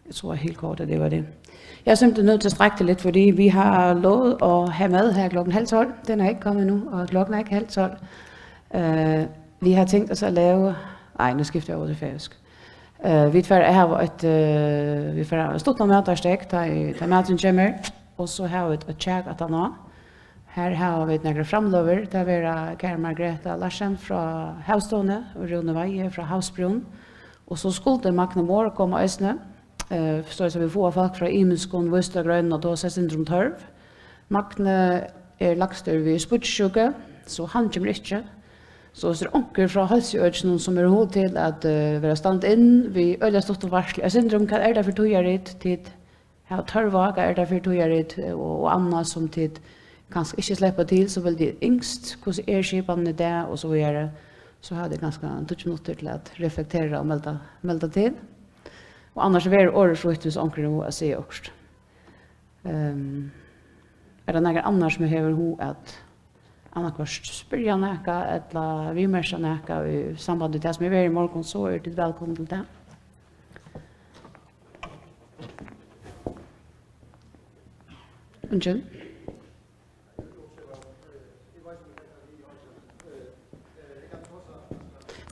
jeg tror helt kort, at det var det. Jeg er simpelthen nødt til at strække det lidt, fordi vi har lovet at have mad her klokken halv tolv. Den er ikke kommet endnu, og klokken er ikke halv tolv. Øh, vi har tænkt os at lave... Ej, nu skifter jeg over til færøsk. Eh, vit fara at hava eitt, eh, vit fara at hava stuttan matarstekk, tá ið, tá maturin kemur, og so hava vit eitt kjak aftaná. Her hava vit nakrar framløgur, tað verða Karen Margrethe Larsen frá Havstovuni og Rúni Weihe frá Havsbrún. Og so skuldi Magni Mohr koma eisini, eh, soleiðis at vit fáa fólk frá ymiskum vísindagreinum at tosa eitt sindur um tørv. Magni er lagstur við spýkisjúku, so hann kemur ikki. So hvis tað er onkur frá heilsuøkinum, sum hevur hug til at eh, vera stand-in við øgiliga stuttum varsli, eitt sindur um, hvat er tað fyri tíðarrit, tit hava tørv á, hvat er tað fyri tíðarrit, eh, og, og annað sum tit kanska ikki sleppa til, so vildi eg ynskt, hvussu er skipanin í dag, og so víðari. So hava tit kanska tíggju minuttir til at reflektera og melda, melda til. Og annars verður orðið frítt, hvis onkur hevur hug at siga okkurt. Ehm, er tað nakar annar, sum hevur hug at annaðhvørt spyrja nakað ella viðmerkja nakað í samband við tað, sum er verið í morgun, so eru tit vælkomin til tað. Eingin?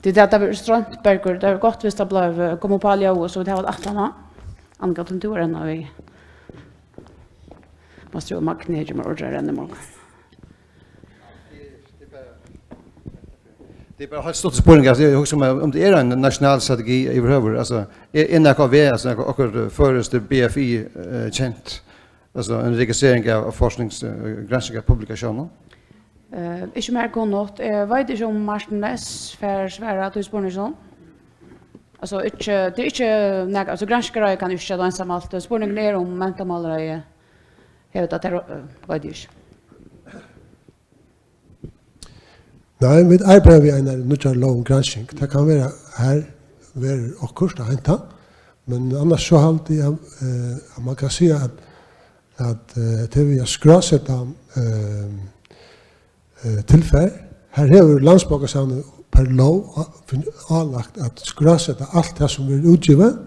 Tað er tað, tað verður stroymt, Bergur. Tað er gott, viss tað bleiv, eh, kom upp á ljóðið, so vit hava tað aftaná. Annika, tú ert enn við. Mást tú, Magni, hevur mær orðið at renna í morgun. Tað er bara heilt stutt spurning, altso, eg hugsi um, um tað er ein national strategi yvirhøvur, altso, er, er nakað á veg, altso, nakað, okkurt, eh, føroyskt B F I, eh, kent, altso, ein registrering av, av forsknings-, eh, granskingarpublikatiónum? Eh, ikki mær kunnugt. Eg veit ikki, um Martin Næss fær svarað tí spurninginum. Altso, ikki, tað er ikki nakað, altso, granskaráðið kann ikki seta einsamalt. Spurningurin er, um mentamálaráðið hevur tað, tað, eh, veit eg ikki. Nei, vit arbeiða við einari nýggjari lóg um gransking. Tað kann vera, har verður okkurt at heinta, men annars so haldi eg, eh, at man kann siga, at, at, eh, tað við at skráseta, eh, eh, tilfar, har hevur Landsbókasavnið per lóg á-, finn-, álagt at skráseta alt tað, sum verður útgivið,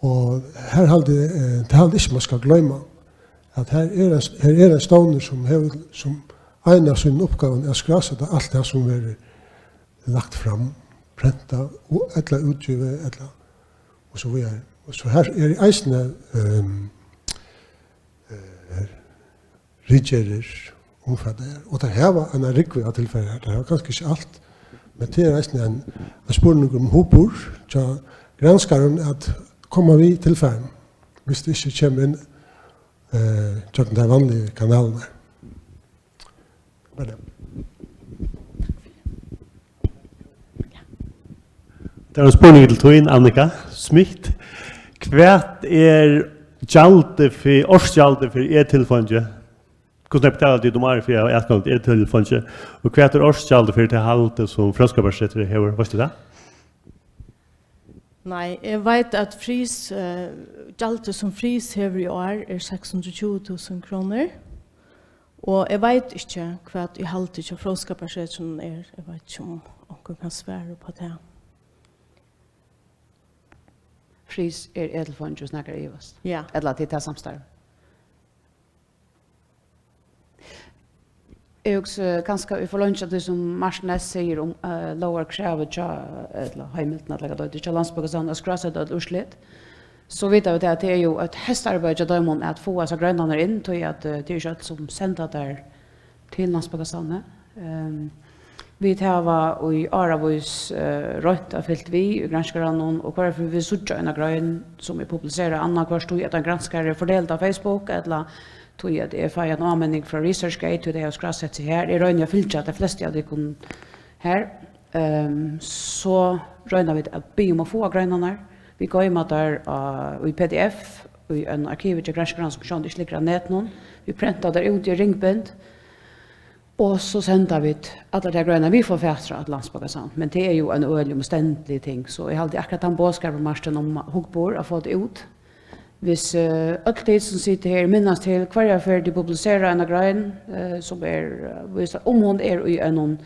og har haldi eg, eh, tað haldi eg ikki, man skal gloyma, at har er ein, har er ein stovnur, sum hevur sum ein av sínum uppgávum at skráseta alt tað, sum verður lagt fram, prentað og, ella útgivið, ella, og so víðari. Og so har er eisini, ehm, eh, ritgerðir, umfata her. Og tær hava eina rúgvu av tilfari her. Tær hava kanska ikki alt, men tað er eisini ein, ein spurningur um hugburð hjá granskarum at koma við tilfarum, viss tað ikki kemur inn, eh, gjøgnum tær vanligu kanalirnar. Bara tað. Tað er ein spurningur til tín, Annika Smith. Hvat er gjaldið fyri, ársgjaldið fyri e-tilfeingi? Hvussu nógv betala tit um árið fyri at hava atgongd til e-tilfeingi? Og hvat er ársgjaldið fyri tað haldið, sum Fróðskaparsetrið hevur? Veitst tú tað? Nei, eg veit, at Fris, eh, gjaldið, sum Fris hevur í ár, er seks hundrað og tjúgu túsund krónur. Og eg veit ikki, hvat í haldi hjá Fróðskaparsetrinum er. Eg veit ikki, um onkur kann svara upp á tað. Fris er e-tilfeingi, og snakkar ivast. Ja. Ella til tað samstarv. Eg hugsi, kanska í forleingjum av tí, sum Martin Næss sigur um, eh, lógarkravið hjá, ella heimildina, ella hvat tað eitur, hjá Landsbókasavninum at skráseta øll úrslit, so vita vit, at tað er jú eitt hestaarbeiði hjá teimum at fáa hesar greinarnar inn, tí at, eh, tað er ikki øll, sum senda tær til Landsbókasavnið. Ehm, vit hava í áravís, eh, roynt at fylgt við í granskaranum, og hvørja ferð vit síggja eina grein, sum er publiserað annaðhvørt, tí at ein granskari fordelir tað á Facebook, ella tí at eg fái eina áminning frá ResearchGate, tí tey hava skrásett seg har. Eg royni at fylgja tey flestu av tykkum har. Ehm, so royna vit at biðja um at fáa greinarnar. Vit goyma tær á, í P D F, í einum arkivi hjá Granskaranum, sum sjálvandi ikki liggur á netinum. Vit prenta tær út í ringbind. Og so senda vit allar tær greinar, vit fáa fatur á eitt Landsbókasavn, men tað er jú ein øgiliga umstendiligur ting, so eg haldi akkurát tann boðskapur, Martin, um hugburð at fáa tað út. Hvis, eh, øll tit sum sita her minnast til, hvørja ferð tit publisera eina grein, eh, sum er, eh, vísir, um hon er í einum,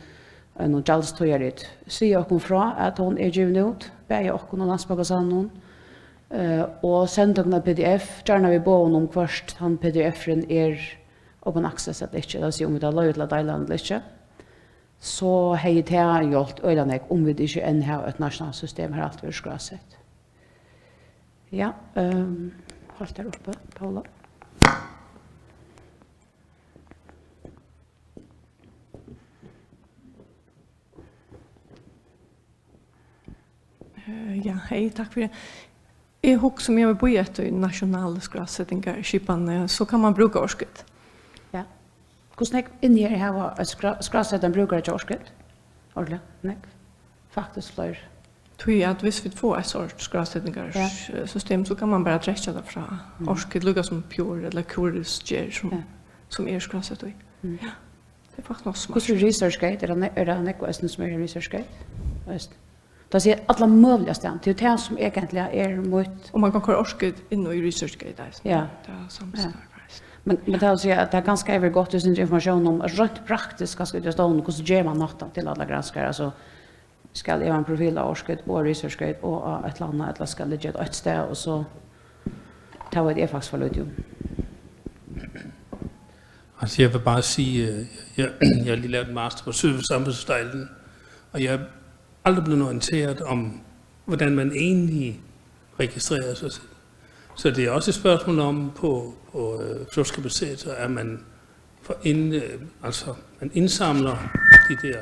einum gjaldstíðarrit, siga okkum frá, at hon er givin út, bæði okkum og Landsbókasavninum, eh, og senda okkum eitt P D F, gjarna við boðum um hvørt tann P D F-urin er open access ella ikki, tað vil siga, um vit hava loyvi til at deila hann ella ikki, so hevði tað hjálpt øgiliga nógv, um vit ikki enn hava eitt nationalt system har alt verður skrásett. Ja, ehm, halt har uppi, Paula. Eh, ja, hey, takk fyri. Eg hugsi, um eg vil bíða eftir nationalu skrásetingarskipanini, so kann man brúka Orkut. Ja. Hvussu nógv inni er hava eitt skrá-, skrásetan brúkara hjá Orkut? Ordiliga nógv. Faktiskt fleiri. Tí at hvis vit fáa eitt sort skrásetingarsystem, ja, so kann man bara trekkja tað frá, mm, Orkut, líka sum Pure ella Curus ger, sum, ja, sum er skrásett í. Mm. Ja. Tað er faktiskt nokk so smart. Hvussu er ResearchGate? Er tað ne-, er tað nógv eisini sum er í ResearchGate? Veist. Tað sigur allar møguligar staðir. Tað er jú tað sum eigentliga er mítt. Og man kann koyra Orkut inn í ResearchGate eisini. Ja. Tað er samstarv eisini. Men, men tað vil siga at tað kanska hevur gott við sindur informatión um, at reint praktiskt kanska út av stovnum, hvussu ger man hatta til allar granskarar? Altso, skal eg hava ein profil á Orkut og ResearchGate og á eitt ella annað, ella skal eg gera tað eitt stað, og so, tað veit eg faktiskt for lítið um. Altså, jeg vil bare sige, øh, jeg, jeg har lige lavet en master på service og samfundsdelen, og jeg er aldrig blevet orienteret om, hvordan man egentlig registrerer sig selv. Så det er også et spørgsmål om på, på, øh, flugskapaciteter, at man får ind-, øh, altså, man indsamler de der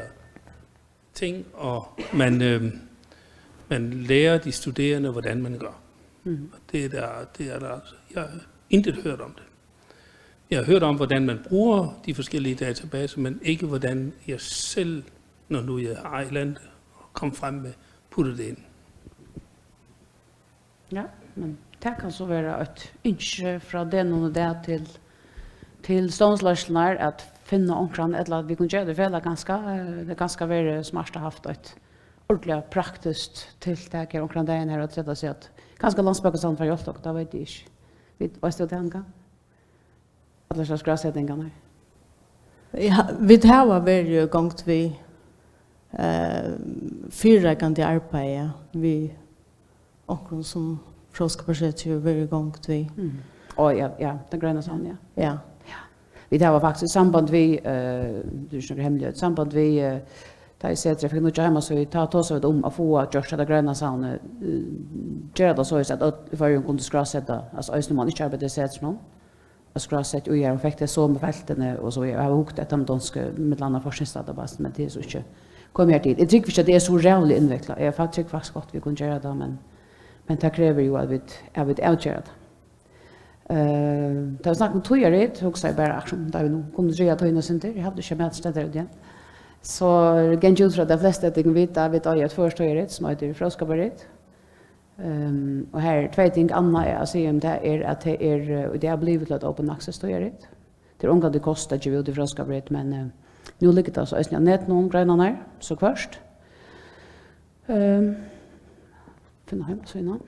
ting, og man, øh, man lærer de studerende, hvordan man gør. Mhm. Og det er der, det er der, altså, jeg har intet hørt om det. Jeg har hørt om, hvordan man bruger de forskellige databaser, men ikke hvordan jeg selv, når nu jeg har et eller andet at komme frem med, putter det ind. Ja, men tað kann so vera eitt ynski frá degnum í dag til, til stovnsleiðslurnar at finna onkran, ella at vit kunnu gera tað í felag kanska. Eh, tað kanska verið smart at havt eitt ordiliga praktiskt tiltak her onkran dagin her, at seta seg at kanska Landsbókasavnið fær hjálpt okkum, tað veit eg ikki. Vit, veitst tú tað, Annika? Allar sær skrásetingarnar. Ja, vit hava verið í gongd við, eh, fyrireikandi arbeiði við onkrum, sum Fróðskaparsetrið hevur verið í gongd við. Mm. Ó, ja, ja, tað grøna savnið, ja. Ja. Ja. Vit hava faktiskt í samband við, eh, tað er ikki nakar hemmeligheit, samband við, eh, tá ið setrið fekk nýggja heimasíðu, tá tosaðu vit um at fáa gjørt hetta grøna savnið, eh, gera tað soleiðis at øll í Føroyum kundu skráseta, altso eisini um man ikki arbeiddi í setrinum, at skráseta í har, hon fekk tey somu feltini og so, eg havi hugt eftir teimum donsku, millum annað forskningsdatabasen, men tað er so ikki komið her til. Eg trúgvi ikki, at tað er so ræðuliga innviklað. Eg fa-, trúgvi faktiskt gott, vit kunnu gera tað, men, men tað krevur jú, at vit, at vit avgera tað. Eh, tá vit snakka um tíðarrit, hugsaði eg bara, akkurát, tá vit nú kunnu draga tíðina eitt sindur, eg haldi ikki, at maturin stendur út igjen. So gangi eg út frá, at tey flestu av tykkum vita, at vit eiga eitt føroyskt tíðarrit, sum eitur Fróðskaparrit. Ehm, og her eru tvey ting. Annað er at siga um tað er, at tað er, eh, í dag blivið til eitt open access tíðarrit. Tað er ongantíð kostað at geva út í Fróðskaparrit, men, eh, nú liggur tað so eisini á netinum, greinarnar, so hvørt. Ehm, finna heimasíðuna.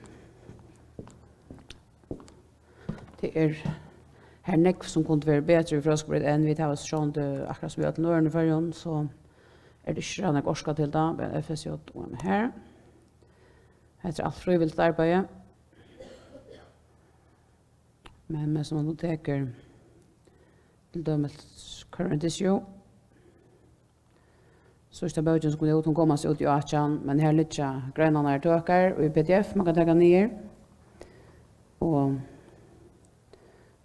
Tað er, har er nógv, sum kundi verið betri í Fróðskaparrit enn vit hava, sjálvandi, akkurát sum í øllum øðrum í Føroyum, so er tað ikki so nógv orka til tað, men F S J O M her. Hetta er alt frívilligt arbeiði. Men, men sum man nú tekur, til dømis Current Issue. Síðsta bókin, sum kom út, hon kom altso út í átjan, men her liggja greinarnar tøkar í P D F, man kann taka niður. Og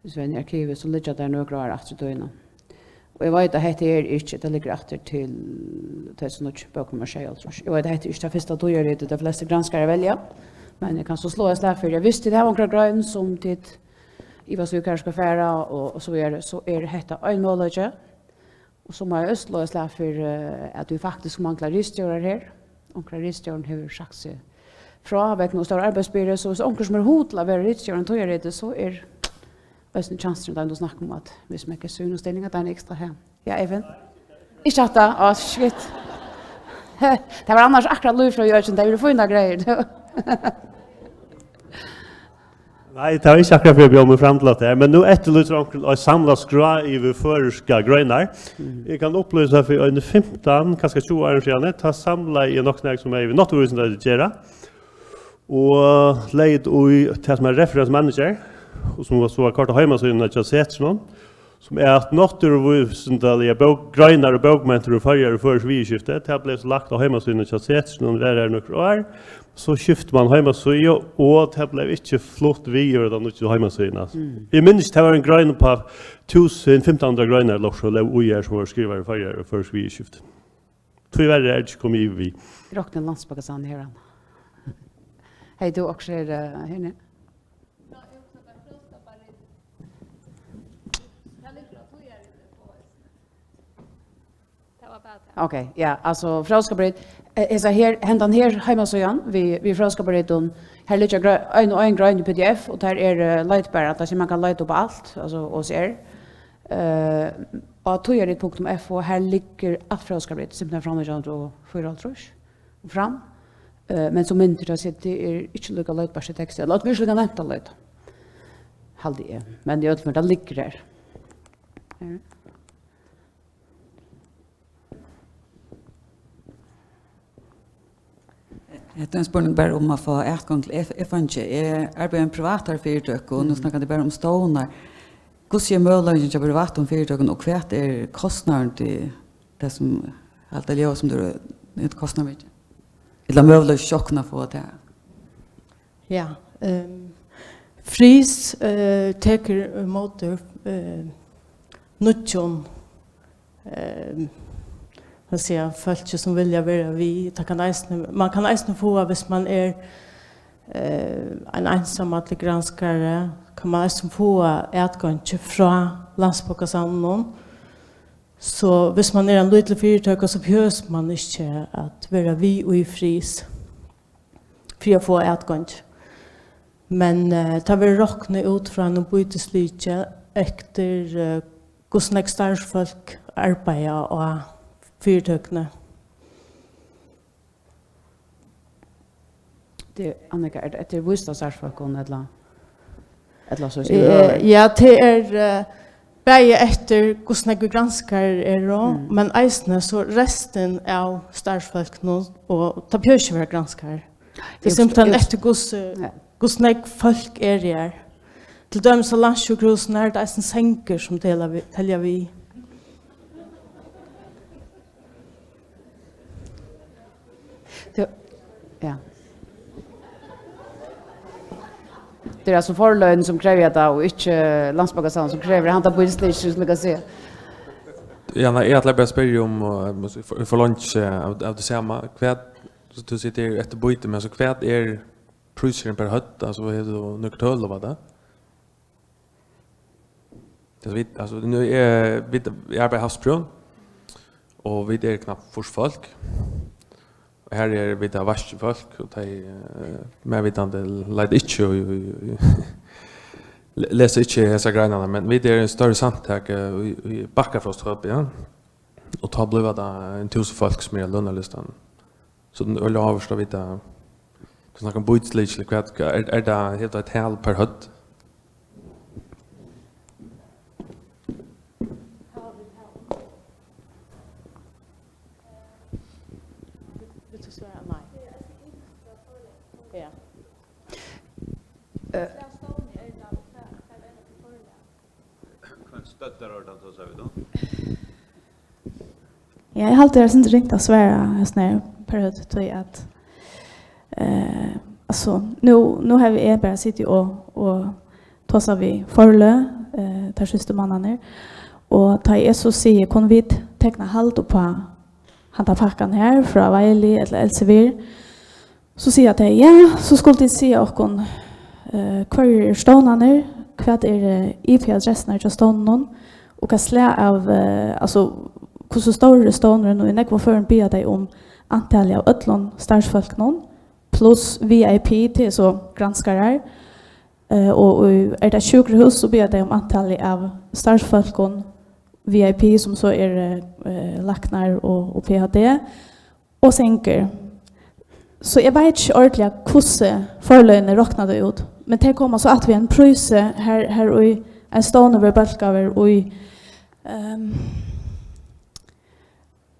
hvis vit fara inn í arkivið, so liggja tær nøkur ár aftur í tíðina. Og eg veit, at hetta her er ikki, tað liggur aftur til tvey túsund og níggju, bók nummar sjeyoghálvtrýss. Eg veit, at hetta er ikki tað fyrsta tíðarritið, tey flestu granskarar velja, men eg kann so sláa eitt slag fyri, at hvis tit hava onkra grein, sum tit ivast í, hvar skal fara, og, og so víðari, so er hetta ein møguleiki. Og so má eg eisini sláa eitt slag fyri, eh, at vit faktiskt mangla ritstjórar her. Onkra ritstjórin hevur sagt seg frá vegna ov stóra arbeiðsbyrðu, so hvis onkur sum hevur hug til at vera ritstjóri í Tíðarritið, so er eisini kjansurin, tá vit snakka um, at vit smekka svinurstillingar, tað er ein ekstra her. Ja, Eyvind? Ikki hatta, á, shit. Tað var annars akkurát lív frá Jørgen, tað eru fínar greiðir, tú. Nei, tað var ikki akkurát fyri at bjóða meg fram til hatta her, men nú eftirlýsir onkur ein samla skrá yvir føroyskar greinar. Eg kann upplýsa, fyri eini fimtan, kanska tjúgu árum síðani, tá samlaði eg nokk nakað sum hevði við náttúruvísindi at gera. Og legði í tað sum er Reference Manager, og sum var so at korta heimasíðuna hjá Setrinum, sum er at náttúruvísindaliga bók-, greinar og bókmentir um Føroyar og føroysk viðurskifti. Tað bleiv so lagt á heimasíðuna hjá Setrinum, var har nøkur ár. So skifti man heimasíðu, og tað bleiv ikki flutt við yvir á ta nýggju heimasíðuna. Mm. Eg minnist, tað var ein grein uppá túsund, fimtan hundrað greinar, ella so, lóg í her, sum var skrivaðar um Føroyar og føroysk viðurskifti. Tíverri er ikki komið yvir við. Rokni Landsbankasavnið her, hann. Hevði tú okkurt her, eh, her niðri? Ok, ja, altso, Fróðskaparrit, eh, hesa her, hendan her heimasíðan við, við fróðskaparritum, har liggja grø-, ein og ein grein í P D F, og tær eru, eh, leitbara, tað sum man kann leita upp á alt, altso O C R. Eh, á tíðarrit punktum F O, har liggur alt fróðskaparrit, simpelthen frá nítjan hundrað og fýraoghálvtrýss og fram. Eh, men sum myndir, tað er ikki líka leitbart í teksti, ella at vit ikki líka nemt at leita, haldi eg. Men í øllum førum, tað liggur har. Ja. Hetta er ein spurningur bara um at fáa atgongd til F-, F N G. Eg arbeiði í eini privatari fyritøku, og nú snakka tit bara um stovnar. Hvussu er møguleikin hjá privatum fyritøkum, og hvat er kostnaðurin til tað sum, alt tað ljóða sum tú, er kostnaðarmikið? Ella møguleiki hjá at fáa tað? Ja, ehm, Frís, eh, tekur ímóti, eh, nýggjum, ehm, hvat siga, fólki sum vilja vera við. Tað kann eisini, man kann eisini fáa, hvis man er, eh, ein einsamallur granskari, kann man eisini fáa atgongd frá Landsbókasavninum. So hvis man er ein lítil fyritøka, so behøvist man ikki at vera við í Frís fyri at fáa atgongd. Men, eh, tað verður roknað út frá einum býtisliki eftir, eh, hvussu nógv starvsfólk arbeiða á fyritøkuni. Tað er, Annika, er tað eftir vísindastarvsfólkum, ella, ella so, eh, ja, tað er, eh, bæði eftir hvussu nógvir granskarar eru, mm, men eisini so restin av starvsfólkunum, og tað behøvist ikki vera granskarar. Tað er simpelthen eftir hvussu, ja, hvussu nógv fólk eru her. Til dømis á landssjúkrahúsinum er tað eisini sengur sum telja við, telja við. Tú, ja. Tað er altso forløgini sum krevja tað, og ikki Landsbókasavnið sum krevur handa býtislikin, sum eg skal siga. Ja, nei, eg ætlaði bara at spyrja um, og, eh, for, for lunch, eh, av, av tað sama. Hvat, so tú sigur, tað er eftir býti, men so hvat er prísurin per høvd? Altso, hevur tú nøkur tøl á tað? Altso, vit, altso, nú er, vit, eg arbeiði í Havsbrún, og vit eru knappt fýrs fólk. Og her eru vit av vaskifólk, og tey, eh, mær vitandi, leita ikki í, í, í, le-, lesa ikki hesar greinarnar, men vit eru eitt størri samtak, eh, í, í Bakkafrosthøpi, ja. Og tá blíva tað ein túsund fólk sum eru á lønarlistanum. So tað er øgiliga áhugavert at vita, tú snakkar um býtislykil, hvat, hvat er, er tað, hevur tað eitt tal per høvd? Vilt tú svara? Nei. Ja. Eh. Hvønn støddarordan tosar vit um? Ja, eg haldi, tað er sindur ringt at svara hesum her per høvd, tí at, eh, altso, nú, nú havi eg bara sitið og, og tosað við forløg, eh, teir síðstu mánarnar, og tá eg so sigi, kunnu vit tekna hald uppá handa pakkan her frá Veili ella Elsevier, so siga tey, ja, so skulu tit siga okkum, eh, hvørjir eru stovnarnir, hvat eru, eh, I P-adressurnar hjá stovnunum, og hvat slag av, eh, altso, hvussu stórur er stovnurin, og í nógvum førum biðja tey um antalið av øllum starvsfólkunum, pluss V I P, tað er so granskarar, eh, og, og er tað sjúkrahús, so biðja tey um antalið av starvsfólkum, V I P, sum so eru, eh, læknar og, og P H D, og syngur. So eg veit ikki ordiliga, hvussu forløgini rokna tað út, men tey koma so aftur við ein prísi, har, har í ein stovnur verður bólkaður í, ehm,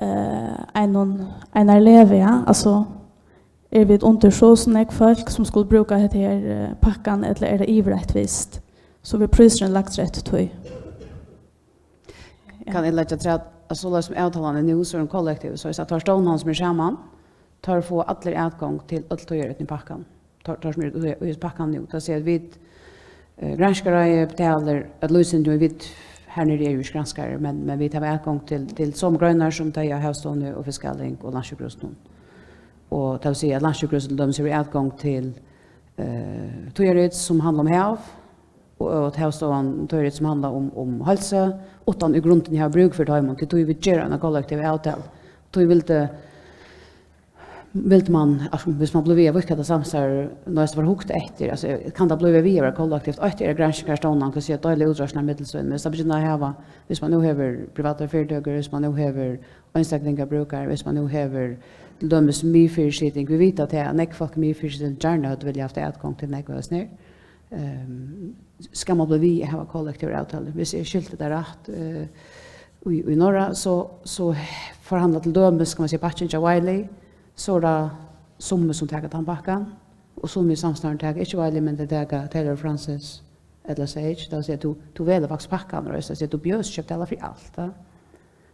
eh, einum, einar legu, ja, altso, eru vit undir so og so nógv fólk, sum skulu brúka hetta her, eh, pakkan, ella er tað yvir eitt vist, so verður prísurin lagdur eftir tí. Kann eg leggja afturat, at soleiðis sum avtalan er nú, so er hon kollektiv, so at teir stovnarnir sum eru saman, teir fáa allir atgongd til øll tíðarøtini í pakkan. Teir, teir sum eru í, í pakkan nú, tað sigur, at vit, eh, granskaráið betalir eitt lítið sindur, vit, her niðri eru vit ikki granskarar, men, men vit hava atgongd til, til somu greinar sum tey á Havstovuni og Fiskaling og Landssjúkrahúsinum. Og tað vil siga, at Landssjúkrahúsið til dømis hevur atgongd til, eh, tíðarrit sum handla um hav, og, og at Havstovan tíðarrit sum handla um, um heilsu, uttan í grundini hava brúk fyri teimum, tí, tí vit gera eina kollektiva avtalu. Tí vildi, vildi man, altso, hvis man blívur við at víðka tað samstarv, nú, so var hugt eftir, altso, kann tað blíva við at vera kollektivt? Eitt er, at granskingarstovnan kann siga, deila útreiðslurnar millum sín, men hvis tað byrjar at hava, hvis man nú hevur privatar fyritøkur, hvis man nú hevur einstaklingar brúkarar, hvis man nú hevur til dømis miðfyristing, vit vita tað, at nógv fólk í miðfyristing gjarna høvdu viljað havt atgongd til nógv av hesum her. Ehm, skal man blíva við at hava kollektivar avtalur? Hvis eg skilti tað rætt, eh, í, í Norra, so, so forhandla til dømis, skal man siga, pakkin hjá Wiley, so er tað summi sum taka tann pakkan, og summi í samstarvinum taka ikki Wiley, men tey taka Taylor og Francis ella Sage, tað vil siga, tú, tú velur faktiskt pakkan, og tað vil siga, tú bjóðst ikki at betala fyri alt, tá.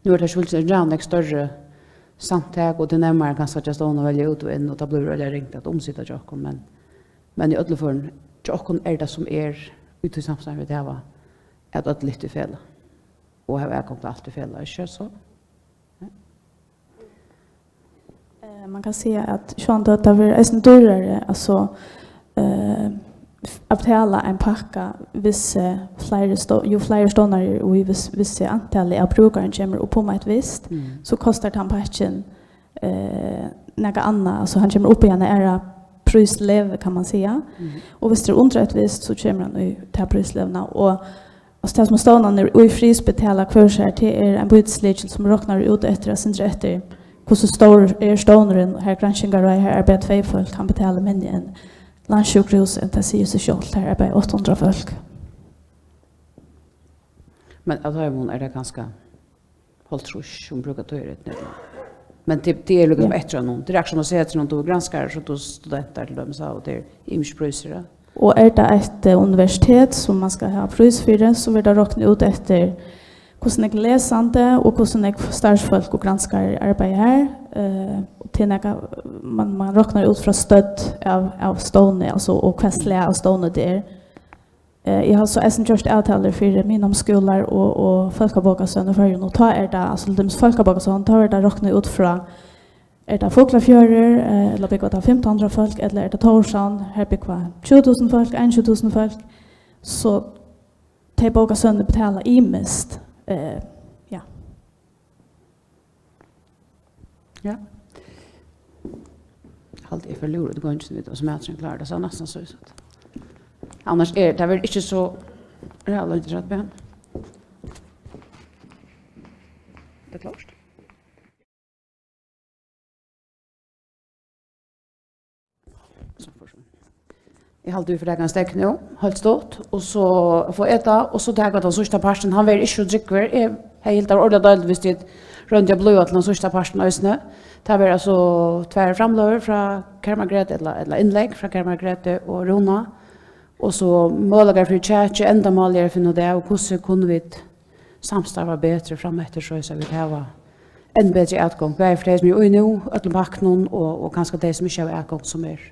Nú er tað sjálvsagt ræðuliga nógv størri samtak, og tað er nærmari kanska hjá stovnunum at velja út og inn, og tað blívur øgiliga ringt at umsita hjá okkum, men, men í øllum førum, hjá okkum er tað sum er í tí samstarvi vit hava, at øll lyfta í felag og hava atgongd til alt í felag, ikki so? Eh, man kann siga, at sjálvandi tað verður eisini dýrari, altso, eh, at betala ein pakka, hvis, eh, fleiri stó-, jú fleiri stovnar eru í, hvis, hvis antali av brúkarum kemur upp um eitt vist, mm, so kostar tann pakkin, eh, nakað annað. Altso, hann kemur upp í eina aðra príslegu, kann man siga. Mm. Og hvis tað er undir eitt vist, so kemur hann í ta prísleguna. Og Altso, tað sum stovnarnir í Fris betala hvør sær, tað er ein býtislykil sum roknar út eftir, eitt sindur eftir, hvussu stórur er stovnurin, har granskingaráðið, har arbeiða tvey fólk, hann betalir minni enn Landssjúkrahúsið, enn tað sigur seg sjálvt, har arbeiða átta hundrað fólk. Men av teimum er tað kanska hálvtrýss sum brúka tíðarrit nú. Men tað, tað er líka, ja, eftir honum. Tað er akkurát sum at siga, at nú tú granskar, so tú studentar til dømis, og tað er ymisk prísir, ja. Og er tað eitt, eh, universitet sum man skal hava prís fyri, so verður tað roknað út eftir, hvussu nógv lesandi og hvussu nógv starvsfólk og granskarar arbeiða har. Eh, og tað er nakað, man, man roknar út frá stødd av, av stovni, altso, og hvat slag av stovni tað er. Eh, eg havi so eisini gjørt avtalur fyri miðnámsskúlar og, og fólkabókasøvn í Føroyum, og tá er tað, altso, til dømis fólkabókasøvn, tá er tað roknað út frá, er tað Fuglafjørður, eh, ella búgva tað fimtan hundrað fólk, ella er tað Tórshavn, har búgva tjúgu túsund fólk, einogtjúgu túsund fólk, so tey bókasøvnini betala ymiskt, eh, ja. Ja. Haldi eg fer lúr út í gongina við, og so maturin klárur, tað sá næstan so út. Annars er, tað verður ikki so ræðuligt rætt við hann. Tað er klárt. Eg haldi, vit fara at taka ein steðg nú, heilt stutt, og so fáa eta, og so taka vit tann síðsta partin. Hann verður ikki so drúgvur. Eg hevði hildið, tað var ordiliga deiligt, viss tit royndu at blíva til tann síðsta partin eisini. Tað verða altso tvær framløgur frá Kæru Margrethe, ella, ella innlegg frá Kæru Margrethe og Rúna. Og so møguleikar fyri kjaki, endamálið er at finna út av, hvussu kunnu vit samstarva betri frameftir, soleiðis at vit hava enn betri atgongd, bæði fyri tey, sum eru í nú, øllum pakkunum, og, og kanska tey, sum ikki hava atgongd, sum er.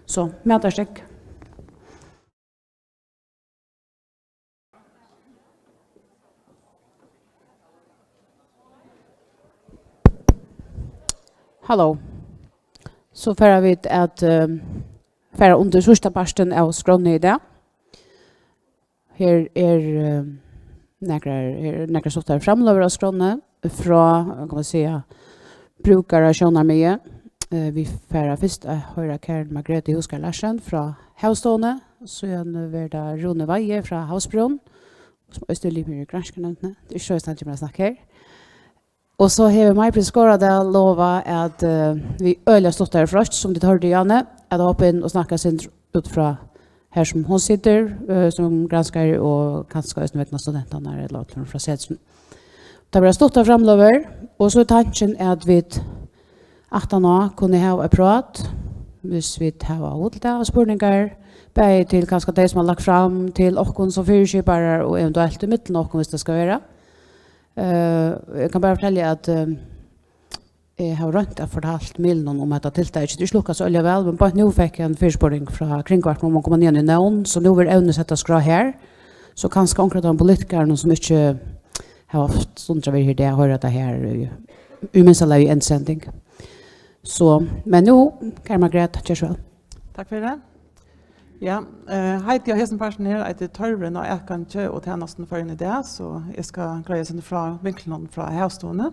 So, matarstikk. Halló. So fara vit at, eh, fara undir síðsta partin av skránni í dag. Her er, eh, nakrar, her eru nakrar stuttar framløgur á skránni frá, kann man siga, brúkarasjónarmiði. Eh, vit fara fyrst at hoyra Karen Margrethe Husgaard Larsen frá Havstovuni, síðan verður tað Rúni Weihe frá Havsbrún, sum eisini er limur í granskingarnevndini. Tað er ikki soleiðis, hann kemur at snakka her. Og so hevur Maj-Britt Skoradal lovað at, eh, við øgiliga stuttari freist, sum tit hoyrdu í áðni, at hoppa inn og snakka eitt sindur út frá har, sum hon situr, eh, sum granskari, og kanska eisini vegna studentarnar ella øllum frá setrinum. Tað verða stuttar framløgur, og so er tankin, at vit aftaná kunnu hava eitt prát, hvis vit hava hug til tað, og spurningar, bæði til kanska tey, sum hava lagt fram, til okkum sum fyriskiparar, og eventuelt ímillum okkum, hvis tað skal vera. Eh, eg kann bara fortelja, at, eh, eg havi roynt at fortalt miðlunum um hetta tiltakið. Tað er ikki lukkað so øgiliga væl, men beint nú fekk eg ein fyrispurning frá Kringvarpinum um at koma niðan í nevnd, so nú verður evnið sett á skrá her. So kanska onkrir av teimum politikarunum, sum ikki hava havt stundir at vera her í dag, hoyra tað her í, í minsta lagi í endsending. So, men nú, kæra Margrethe, ger so væl. Takk fyri tað. Ja, eh, heitið á hesum partinum her eitur Tørvurin á atgongi og tænastum í Føroyum í dag, so eg skal greiða eitt sindur frá vinklinum frá Havstovuni.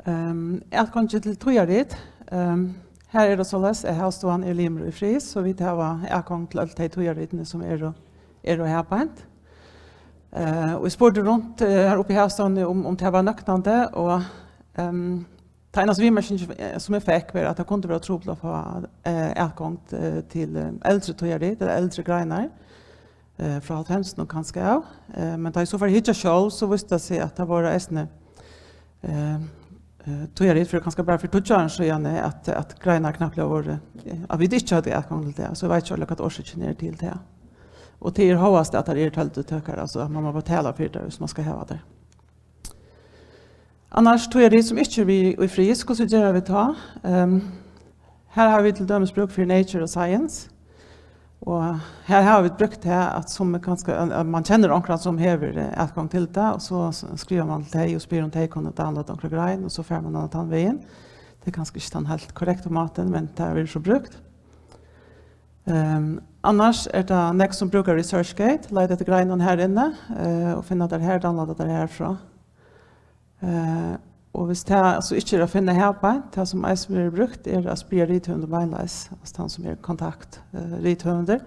Ehm, atgongi til tíðarrit. Ehm, her er tað soleiðis, at Havstovan er limur í FRIS, so vit hava atgongd til øll tey tíðarritini, sum eru, eru her beint. Eh, og eg spurdi runt, eh, her uppi í Havstovuni, um, um tað var nøktandi, og, ehm, tað einasta viðmerkingin, eh, sum eg fekk, var, at tað kundi vera trupult at fáa, eh, atgongd, eh, til, eh, eldri tíðarrit, ella eldri greinar, eh, frá hálvfemsunum kanska av. Eh, men tá eg so fór at hyggja sjálv, so vísti tað seg, at tað vóru eisini, eh, eh, tíðarrit fyri kanska bara fyri tíggju árum síðani, at, at greinar knappliga vóru, eh, at vit ikki høvdu atgongd til tað. So eg veit ikki, hvat orsøkin er til tað. Og tað er hóast, at tær eru teldutøkar, altso at mann má betala fyri tær, hvis mann skal hava tær. Annars, tíðarrit sum ikki eru við í FRIS, hvussu gera vit tá? Ehm, her hava vit til dømis brúk fyri Nature og Science. Og her hava vit brúkt tað, at sum er kanska, at, at mann kennir onkran sum hevur, eh, atgongd til tað, og so s-, skrivar mann til tey og spyr um tey kunnu downloada onkra grein, og so fær mann hana tann vegin. Tað er kanska ikki tann heilt korrekta mátin, men tað verður so brúkt. Ehm, annars er tað nógv sum brúka ResearchGate, leita eftir greinum her inni, eh, og finna tær her, downloada tær herfrá. Eh, og hvis tað so ikki er at finna her beint, tað sum eisini verður brúkt, er at spyrja rithøvundin beinleiðis, altso tann sum er kontakt, eh, rithøvundur,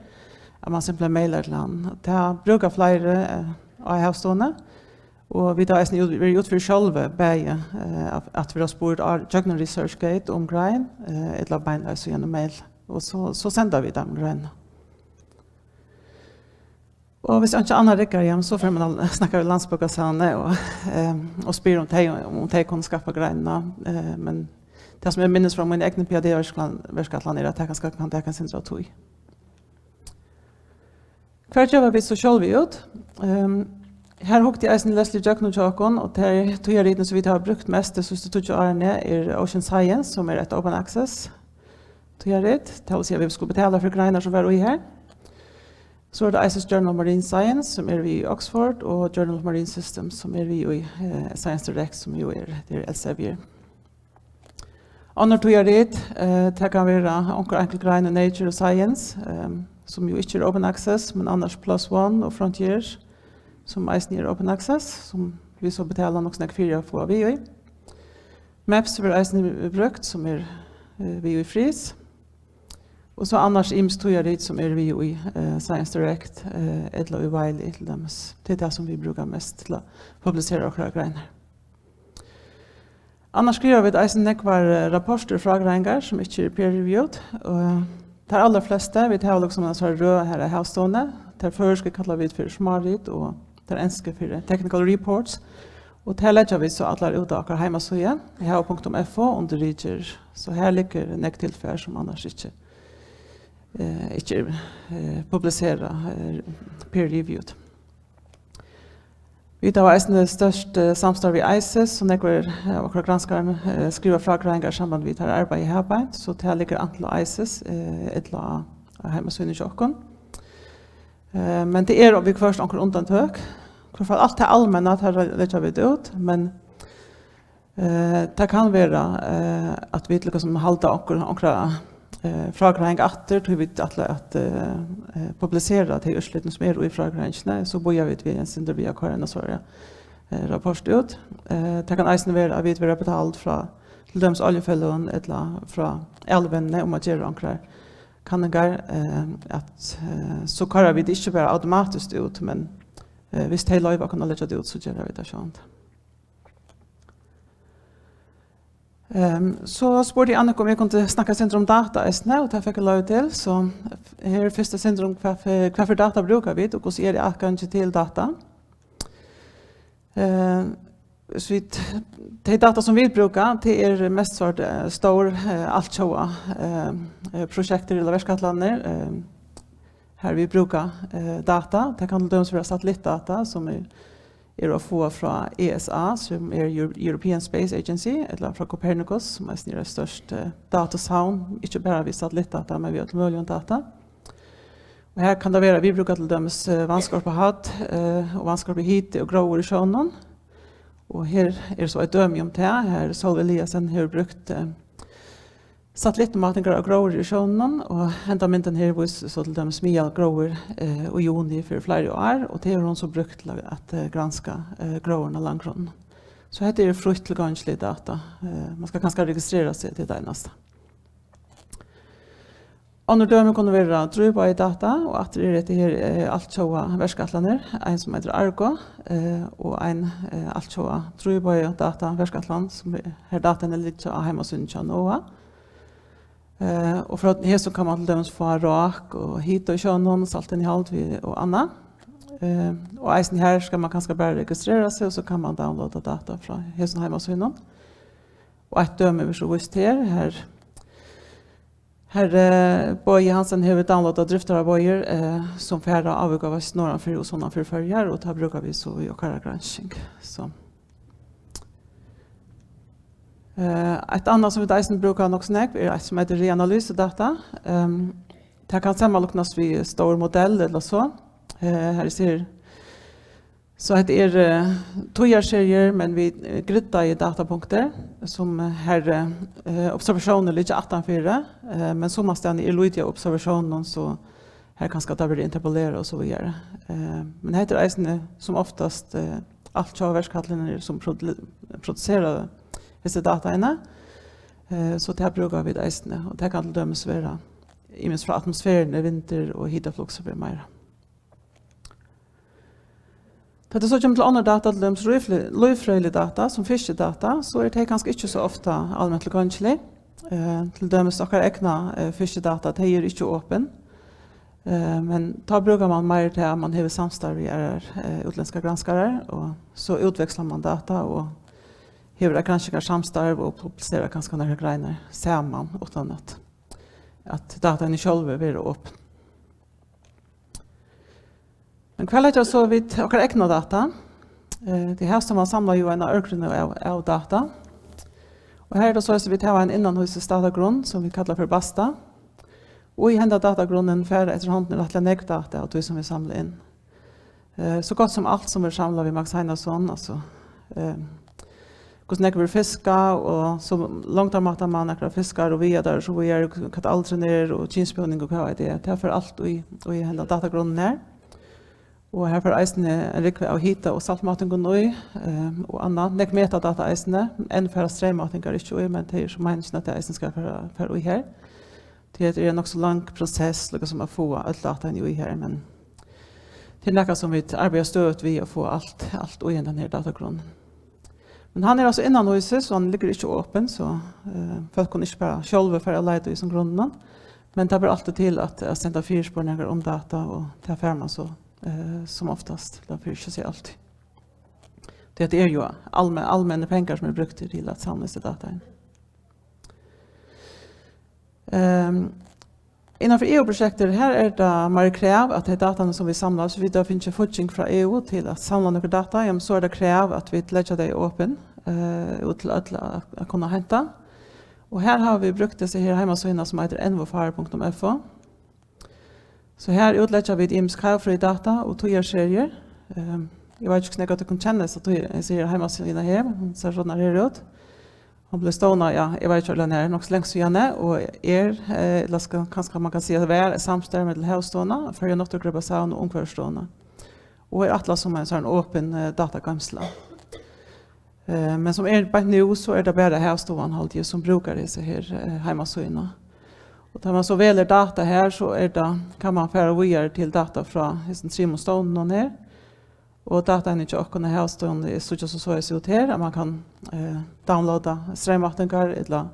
at mann simpelthen mailar til hann. Tað brúka fleiri, eh, á Havstovuni, og vit hava eisini út-, verið út fyri sjálvi, bæði, eh, at, at vera spurd á, gjøgnum ResearchGate um grein, eh, ella beinleiðis í einum mail, og so, so senda vit teimum greinina. Og hvis ikki annað riggar, ja, men so fer mann at snakka við Landsbókasavnið og, ehm, og spyrja um tey, um tey kunnu skaffa greinina. Eh, men tað sum eg minnist frá míni egnu P H D-verkætlan, verkætlan er, at tað kanska kann taka eitt sindur av tíð. Hvar geva vit so sjálvi út? Ehm, her hugdi eg eisini lesið ígjøgnum hjá okkum, og tey tíðarritini, sum vit hava brúkt mest tey síðstu tíggju árini, er Ocean Science, sum er eitt open access tíðarrit. Tað vil siga, at vit skulu betala fyri greinar, sum vóru í her. So er tað ICES Journal of Marine Science, sum er við í Oxford, og Journal of Marine Systems, sum er við í, eh, Science Direct, sum jú er, tað er Elsevier. Onnur tíðarrit, eh, tað kann vera onkur einkult grein í Nature og Science, ehm, sum jú ikki er open access, men annars PLOS ONE og Frontier, sum eisini er open access, sum vit so betala nokk so nógv fyri at fáa við í. MEPS verður eisini brúkt, sum er, eh, við í FRIS. Og so annars ymisk tíðarrit, sum eru við í, eh, Science Direct, eh, ella í Wiley til dømis. Tað er tað, sum vit brúka mest til at publisera okkara greinar. Annars skriva vit eisini nógvar, eh, rapportir og frágreiðingar, sum ikki eru peer-reviewed. Og tær allarflestu, vit hava líkasum eina sovorðna røð her á Havstovuni. Tær føroysku kalla vit fyri smárit og tær ensku fyri technical reports. Og tær leggja vit so allar út á okkara heimasíðu, hav punktum f o, undir ritgerð. So her liggur nógv tilfar, sum annars ikki, eh, ikki er, eh, publiserað, eh, peer-reviewed. Vit hava eisini størst, eh, samstarv við ICES, og nógvir, eh, av okkara granskarum, eh, skriva frágreiðingar í samband við teirra arbeiði her beint, so tað liggur antin á ICES, eh, ella á, á heimasíðuni hjá okkum. Eh, men tað er viðhvørt onkur undantøk. Hvørt fall alt tað almenna, tað leggja vit út, men Eh, tað kann vera, eh, at vit líkasum halda onkur, onkra, eh, frágreiðing aftur, tí vit ætla at, eh, eh, publisera tey úrslitini, sum eru í frágreiðingini, so bíða vit við eitt sindur við at koyra eina sovorðna, eh, rapport út. Eh, tað kann eisini vera, at vit verða betald frá til dømis oljufeløgum ella frá Æluvinnuni um at gera onkrar kanningar, eh, at, eh, so koyra vit ikki bara automatiskt út, men, eh, viss tey loyva okkum at leggja tað út, so gera vit tað sjálvandi. Ehm, so spurdi Annika um eg kundi snakka eitt sindur um data eisini, og tað fekk eg loyvi til. So her er fyrst eitt sindur um hvat fyri, hvat fyri data brúka vit, og hvussu er atgongi til data. Eh, so vit, tey data sum vit brúka, tað er mest sort, eh, stór, eh, altjóða, eh, eh, prosjektir ella verkætlanir, eh, har vit brúka, eh, data. Tað kann til dømis vera satellittdata, sum er, er at fáa frá E S A, sum er Euro-, European Space Agency, ella frá Copernicus, sum eisini er eitt stórt, eh, datasavn, ikki bara við satellittdata, men við øllum møguligum data. Og her kann tað vera, vit brúka til dømis, eh, vatnskorpuhátt, eh, og vatnskorpuhiti og gróður í sjónum. Og her er so eitt dømi um tað. Her Sólveig Eliasen hevur brúkt, eh, satellittmátingar av gróðri í sjónum, og henda myndin her vísir so til dømis miðalgróður, eh, í juni fyri fleiri ár, og tað hevur hon so brúkt til at, eh, granska, eh, gróðurnar á landgrunninum. So hetta er frítt tilgongilig data. Eh, man skal kanska registrera seg til tað einasta. Onnur dømi kunnu vera drívboyadata, og aftur er hetta her, eh, altjóða verkætlanir, ein sum eitur Argo, eh, og ein, eh, altjóða drívboyadata verkætlan, sum er, har dataini liggja á heimasíðuni hjá NOAA. Eh, og frá hesum kann man til dømis fáa rák og hita í sjónum, saltinnihald við, og annað. Eh, og eisini her skal man kanska bara registrera seg, og so kann man downloada data frá hesum heimasíðunum. Og eitt dømi verður so víst her, her Herr, eh, Bogi Hansen hevur downloadað driftararbeiðir, eh, sum fara at avbókast norðanfyri og sunnanfyri Føroyar, og tað brúka vit so í okkara gransking. So. Eh, eitt annað sum vit eisini brúka nokk so nógv er eitt sum eitur reanalysedata. Ehm, tað kann samanlíknast við stór modell ella so. Eh, her eg sigi, So hetta er, eh, tíðarseriur, men við, eh, griddaði datapunktir, sum, eh, har, eh, observatiónir liggja aftanfyri, eh, men summastaðni er lítið av observatiónum, so har kanska tað verður interpolerað og so víðari. Eh, men hetta er eisini sum oftast, eh, altjóða verkætlanir sum produ-, produsera hesi dataini, eh, so tað brúka vit eisini, og tað kann til dømis vera ymiskt frá atmosferuni, vindur og hitafluktur við meira. Tá tað so kemur til onnur data, til dømis lívfrø-, lívfrøðilig data, sum fiskidata, so eru tey kanska ikki so ofta alment tilgongilig. Eh, til dømis okkara egna, eh, fiskidata, tey eru ikki opin. Eh, men tá brúkar man meir tað, at man hevur samstarv við aðrar, eh, útlendskar granskarar, og so útvekslar man data og hevur eitt granskingarsamstarv og publiserar kanska nakrar greinar saman, uttan at, at dataini sjálvi verða opin. Men hvar leggja so vit okkara egna data? Eh, tí Havstovan samlar jú eina ørgrynnu av, av data. Og her er tað soleiðis, at vit hava ein innanhýsis datagrunn, sum vit kalla fyri Basta. Og í henda datagrunnin fara eftir hondini rættiliga nógv data av tí, sum vit samla inn. Eh, so gott sum alt, sum verður samlað við Max Heinason, altso, eh, hvussu nógv verður fiskað, og so longdarmátar man nakrar fiskar og vigar teir og so víðari, hvat aldurin er og kynsbúning og hvat veit eg. Tað fer alt í, í henda datagrunnin her. Og her fer eisini ein rúgva av hita- og saltmátingum í, eh, og annað. Nógv metadata eisini, enn fara streymátingar ikki í, men tað er so meiningin, at tað eisini skal fara, fara í her. Tí hetta er ein nokk so long prosess, líka sum at fáa øll dataini í her, men tað er nakað sum vit arbeiða støðugt við at fáa alt, alt í hendan her datagrunnin. Men hann er altso innanhýsis, so hann liggur ikki opin, so, eh, fólk kunnu ikki bara sjálvi fara at leita í hesum grunninum. Men tað ber altíð til at, at senda fyrispurningar um data, og tað fær man so, eh, sum oftast, ella fyri ikki at siga altíð. Tí at tað er jú almen-, almennir pengar, sum eru brúktir til at savna hesi data inn. Ehm, innanfyri E U-prosjektir, har er tað meiri krav, at tey dataini, sum vit samla, so vit hava fingið fígging frá E U til at samla nøkur data, jamen, so er tað krav, at vit leggja tey opin, eh, út til øll at, at kunna henta. Og her hava vit brúkt hesa her heimasíðuna, sum eitur N V F A R punktum F O. So her útleggja vit ymisk hagfrøðidata og tíðarseriur. Ehm, eg veit ikki, hvussu nógv tykkum kenna hesa tíð-, hesa her heimasíðuna her, hon sær soleiðis her út. Hon bleiv stovnað, ja, eg veit ikki, nær, nokk so langt síðani, og er, eh, ella skal, kanska man kann siga, at var eitt samstarv millum Havstovuna, Føroya Náttúrugripasavn og Umhvørvisstovuna. Og er ætlað sum ein sånn opin, eh, datagoymsla. Eh, men sum er beint nú, so er tað bara Havstovan, haldi eg, sum brúkar hesa her, eh, heimasíðuna. Og tá man so velur data her, so er tað, kann man fara víðari til data frá hesum trimum stovnunum her. Og dataini hjá okkum á Havstovuni er, síggja so soleiðis út her, at man kann, eh, downloada streymváttingar ella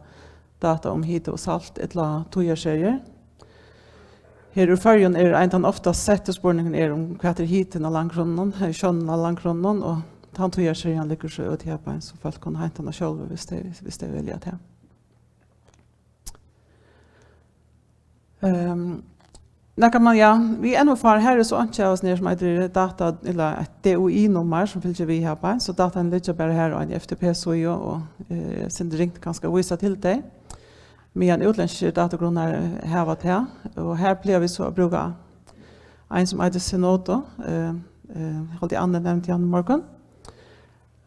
data um hita og salt ella tíðarseriur. Her úr Føroyum er ein tann oftast setti spurningurin er um, hvat er hitin á landgrunninum, eh, sjónum á landgrunninum, og tann tíðarserian liggur so úti her beint, so fólk kunnu heinta hana sjálv, viss tey, viss tey velja tað. Ehm, nakað man, ja, við N V F R, her er so einki av oss nær sum eitur data, ella eitt D O I-nummar, sum fylgir við her beint, so dataini liggja bara her á ein F T P-síðu, og, eh, sindur ringt kanska at vísa til tey, meðan útlendskir datagrunnar hava tað, og her plaga vit so at brúka ein, sum eitur Zenodo, eh, eh, haldi Anne nevndi hann í morgun.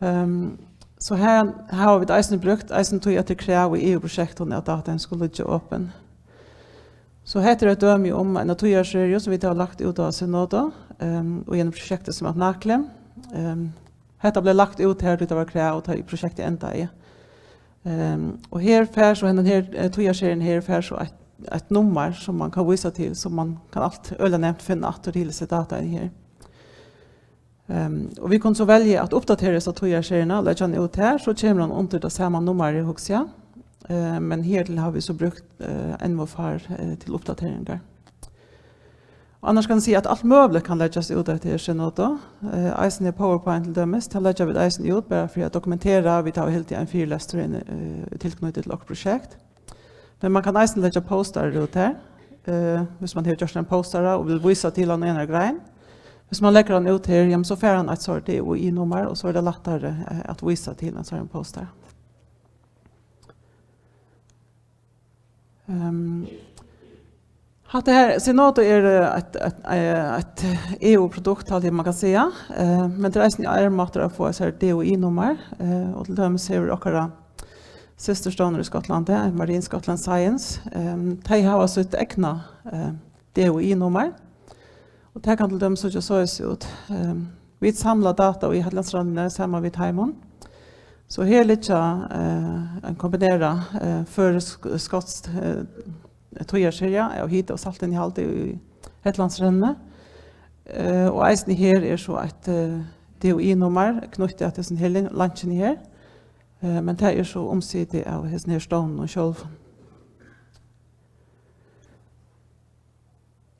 Ehm, so her hava vit eisini brúkt, eisini tí at tað er krav í E U-prosjektum, at dataini skulu liggja opin. So hetta er eitt dømi um eina tíðarseriu, sum vit hava lagt út á Zenodo, ehm, og í einum prosjekti sum eitur NACLE. Ehm, hetta bleiv lagt út her, tí tað var krav, og tá ið prosjektið endaði. Ehm, og her fær so hendan her, eh, tíðarserian her fær so eitt, eitt nummar, sum man kann vísa til, sum man kann alt øgiliga nemt finna aftur til hesi dataini her. Ehm, og vit kunnu so velja at uppdatera hesa tíðarseriuna og leggja hana út her, so kemur hon undir tað sama nummarið, hugsi eg. Eh, men hertil hava vit so brúkt, eh, N V F R, eh, til uppdateringar. Og annars kann eg siga, at alt møguligt kann leggjast út eftir Zenodo. Eh, eisini PowerPoint til dømis, tað leggja vit eisini út, bara fyri at dokumentera, vit hava hildið ein fyrilestur inn, eh, tilknýttur til okkurt prosjekt. Men man kann eisini leggja postarar út her, eh, viss man hevur gjørt ein postara og vil vísa til hann í einari grein. Viss man leggur hann út her, jamen, so fær hann eitt sort D O I-nummar, og so er tað lættari, eh, at vísa til ein sånn postara. Ehm, hatta her, Zenodo er, eh, eitt, eitt, eh, eitt E U-produkt, haldi eg man kann siga, eh, men tað er eisini ein annar máti at fáa sær D O I-nummar, eh, og til dømis hevur okkara systurstovnur í Skotlandi, Marine Scotland Science, ehm, tey hava sítt egna, eh, D O I-nummar. Og tað kann til dømis síggja soleiðis út. Ehm, vit samla data í Hetlandsroyndini saman við teimum. So her liggja, eh, ein kombinerað, eh, føroysk, skotsk, eh, tíðarserja av hita og saltinnihaldi í Hetlandsroyndini. Eh, og eisini her er so eitt, eh, D O I-nummar knýtt at hesum her lin-, leinkjuni her. Eh, men tað er so umsitið av hesum her stovnunum sjálvum.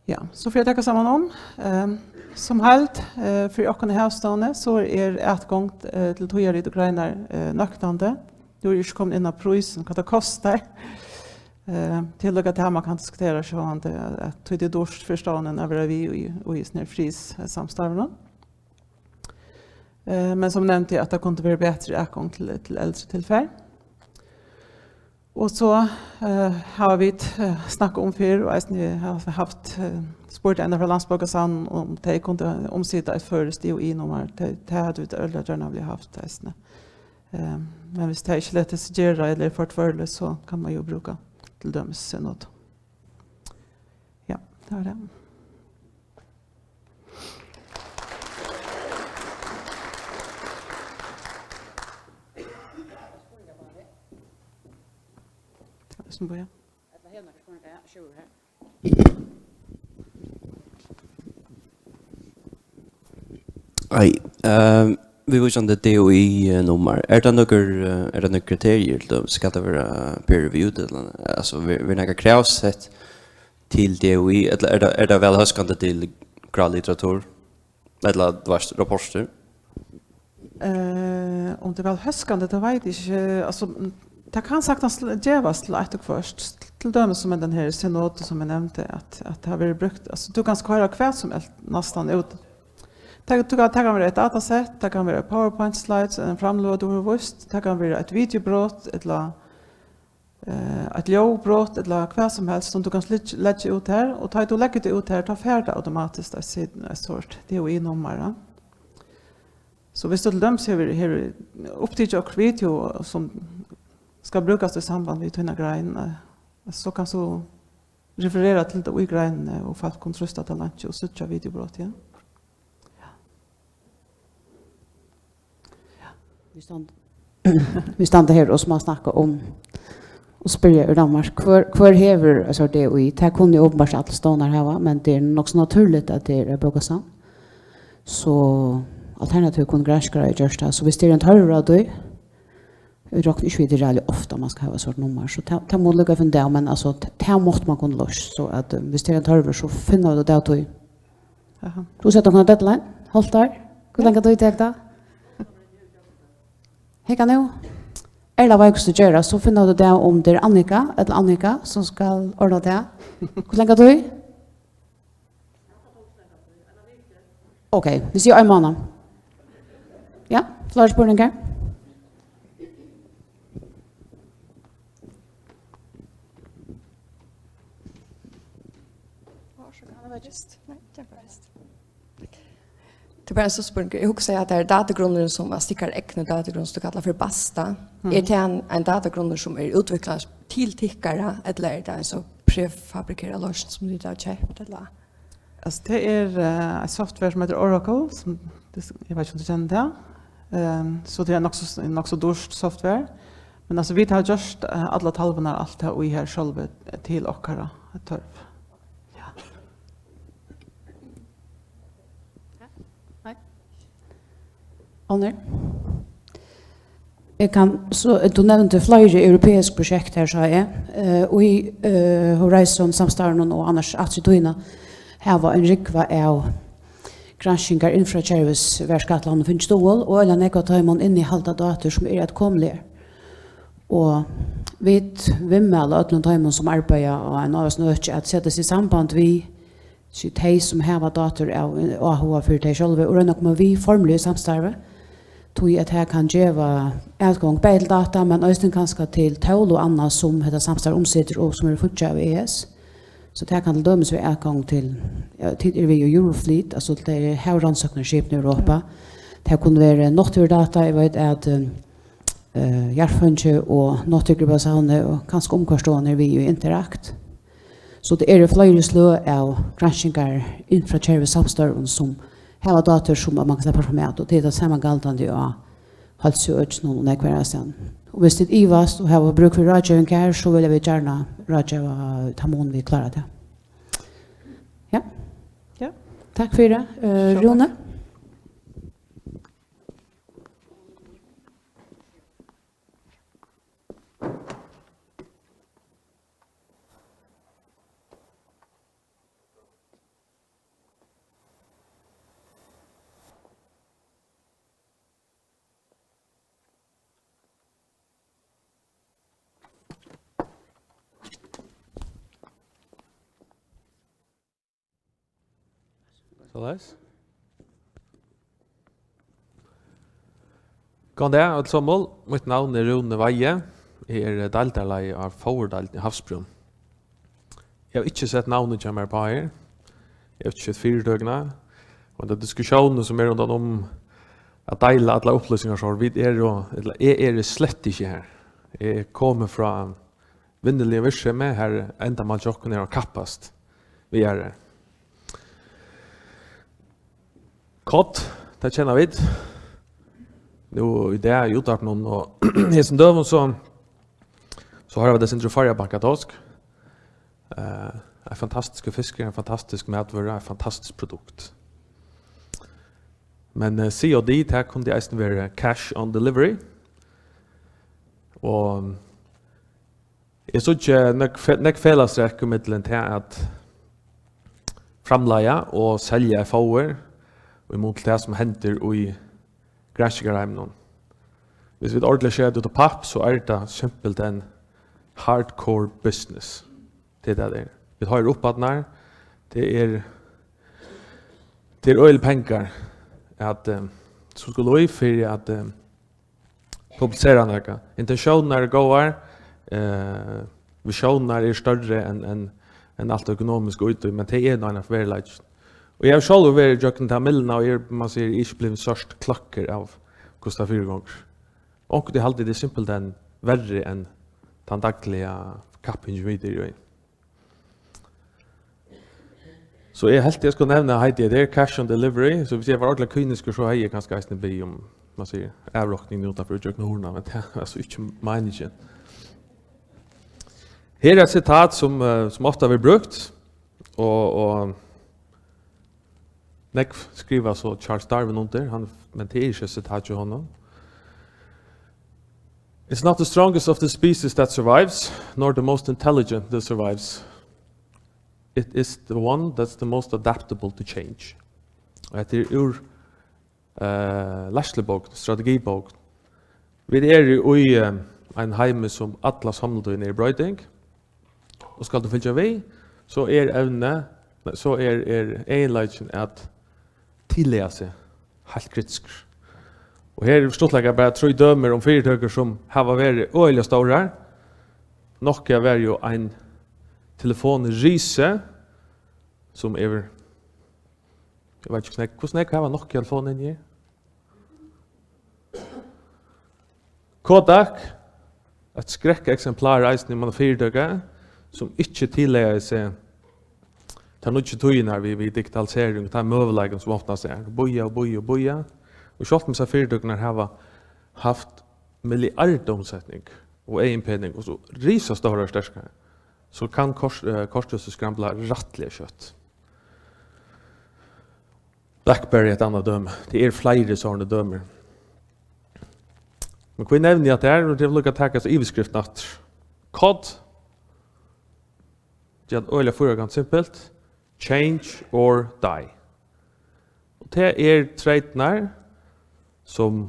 Ja, so fyri at taka saman um, ehm, sum heild, eh, fyri okkum í Havstovuni, so er atgongd, eh, til tíðarrit og greinar, eh, nøktandi. Nú eri eg ikki komin inn á prísin, hvat tað kostar. Eh, til líka tað man kann diskutera sjálvandi, at, at tí tað er dýrt fyri stovnin at vera við í, í, í sånn her frís, eh, samstarvinum. Eh, men sum nevnt, at tað kundi verið betri atgongd til, til eldri tilfar. Og so, eh, hava vit, eh, snakkað um fyrr, og eisini hava havt, eh, spurt eina frá Landsbókasavninum, um tey kundu umsita eitt føroyskt D O I-nummar. Tey, tey høvdu vit øgiliga gjarna viljað havt eisini. Eh, men viss tey ikki lata seg gera, ella er for tvørligt, so kann man jo brúka til dømis Zenodo. Ja, tað var tað. Tað er sum bíða. Ei, ehm, viðvíkjandi D O I-nummar. Er tað nøkur, eh, er tað nøkur kriteriir til dømis? Skal tað vera peer reviewed, ella, altso, ver-, verður nakað krav sett til D O I, ella er tað, er tað væl hóskandi til grálitteratur? Ella, tú veitst, rapportir? Eh, um tað er væl hóskandi, tað veit eg ikki. Altso, mm, tað kann saktans l-, gevast til eitt og hvørt. Til dømis sum hendan her Zenodo, sum eg nevndi, at, at tað verður brúkt. Altso, tú kanst koyra hvat sum helst næstan út. Tað, tú kann, tað kann vera eitt datasett, tað kann vera eitt PowerPoint slides, ein framløga tú hevur víst, tað kann vera eitt videobrot, ella, eh, eitt ljóðbrot, ella hvat sum helst, sum tú kanst leggja, leggja út her, og tá tú leggur tað út her, tá fær tað automatiskt eitt sit-, eitt sort D O I-nummar, ja. So viss tú til dømis hevur, hevur upptikið okkurt video, sum skal brúkast í samband við tína grein, eh, so kanst tú referera til tað í greinini, og fólk kunnu trýsta á tað leinkið og síggja videobrotið. Ja. Ja. Vit standa, vit standa her og smásnakka um, Og spyrja úr Danmark, hvør, hvør hevur, altso, tað í? Tað kunnu openbart allir stovnar hava, men tað er nokk so natúrligt, at tað er eitt bókasavn. So alternativt kunnu granskarar gjørt tað. So viss tað er ein tørvur á tí, eg rokni ikki við, tað er ræðuliga ofta, man skal hava eitt sovorðið nummar, so tað, tað má líka finna tað, men, altso, t-, tað mátti man kunna loyst, so at, um, viss tað er ein tørvur, so finna vit út av tí. Aha. Tú setti okkum deadline, hálvt ár. Hvussu langa tíð tekur tað? Hygga nú. Er tað veikust at gera, so finna vit út av, um tað er Annika ella Annika, sum skal ordna tað. Hvussu langa tíð? Ok, vit siga ein mánað. Ja, fleiri spurningar? Nei, takk fyri. Tað er bara ein stutt spurningur. Eg hugsaði, at tað er datagrunnurin, sum, at tykkara egni datagrunn, sum tú kallar fyri Basta. Mhm. Er tað ein, ein datagrunnur, sum er útviklaður til tykkara, ella er tað ein so prefabrikerað loysn, sum tit hava keypt, ella? Altso, tað er, eh, eitt software, sum eitur Oracle, sum, eg veit ikki, um tú kennir tað. Ehm, so tað er nokk so, nokk so dýrt software. Men, altso, vit hava gjørt, eh, allar talvurnar, alt tað, ið her sjálvi, eh, til okkara tørv. Ja. Nei. Onnur? Eg kann, so, tú nevndi fleiri europeisk prosjekt her, sá eg. Eh, í, eh, Horizon-samstarvinum og annars aftur í tíðina hava ein rúgva av granskingar innanfyri kervið verið sett í verk, og øgiliga nógv av teimum innihalda dátur, sum eru atkomiligar. Og vit viðmæla øllum teimum, sum arbeiða á einum ávísum øki, at seta seg í samband við, so, tey, sum hava dátur av áhuga fyri tey sjálvi, og royna at koma við formliga í samstarvi, tí at tað kann geva atgongd bæði til dátur, men eisini kanska til tól og annað, sum hetta samstarv umsitur og sum er fíggjað av E S. So tað kann til dømis vera atgongd til, ja, tit eru við í Eurofleet, altso, tað eru havrannsóknarskipini í Europa. Tað kunnu vera náttúrudátur, eg veit, at, eh, eh, Jarðfeingið og Náttúrugripasavnið og kanska Umhvørvisstovan er við í Interact. So tað eru fleiri sløg av granskingar innanfyri kervið samstøðum, sum hava dátur, sum at man kann sleppa fram at, og tað er tað sama galdandi á heilsuøkinum og nógv aðrastaðni. Og viss tit ivast og hava brúk fyri ráðgeving her, so vilja vit gjarna ráðgeva, tá mun vit klára tað. Ja. Ja. Takk fyri, eh, sjálv takk. Rúni. Soleiðis. Góðan dag, øll somul. Mítt navn er Rúni Weihe. Eg eri deildarleiðari á fóðurdeildini í Havsbrún. Eg havi ikki sett navnið hjá mær uppá her. Eg havi ikki sett fyritøkuna. Og henda diskussiónin, sum er rundan um at deila allar upplýsingar, so vit eru, ella eg eri slett ikki har. Eg komi frá vinnuliga virksemi, har endamál hjá okkum er at kappast við aðrar. Kort, tað kenna vit. Nú í dag í útvarpinum og hesum døgum, so, so hoyra vit eitt sindur Føroya Banka tosk. Eh, ein fantastiskur fiskur, ein fantastisk matvøra, eitt fantastiskt produkt. Men, eh, C O D, tað kundi eisini verið cash on delivery. Og eg síggi nógv fe-, nógv felagstrekk ímillum tað at framleiða og selja fóður, í mun til tað, sum hendir í granskingarheiminum. Viss vit ordiliga skera tað út á papp, so er tað simpelthen hardcore business. Tað er tað, tað er. Vit hoyra uppaftur, tað er, tað er øgiligir pengar, at, eh, sum skulu í fyri at, eh, publisera nakað. Intentiónirnar eru góðar, eh, visiónirnar eru størri enn, enn, enn alt økonomiskt og úti, men tað er nú ein veruleiki. Og eg havi sjálvur verið gjøgnum ta mylluna, og eg, man sigur, eg er ikki blivin stórt kløkkur av, hvussu tað fyrigongur. Onkuntíð haldi eg, tað er simpelthen verri enn tann dagliga kappingin, vit eru í. So eg helt, eg skuldi nevna, heiti eg, tað er cash on delivery, so viss eg var ordiliga kyniskur, so hevði eg kanska eisini biðið um, man sigur, avrokning nú uttanfyri gjøgnum hurðina, men tað er altso ikki meiningin. Her er eitt sitat, sum, eh, sum ofta verður brúkt, og, og nógv skriva so Charles Darwin undir, hann, men tað er ikki eitt sitat hjá honum. "It's not the strongest of the species that survives, nor the most intelligent that survives. It is the one that's the most adaptable to change." Og hetta er úr, eh, leiðslubók, strategibók. Vit eru í, eh, ein heimi, sum alla samlutíðina er í broyting. Og skal tú fylgja við, so er evnið, nei, so er, er eginleikin at tillaga seg heilt kritiskur. Og her er stuttleika bara trý dømir um fyritøkur, sum hava verið øgiliga stórar. Nokia var jo ein telefonrisi, sum er, eg veit ikki, hvussu nógv, hvussu nógv hava Nokia telefonir inni her? Kodak, eitt skrekkeksemplar eisini, man fyritøka, sum ikki tillagaði seg tær nýggju tíðirnar við, við digitalisering, og teir møguleikar, sum opna seg. Bíða og bíða og bíða. Og sjálvt um hesar fyritøkurnar hava havt milliardaumsetning og eginpening og so risastórar sterkar, so kann kort-, eh, korthuset skrambla rættiliga skjótt. BlackBerry er eitt annað dømi. Tað eru fleiri sovorðnir dømir. Men hví nevni eg hatta her? Nú, tað er líka at taka hesa yvirskriftina aftur. Kod. Tað er eitt øgiliga fýrakant simpelt. Change or die. Og tað er treytirnar, sum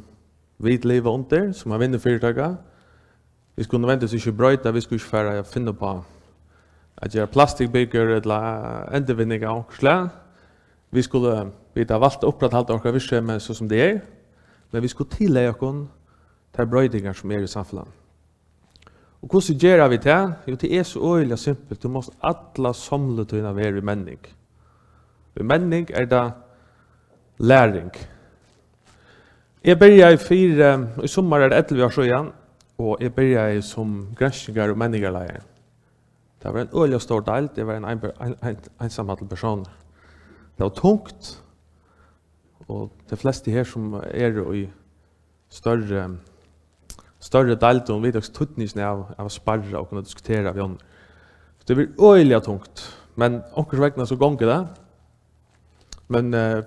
vit liva undir, sum ein vinnufyritøka. Vit skulu nødvendigvis ikki broyta, vit skulu ikki fara at finna upp á at gera plastikkbikør ella endurvinning av onkrum slag. Vit skulu, vit hava valt at upprættalda okkara virksemi, so sum tað er, men vit skulu tillaga okkum tær broytingar, sum eru í samfelagnum. Og hvussu gera vit tað? Jú, tað er so øgiliga simpelt. Tú mást alla samlutíðina vera í menning. Í menning er tað læring. Eg byrjaði fyri, í summar er tað ellivu ár síðan, og eg byrjaði sum granskingar- og menningarleiðari. Tað var ein øgiliga stór deild, eg var ein einber-, ein, ein, einsamallur persónur. Tað var tungt, og tey flestu her, sum eru í størri, størri deildum, vita týdningin av, av at sparra og kunna diskutera við onnur. Tað verður øgiliga tungt, men onkursvegna so gongur tað. Men, eh,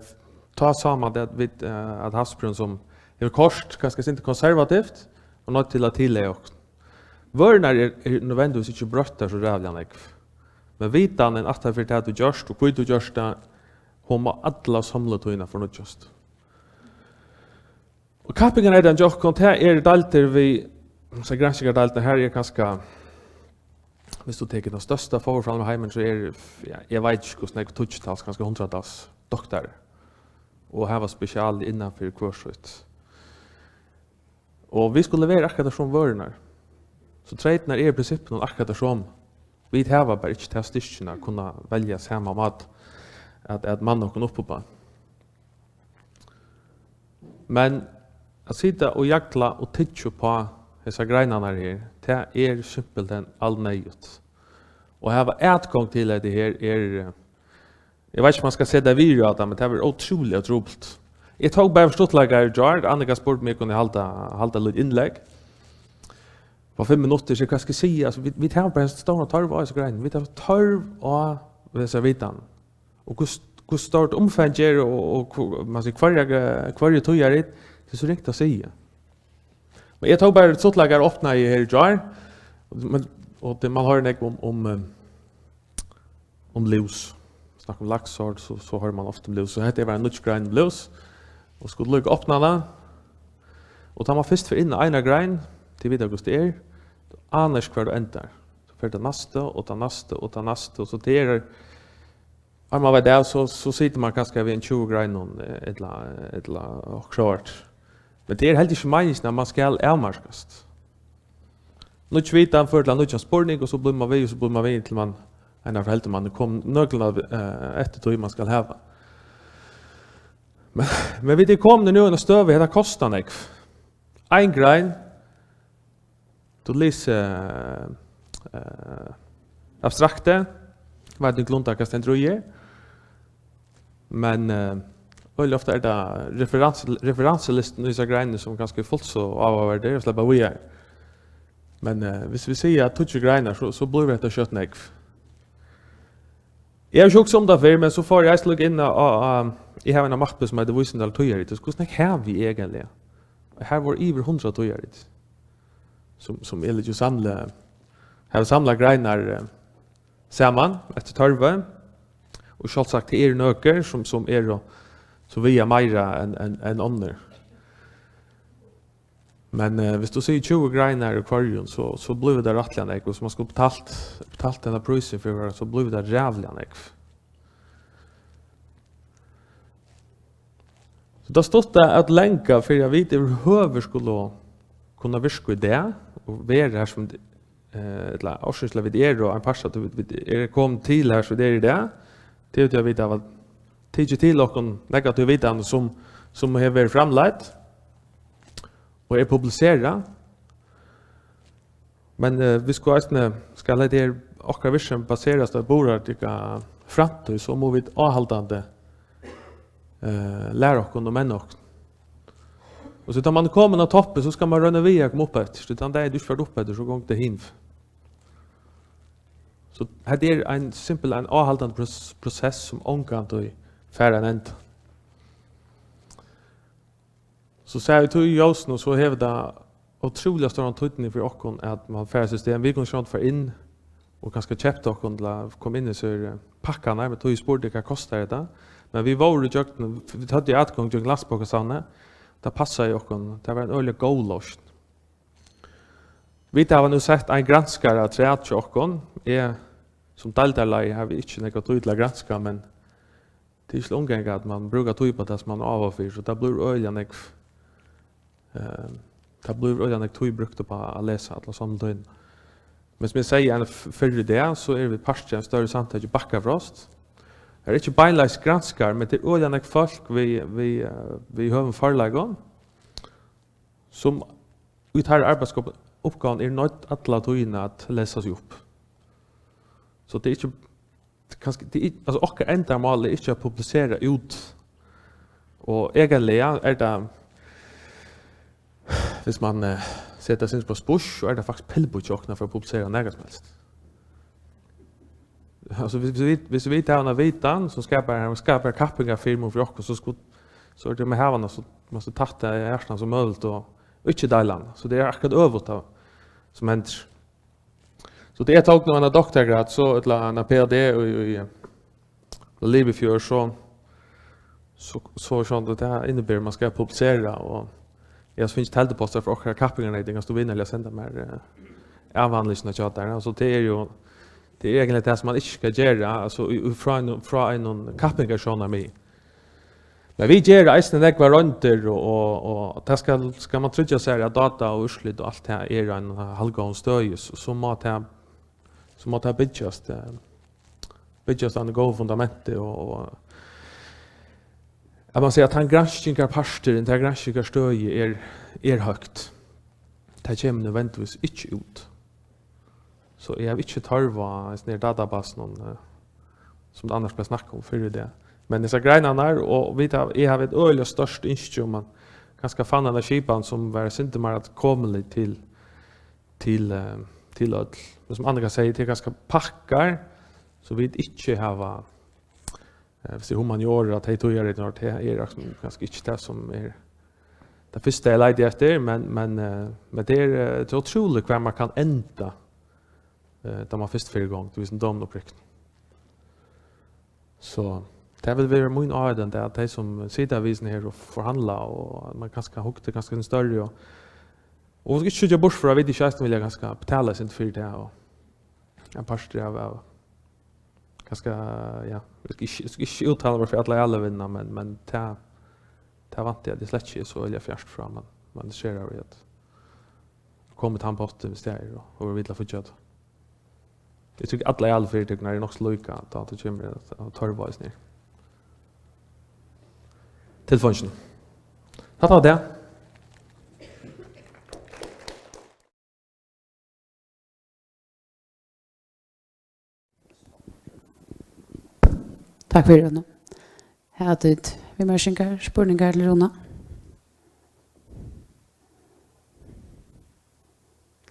tá sá man tað, at vit, eh, at Havsbrún, sum hevur koyrt kanska eitt sindur konservativt, var noydd til at tillaga okkum. Vørurnar eru, eru nødvendigvis ikki broyttar so ræðuliga nógv. Men vitanin aftan fyri tað, tú gert, og hví tú gert tað, hon má alla samlutíðina fornýggjast. Og kappingarneytan hjá okkum, tað eru deildir við, so granskingardeildin, her er kanska, viss tú tekur tann størsta fóðurframleiðaran í heiminum, so er, ja, eg veit ikki, hvussu nógv tíggjutals, kanska hundraðtals doktarar, og hava spesial innan fyri hvør sítt. Og vit skulu levera akkurát tær somu vørurnar. So treytirnar eru í prinsippinum akkurát tær somu. Vit hava bara ikki ta styrkina at kunna velja sama máta at, at manna okkum upp uppá. Men at sita og jagla og tyggja uppá hesar greinarnar her, tað er simpelthen alneyðugt. Og at hava atgongd til hetta her er, eg veit ikki, um man skal seta virði á tað, men tað verður ótrúliga trupult. Eg tók bara stuttleika í gjár, Annika spurdi meg, kunnu eg halda, halda lítið innlegg. Upp á fimm minuttir, so hvat skal eg siga? Altso, vit, vit hava bara ein stóran tørv á hesa grein. Vit hava tørv á hesa vitan. Og hvussu, hvussu stórt umfang er, og, og hvo-, man sigur, hvørja, hvørja tíðarit, tað er so ringt at siga. Men eg tók bara stuttleikar og opnaði her í gjár, men, og tað, man hoyrir nógv um, um, eh, um lús. Snakka um laksort, so, so hoyrir man ofta um lús. So hetta var ein nýggj grein um lús, og skuldi líka opna hana. Og tá man fyrst fer inn á eina grein, tit vita, hvussu tað er, tú ánar ikki, hvar tú endar. So fer tað næsta, og tað næsta, og tað næsta, og so tað er, áðrenn man veit av, so, so situr man kanska við ein tjúgu greinum, eh, ella, ella okkurt. Men tað er heldur ikki meiningin, at man skal avmarkast. Nýggj vitan førir til ein nýggjan spurning, og so blívur man við, og so blívur man við, til man, einar heldur man er komin nøkulunda, eh, eftir tí, man skal hava. Men, men vit eru komin nú í eina støðu, hetta kostar nógv. Ein grein, tú lesur, eh, eh, abstrakti, veit ikki, hvat stendur í her. Men, eh, øgiliga ofta er tað referans-, referansulistin í hesari greinini, sum kanska er fullt so áhugaverdur at sleppa víðari. Men, eh, hvis vi siga at tíggju greinar, so, so blívur hetta skjótt nógv. Eg havi ikki hugsað um tað fyrr, men so fór eg eisini líka inn á, á, á, eg havi eina mappu sum eitur Vísindi og tíðarrit. Hvussu nógv havi eg eigentliga? Her vóru yvir hundrað tíðarrit, sum, sum eg líka samla, havi samlað greinar, eh, saman eftir tørvi. Og sjálvsagt, tað eru nøkur, sum, sum eru, sum viga meira enn, enn, enn onnur. Men, eh, hvis tú sigur tjúgu greinar í hvørjum, so, so blívur tað rættiliga nógv. Hvis man skuldi betalt, betalt hendan prísin fyri at vera, so blívur tað ræðuliga nógv. So tað stutta at langa fyri at vit yvirhøvur skulu kunna virka í dag, og vera her sum, eh, ella orsakið til at vit eru ein partur, at vit, vit eru komin til her sum vit eru í dag, tað er tí at vit hava tikið til okkum nógv av tí vitan sum, sum hevur verið framleidd og er publiserað. Men, eh, vit skulu eisini, skal hetta her okkara virksemi baserast á burðardygga framtíð, so mugu vit áhaldandi, eh, læra okkum og menna okkum. Og so tá man er komin á toppin, so skal man royna við at koma upp eftir. So tann dagin tú ikki fert upp eftir, so gongur tað hin. So hetta er ein simpul, ein áhaldandi pros-, prosess sum ongantíð fær ein enda. So sær vit tí í ljósinum, so hevur tað ótrúliga stóran týdning fyri okkum, at man fær eitt system. Vit kunnu sjálvandi fara inn og kanska keypt okkum til at koma inn í sær, eh, pakkarnar, men tí spurdi eg, hvat kostar hetta? Men vit vóru ígjøgnum, vit høvdu atgongd gjøgnum Landsbankasavnið. Tað passaði okkum. Tað var ein øgiliga góð loysn. Vit hava nú sett ein granskara afturat hjá okkum. Eg sum deildarleiðari havi ikki nógva tíð til at granska, men tað er ikki til umgang, at man brúkar tíð upp á tað, sum man er áhugað fyri, so tað blívur øgiliga nógv, eh, tað blívur øgiliga nógv tíð brúkt upp á at lesa alla somlu tíðina. Men sum eg segði eina f-, fyrr í dag, so eru vit partur av einum størri samtaki, Bakkafrost. Har er ikki beinleiðis granskar, men tað er øgiliga nógv fólk við, við, eh, við høgum førleika, sum í teirra arbeiðsuppgávan er noydd alla tíðina at lesa seg upp. So tað er ikki, kanska, tað er, altso, okkara endamál er ikki at publisera út. Og eigentliga er tað, hvis man, eh, setir tað sindur á spíss, so er tað faktiskt tilboð hjá okkum at fara at publisera nakað sum helst. Altso, hvis, hvis vit, hvis vit hava eina vitan sum skapar, skapar kappingarfyrmun fyri okkum, so skulu, so er tað, um at hava hana so, man so tætt í hjartanum sum møguligt og, og ikki deila hana. So tað er akkurát øvugt av, sum hendir. So tá eg tók nú eina doktorgrad, so, ella eina P H D í, í, í Livi í fjør, so, so, so sjálvandi, tað inniber, man skal publisera, og eg havi fingið teldupostar frá okkara kappingarneytum, kanst tú vinarliga senda mær, eh, avhandlingina hjá tær? Altso, tað er jú, tað er eigentliga tað sum man ikki skal gera, altso, í, í, frá einum, frá einum kappingarsjónarmiði. Men vit gera eisini nógvar royndir, og, og, og tað skal, skal man tryggja sær, at data og úrslit og alt tað er á einum haldgóðum støði, so, so má tað, so má tað byggjast, eh, byggjast á einum góðum fundamenti, og, og at man sigur, at tann granskingarparturin, tað granskingarstøðið er, er høgt. Tað kemur nødvendigvis ikki út. So eg havi ikki tørv á ein sånn her database, eh, sum tað annars bleiv snakkað um fyrr í dag. Men hesar greinarnar, og vit hava, eg havi eitt øgiliga stórt ynski um at kanska fanna eina skipan sum var eitt sindur meira atkomulig til, til, eh, til øll. Men sum Annika sigur, tað er kanska pakkar, so vit ikki hava, eh, hvis tað er humaniora, tey tíðarrit, tað er kanska ikki tað sum er tað fyrsta eg leiti eftir, men, men, eh, men tað er, eh, tað er ótrúligt hvar man kann enda, eh, tá man fyrst fer í gongd við sínum dómum og prikkum. So tað vil vera mín áheitan, tað er at tey sum sita við sum her og forhandla, og at man kanska hugdi kanska størri, og, og ikki síggja burtur frá, at vit ikki eisini vilja kanska betala eitt sindur fyri tað, og ein partur av, av kanska, ja, eg skal ikki, eg skal ikki úttala meg fyri alla ælavinnuna, men, men tað, tað vænti eg, at eg slett ikki er so øgiliga fjart frá, men, men eg seri av at koma í tann pottin, hvis tað er, og, og vera við til at fíggja tað. Eg tykki, allar ælafyritøkurnar eru nokk so líka, tá tað kemur at, at tørva eisini. Tilfeingjum. Takk fyri tað. Takk fyri, Rúna. Hava tit viðmerkingar, spurningar til Rúna?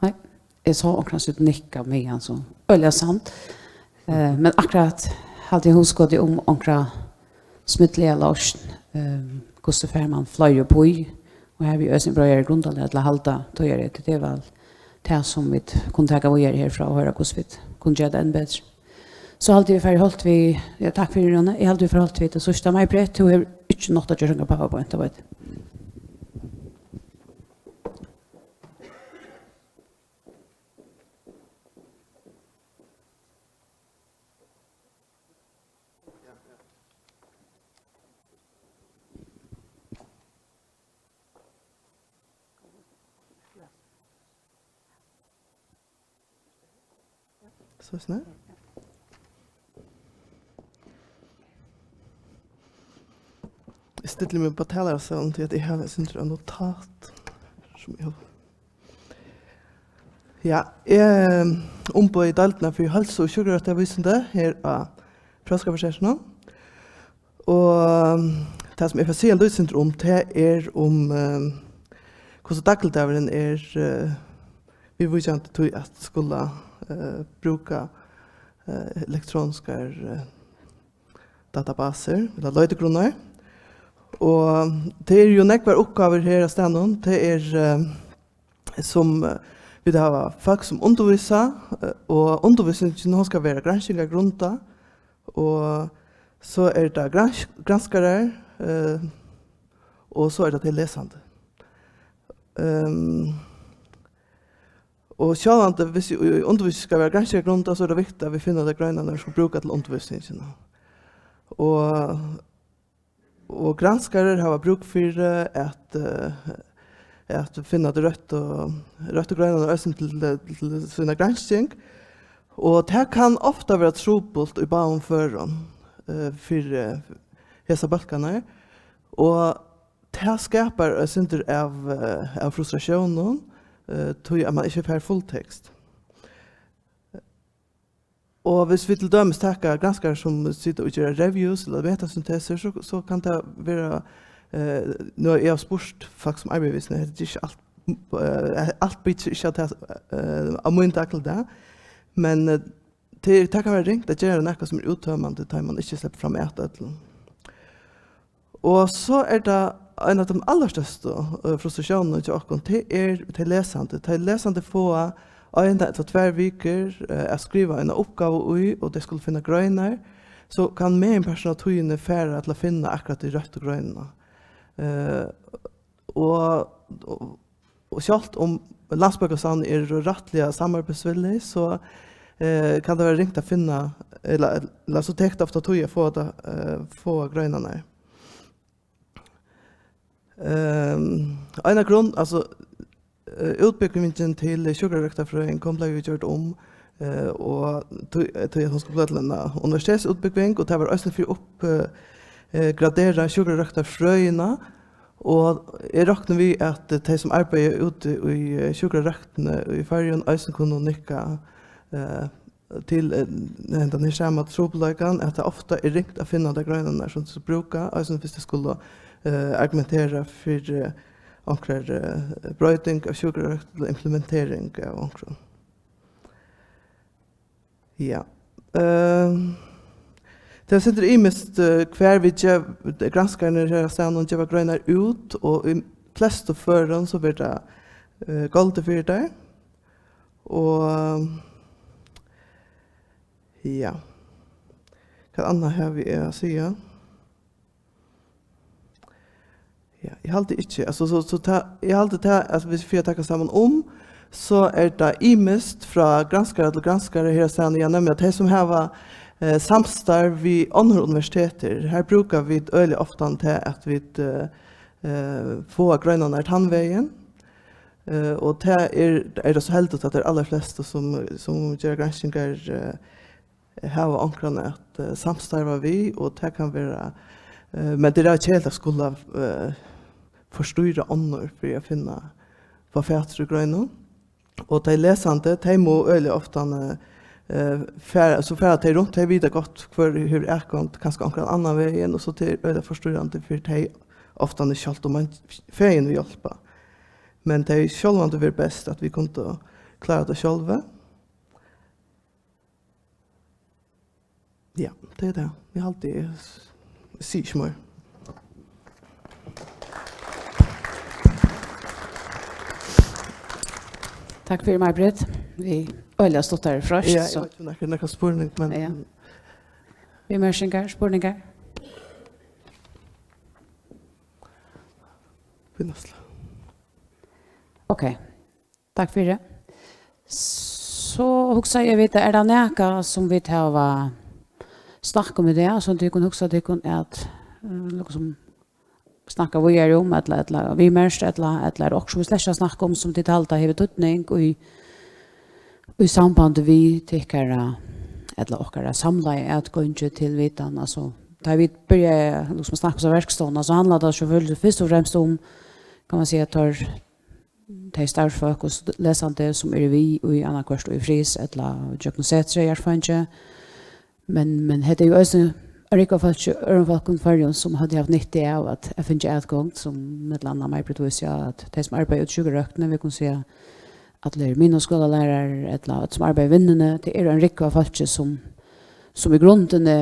Nei. eg sá onkran sita og nikka meðan, so øgiliga sant. Eh, men akkurát haldi eg hugskotið um onkra smidliga loysn, eh, hvussu fær mann fleiri upp í, og har við eisini breiðari grundarlag til at halda tíðarrøð, tað er væl tað, sum vit kunnu taka víðari herfrá og hoyra, hvussu vit kunnu gera tað enn betri. So haldi eg, vit fara í holt við, ja, takk fyri, Rúna. Eg haldi, vit fara í holt við tað síðsta. Maj-Britt, tú hevur ikki nátt at gjørt ongan PowerPoint, tað veit eg. So snart. Eg stilli meg upp á talarastólan, tí at eg havi eitt sindur av notat, sum eg havi. Ja, eg umboði deildina fyri heilsu og sjúkrarøktarvísindi her á Fróðskaparsetrinum. Og tað, sum eg fari at siga eitt lítið sindur um, tað er um, eh, hvussu dagligdagurin er, eh, viðvíkjandi tí at skula, eh, brúka, eh, elektroniskar, eh, databasir, ella leitigrunnar. Og tað eru jú nógvar uppgávur her á staðnum. Tað er, eh, sum, eh, vit hava fólk sum undirvísa, eh, og undirvísingin, hon skal vera granskingargrundað, og so er tað grans-, granskarar, eh, og so er tað tey lesandi. Ehm, og sjálvandi, hvis í, í undirvísing skal vera granskingargrundað, so er tað viktigt, at vit finna tær greinarnar, sum skulu brúka til undirvísingina. Og, og granskarar hava brúk fyri at, eh, at finna tær røttu, røttu greinarnar eisini til, til sína gransking. Og tað kann ofta vera trupult í báðum førum, eh, fyri hesar bólkarnar. Og tað skapar eitt sindur av, eh, av frustratiónum, eh, tí at mann ikki fær fulltekst. Og hvis vit til dømis taka granskarar sum sita og gera reviews ella metasyntesur, so, so kann tað vera, eh, nú havi eg spurt fólk sum arbeiða við sum, hetta er ikki alt, eh, alt byggir ikki á tað, eh, á mín dagligdag, men, eh, tað, tað kann vera ringt at gera nakað sum er úttømandi, tá ið mann ikki sleppur fram at øllum. Og so er tað ein av teimum allarstørstu, eh, frustratiónunum hjá okkum, tað er tey lesandi. Tey lesandi fáa eina ella tvær vikur, eh, at skriva eina uppgávu í, og tey skulu finna greinar, so kann meginparturin av tíðini fara til at finna akkurát tey røttu greinarnar. Eh, og, og Og sjálvt um Landsbókasavnið er rættiliga samarbeiðsvilligt, so, eh, kann tað vera ringt at finna, ella, ella so tekur tað ofta tíð at fáa tað, eh, fáa greinarnar. Ehm, eina grund, altso, eh, útbúgvingin til sjúkrarøktarfrøðing, hon bleiv jú gjørd um, eh, og tí, tí at hon skuldi blíva til eina universitetsútbúgving, og tað var eisini fyri upp, eh, eh, gradera sjúkrarøktarfrøðina, og eg rokni við, at, eh, tey, sum arbeiða úti í, eh, sjúkrarøktini í Føroyum, eisini kunnu nikka, eh, til, eh, hendan her sama trupulleikan, at tað ofta er ringt at finna tær greinarnar, sum tey brúka, eisini hvis tey skulu, eh, argumentera fyri, eh, onkrari, eh, broyting av sjúkrarøkt ella implementering av onkrum. Ja. Ehm, tað er eitt sindur ymiskt, eh, hvar vit gev-, granskararnir her á staðnum geva greinar út, og í flestu førum so verður tað, eh, goldið fyri tær. Og, ja. Hvat annað havi eg at siga? Ja, eg haldi ikki. Altso, so, so ta, eg haldi ta, at viss vit fara at taka saman um, so er tað ymiskt frá granskara til granskara her á staðnum. Ja, nevniliga tey, sum hava, eh, samstarv við onnur universitetir. Her brúka vit øgiliga ofta tað, at vit, eh, eh, fáa greinarnar tann vegin. Eh, og tað er, er tað so heldigt, at tey allarflestu, sum, sum gera granskingar, eh, hava onkran at, eh, samstarva við, og tað kann vera, eh, men tað er keðiligt at skula, eh, forstýra onnur fyri at finna, fáa fatur í greinum. Og tey lesandi, tey mugu øgiliga ofta, eh, fara, so fara tey runt, tey vita gott, hvør hevur atgongd, kanska onkran annan vegin, og so tað er øgiliga forstýrandi fyri tey, ofta sjálvt um man fegin vil hjálpa. Men tað er sjálvandi verið best, at vit kundu klára tað sjálvi. Ja, tað er tað. Eg haldi, eg s-, sigi ikki meir. Takk fyri, Maj-Britt. Vit eru øgiliga stutt her fyrst, ja, eg so veit ikki, um nakar, nakar spurning, men ja. Viðmerkingar, spurningar? Viðmerkingar. Ok. Takk fyri. So hugsaði eg, vita, er tað nakað, sum vit hava snakka um í dag, sum tit kunnu hugsa tykkum at, eh, líkasum snakka víðari um, ella, ella viðmerkt, ella, ella er okkurt, sum vit slett ikki hava snakkað um, sum tit halda hevur týdning í, í sambandi við tykkara, ella okkara samlaðu atgongi til vitan? Altso, tá vit byrjaðu, líkasum, at snakka um verkstovuna, so handlar tað sjálvsagt fyrst og fremst um, kann man siga, at teir tey starvsfólk og st-, lesandi, sum eru við í annaðhvørt í Fris ella gjøgnum Setrið, Jarðfeingi. Men, men hetta er jú eisini ein rúgva fólki, øðrum fólkum í Føroyum, sum høvdu havt nyttu av at, at fingið atgongd, sum millum annað Maj-Britt vísti á, at tey, sum arbeiða úti í sjúkrarøktini, vit kunnu siga, allir miðnámsskúlalærarar, ella øll, sum arbeiða í vinnuni, tað eru ein rúgva fólki, sum, sum í grundini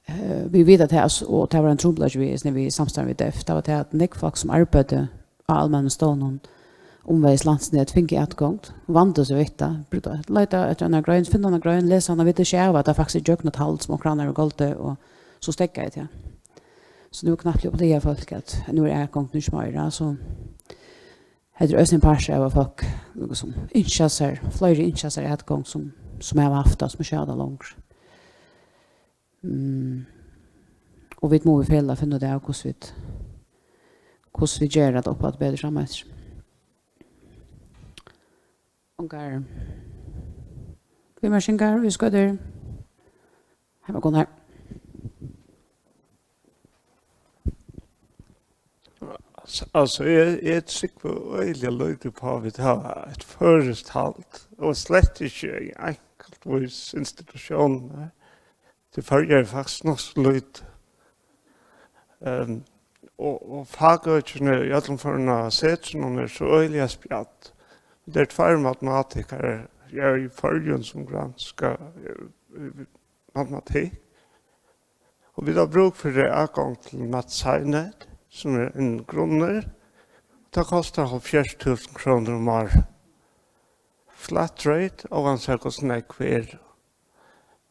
Eh, vit vita tað, og tað var ein trupulleiki við, við samstarvi við DEF, tað var tað, at nógv fólk, sum arbeiddu á almennum stovnum umvegis landsnet, fingu atgongd, vandu seg við tað, brúktu at leita eftir eini grein, finna eina grein, lesa hana, vita ikki av, at tað faktiskt er gjøgnumtald, sum onkran hevur goldið, og so steðgaði tað. So nú er knappliga uppliva fólk, at nú er atgongdin ikki meira, so hetta er eisini ein partur av, at fólk, sum ynskja sær, fleiri ynskja sær atgongd, sum, sum hava havt tað, sum ikki hava tað longur. Mm. Og vit mugu í felag finna út av, hvussu vit, hvussu vit gera tað upp á eitt betri frameftir. Ongar viðmerkingar, viðskøtur? Her var Gunnar. Altso, eg, eg trúgvi øgiliga lítið upp á, at vit hava eitt føroyskt hald, og slett ikki einkultvís institutiónir. Tí Føroyar er faktiskt nokk so lítið. Ehm, og, og fakøkini í øllum førum á Setrinum eru so øgiliga spjadd. Tað eru tveir matematikarar, ja, í Føroyum, sum granska, eh, matematikk. Og vit hava brúk fyri atgongd til MathSciNet, sum er ein grunnur. Tað kostar hálvfjerðs túsund krónur um árið. Flat rate, óansæð hvussu nógv er.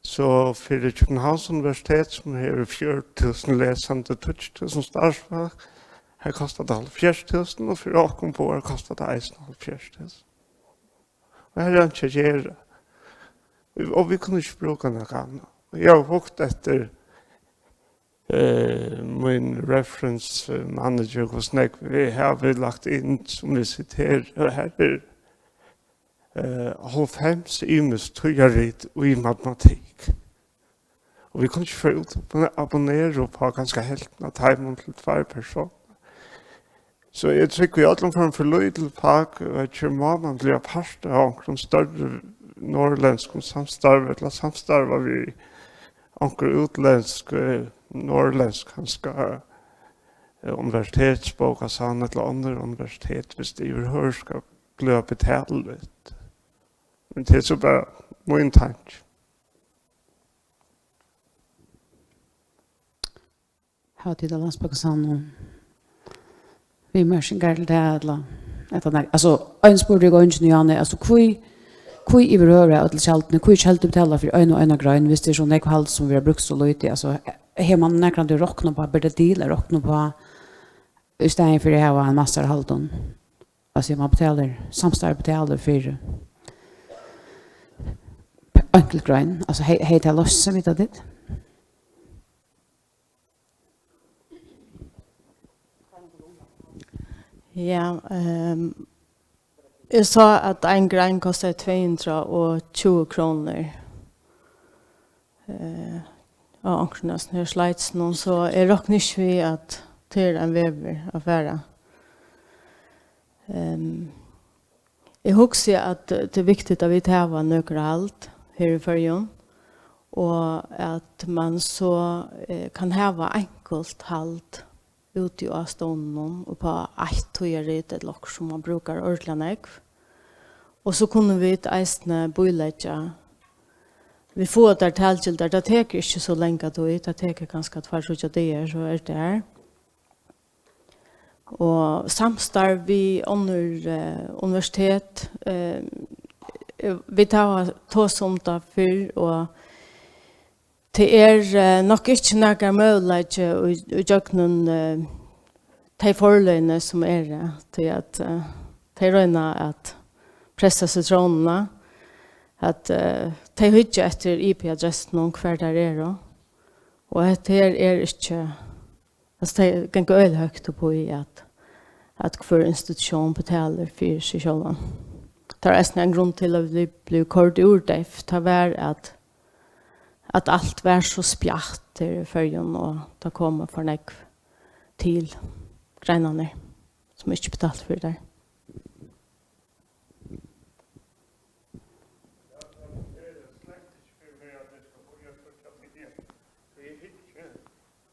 So fyri Københavns Universitet, sum hevur fjøruti túsund lesandi, tíggju túsund starvsfólk, her kostar tað hálvfjerðs túsund, og fyri okkum báðar kostar tað eisini hálvfjerðs túsund. Og her er einki at gera. Og vit kunnu ikki brúka nakað annað. Eg havi hugt eftir, eh, mín reference manager, hvussu nógv eg havi lagt inn, sum eg siteri, og her er, eh, hálvfems ymisk tíðarrit í matematikk. Og vit kunnu ikki fara út og abonnera upp á kanska helvtina av teimum til tveir persónar. So eg trúgvi í øllum førum, for lítil fakøki má man bliva partur av onkrum størri norðurlendskum samstarvi, ella samstarva við onkur útlendsk, eh, norðurlendsk, kanska, eh, universitetsbókasavn ella onnur universitet, viss tað yvirhøvur skal blíva betalt. Men tað er so bara mín tanki. Hava tit á Landsbókasavninum viðmerkingar til tað, ella, ella nei? Altso, ein spurdi eg eingin, Johanne, altso, hví, hví yvirhøvur av øllum tjaldini, hví tjaldur betala fyri ein og eina grein, viss tað er so nógv hald sum verða brúkt so lítið? Altso, hevur man nakrantíð roknað upp á, ber tað til at rokna upp á, í staðin fyri at hava ein massahald? Altso, man betalir, samstarv betalir fyri einkultgrein, altso, hey, hey, tað loysir seg, vita tit? Ja, ehm, eg sá, at ein grein kostar tvey hundrað og tjúgu krónur, eh, á onkrum av slíkum her slidesum, so eg rokni ikki við, at tað er ein vegur at fara. Ehm, Eg hugsi, at tað er viktigt, at vit hava nøkur hald her í Føroyum, og at man so, eh, kann hava einkult hald úti á stovnunum upp á eitt tíðarrit ella okkurt, sum man brúkar ordiliga nógv. Og so kunnu vit eisini bíleggja, vit fáa tær talgildar, tað tekur ikki so langa tíð, tað tekur kanska tveir, tríggjar dagar, so er tað har. Og samstarv við onnur, eh, universitet, eh, eh, vit hava tosað um tað fyrr, og tað er, eh, nokk ikki nakar møguleiki í, í gjøgnum, eh, tey forløgini sum eru, tí at, eh, tey royna at pressa sitrónina, at, eh, tey hyggja eftir I P-adressunum, hvar tær eru. Og hetta her er ikki, altso, tey ganga øgiliga høgt upp í, at, at hvør institutión betalir fyri seg sjálvan. Tað er eisini ein grund til, at vit blivu koyrd úr DEFF, tað var, at, at alt var so spjatt her í Føroyum, og tað kom for nógv til greinarnar, sum ikki betaltu fyri tær.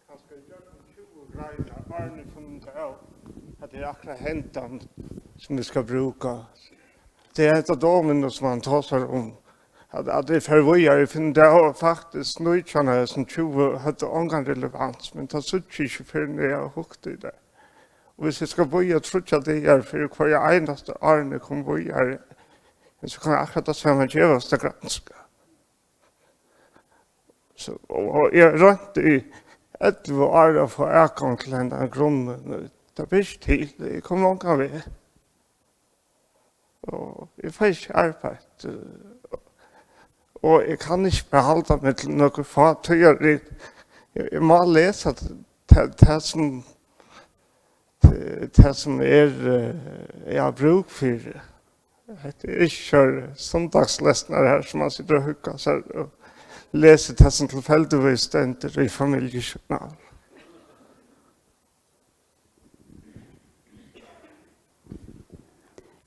Kanska í gjøgnum tjúgu greinar, áðrenn eg finn út av, at tað er akkurát hendan, sum eg skal brúka. Tað er hetta domino, sum hann tosar um, at, at eg fari víðari, eg finn út av, at faktiskt nítjan av hesum tjúgu høvdu ongan relevans, men tað síggi eg ikki, fyrr enn eg havi hugt í tað. Og hvis eg skal bíða tríggjar dagar fyri hvørja einastu, áðrenn eg komi víðari, men so kann akkurát tað sama gevast at granska. So, og, og eg roynti í ellivu ár at fáa atgongd til hendan grunnin. Tað ber ikki til, eg komi ongan veg. Og eg fái ikki arbeitt, eh, og eg kann ikki bara halda meg til nøkur fá tíðarrit. Eg, eg má lesa t-, tað, tað sum, tað, tað sum er, eh, eg havi brúk fyri. Hetta er ikki søgn, sunndagslesnar her, sum man situr og huggar sær og lesur tað, sum tilfeldigvis stendur í Familjujournal.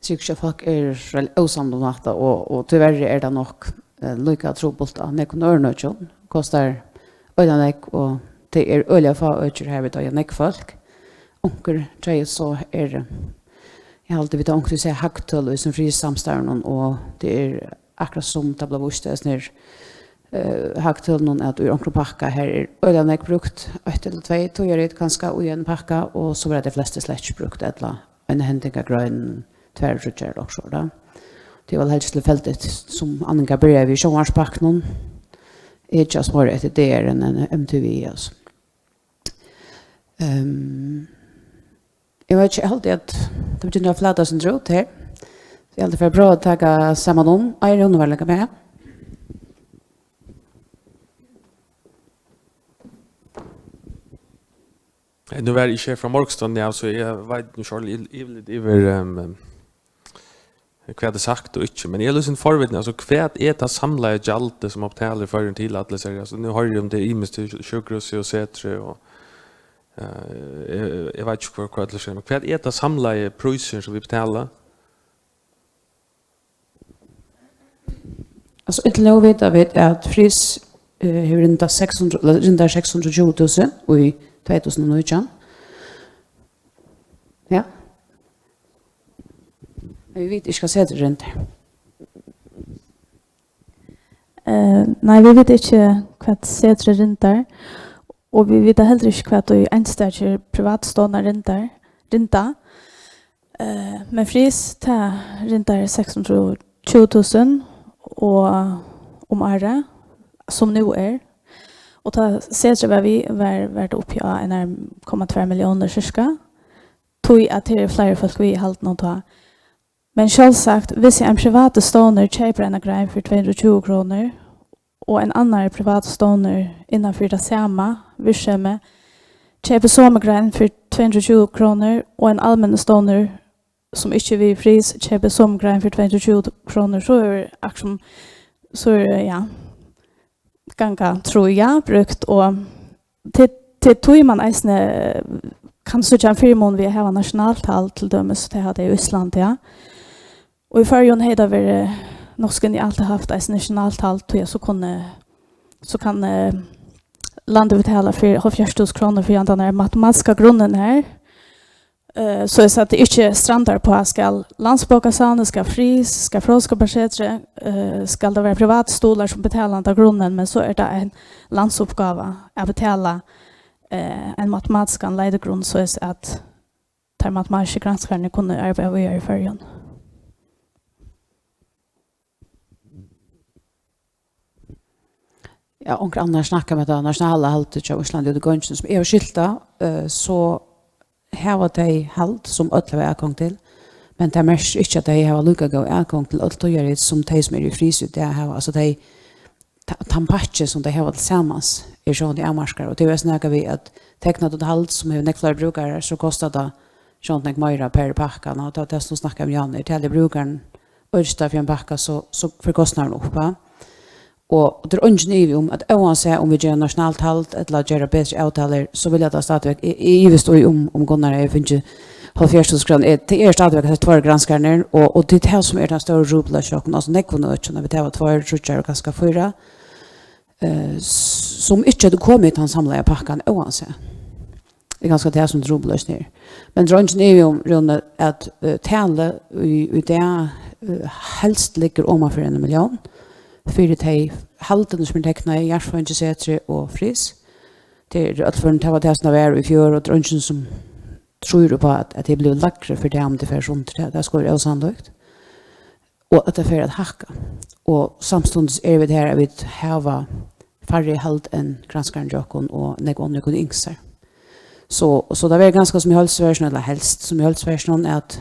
Eg trúgvi ikki, at fólk eru reelt ósamd um hatta, og, og tíverri er tað nokk, eh, líka trupult á nógvum øðrum økjum. Kostar øgiliga nógv, og tað eru øgiliga fá økir, har vit eiga nógv fólk. Onkur treyð, so er, eg haldi, vit hava onkuntíð sæð hagtøl í sum fryssamstarvinum, og tað er akkurát sum tað bleiv víst eisini her, eh, hagtølunum, at í onkrum pakka, har er øgiliga nógv brúkt, eitt ella tvey tíðarrit kanska í ein pakka, og so verða tey flestu slett ikki brúkt, ella ein hendingargrein, tvær, tríggjar ella okkurt sovorðið. Tað er væl helst tilfeldigt, sum Annika byrjaði við, sjónvarpspakkanum, eg hyggi meira eftir D R enn, enn M T V, altso. Ehm, eg veit ikki, eg haldi, at tað begynnar at flata seg út her. Eg haldi, eg fari at prøva at taka saman um. Ai, Rúni var líka við. Eh, nú var eg ikki her frá morgunstovuni av, so eg veit nú ikki ordiliga yv-, yvirlit yvir, ehm, hvat er sagt og ikki. Men eg eri líka forvitin, altso, hvat er tað samlaða gjaldið, sum man betalir í Føroyum til allar hesar? Altso, nú hoyri eg um tað er ymiskt til sjú-, sjúkrahúsið og setrið og, eh, eg, eg veit ikki, hvat, hvat øll siga, men hvat er tað samlaði prísurin, sum vit betala? Altso, inntil nú vita vit, at Fris, eh, hevur rindað seks hundrað, ella rindar seks hundrað og tjúgu túsund í tvey túsund og nítjan. Ja. Men vit vita ikki, hvat Setrið rindar. Eh, nei, vit vita ikki, hvat Setrið rindar, og vit vita heldur ikki, hvat ið einstakir privatstovnar rindar, rinda. Eh, men Fris, tað rindar seks hundrað og tjúgu túsund og um árið, sum nú er. Og tá Setrið var við, var, var tað uppi á einar komma tvær milliónir sirka. Tí at her eru fleiri fólk við í haldinum tá. Men sjálvsagt, hvis ein privatur stovnur keypir eina grein fyri tvey hundrað og tjúgu krónur, og ein annar privatur stovnur innan fyri tað sama virksemi keypir somu grein fyri tvey hundrað og tjúgu krónur, og ein almennur stovnur, sum ikki er við í Fris, keypir somu grein fyri tvey hundrað og tjúgu krónur, so er akkurát sum, so er, ja, ganga trý, ja, brúkt, og til, til tí man eisini, eh, kann síggja ein fyrimun við at hava nationaltal, til dømis, tað hava tey í Íslandi, ja. Og í Føroyum hevði tað verið nokk so genialt at havt eisini nationaltal, tí at so kunnu, so kann, eh, landið betala fyri hálvfjerðs túsund krónur fyri handan her matematiska grunnin her. Eh, soleiðis at tað ikki strandar uppá, skal Landsbókasavnið, skal Fris, skal Fróðskaparsetrið, eh, skal tað vera privatar stuðlar sum betala handa grunnin, men so er tað ein landsuppgáva at betala, eh, ein matematiskan leitigrunn, soleiðis at teir matematisku granskararnir kunnu arbeiða víðari í Føroyum. Ja, onkur annar snakkar um hetta nationala haldið hjá Íslandi úti í gongini, sum eg havi skilt tað, eh, so hava tey hald sum øll hava atgongd til, men tað merkir ikki, at tey hava líka góða atgongd til øll tíðarrit sum tey, sum eru í Fris í dag, hava. Altso, tey, ta-, tann pakki, sum tey hava til samans, er sjálvandi avmarkaður, og tað er eisini nakað við, at teknar tú eitt hald, sum hevur nógv fleiri brúkarar, so kostar tað sjálvandi nógv meira per pakka, og tað, tað sum snakka um, Jan, er talið brúkarin øll stað fyri ein pakka, so, so fer kostnaðurin upp, ha? Og tað er eingin ivi um, at óansæð um vit gera nationalt hald ella gera betri avtalur, so vilja tað stadigvæk, eg, eg ivist í, um, um Gunnar hevði fingið hálvfjerðs túsund krónur. Eh, tað er stadigvæk hesir tveir granskararnir, og, og tað er tað sum er tann stóra trupulleikin hjá okkum, altso nógvum økjum, at vit hava tveir, tríggjar og kanska fýra, eh, s-, sum ikki høvdu komið í tann samlaða pakkan óansæð. Tað er kanska tað, sum trupulleikin er. Men tað er eingin ivi um, Rúni, at, eh, talið í, í dag, eh, helst liggur oman fyri eina millión fyri tey haldini, sum eru teknað í Jarðfrøðingasetrið og Fris. Tað er í øllum førum, tað var tað, sum tað var í fjør, og tað er eingin, sum trýr upp á, at, at tað er blivið lægri fyri tað, um tað fer sundur. Tað, tað skuldi vera ósannlíkt. Og at tað fer at hækka. Og samstundis eru vit har, at vit hava færri hald enn granskarin hjá okkum og nógv onnur kunnu ynskja sær. So, so tað verður granskað sum í heilsuverkinum, ella helst sum í heilsuverkinum, at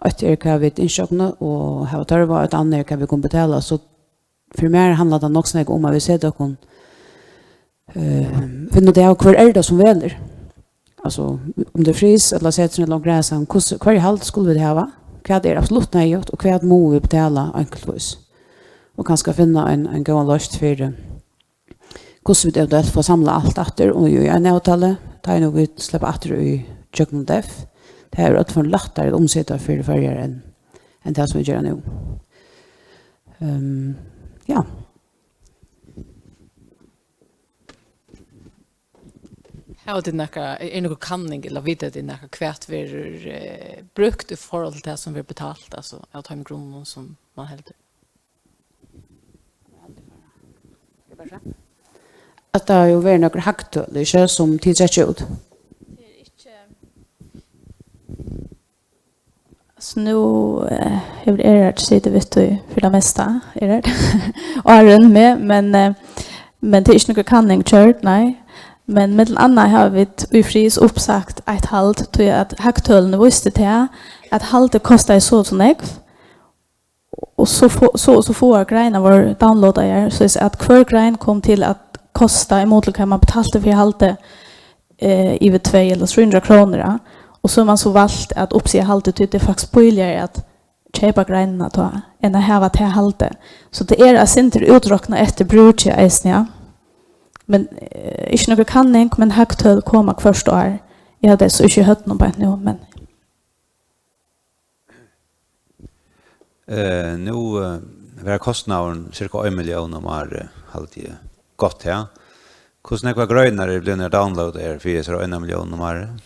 eitt er, hvat vit ynskja okkum og hava tørv á, eitt annað er, hvat vit kunnu betala. So fyri mær handlar tað nokk so nógv um, at vit seta okkum, eh, finna út av, hvør er tað, sum velur? Altso, um tað er Fris, ella Setrið, ella onkur annar, hvussu, hvørji hald skulu vit hava? Hvat er absolutt neyðugt, og hvat mugu vit betala einkultvís? Og kanska finna ein, ein góðan loysn fyri, hvussu vit eventuelt fáa samlað alt aftur, og í eina avtalu, tá ið nú vit sleppa aftur í gjøgnum D E F. Tað er í øllum førum lættari at umseta fyri Føroyar enn, enn tað, sum vit gera nú. Ehm, ja. Hava tit nakað, er, er nøkur kanning, ella vita tit nakað, hvat verður, eh, brúkt í forhold til tað, sum verður betalt, altso, av teimum grunnum, sum mann heldur? At tað hevur verið nøkur hagtøl, ikki, sum tit trekkja út? So nú, eh, hevur Erhard sitið við tí fyri tað mesta, Erhard, áðrenn meg, men, eh, men tað er ikki nøkur kanning gjørd, nei. Men millum annað hava vit í Fris uppsagt eitt hald, tí at hagtølini vístu tað, at haldið kostaði so og so nógv, og so fá-, so og so fáar greinar vóru downloadaðar, soleiðis at hvør grein kom til at kosta, í mun til hvat mann betalti fyri haldið, eh, yvir tvey ella trý hundrað krónur, ja. Og so hevur mann so valt at uppsiga haldið, tí tað er faktiskt bíligari at keypa greinina tá, enn at hava tað haldið. So tað er eitt sindur útroknað eftir brúki eisini, ja. Men, eh, ikki nøkur kanning, men hagtøl koma hvørt ár. Eg havi tey so ikki í høvdinum beint nú, men Eh, nú, eh, var kostnaðurin cirka ein millión um árið, haldi eg. Gott, ja. Hvussu nógvar greinar eru blivnar downloadaðar fyri hesar eina millión um árið?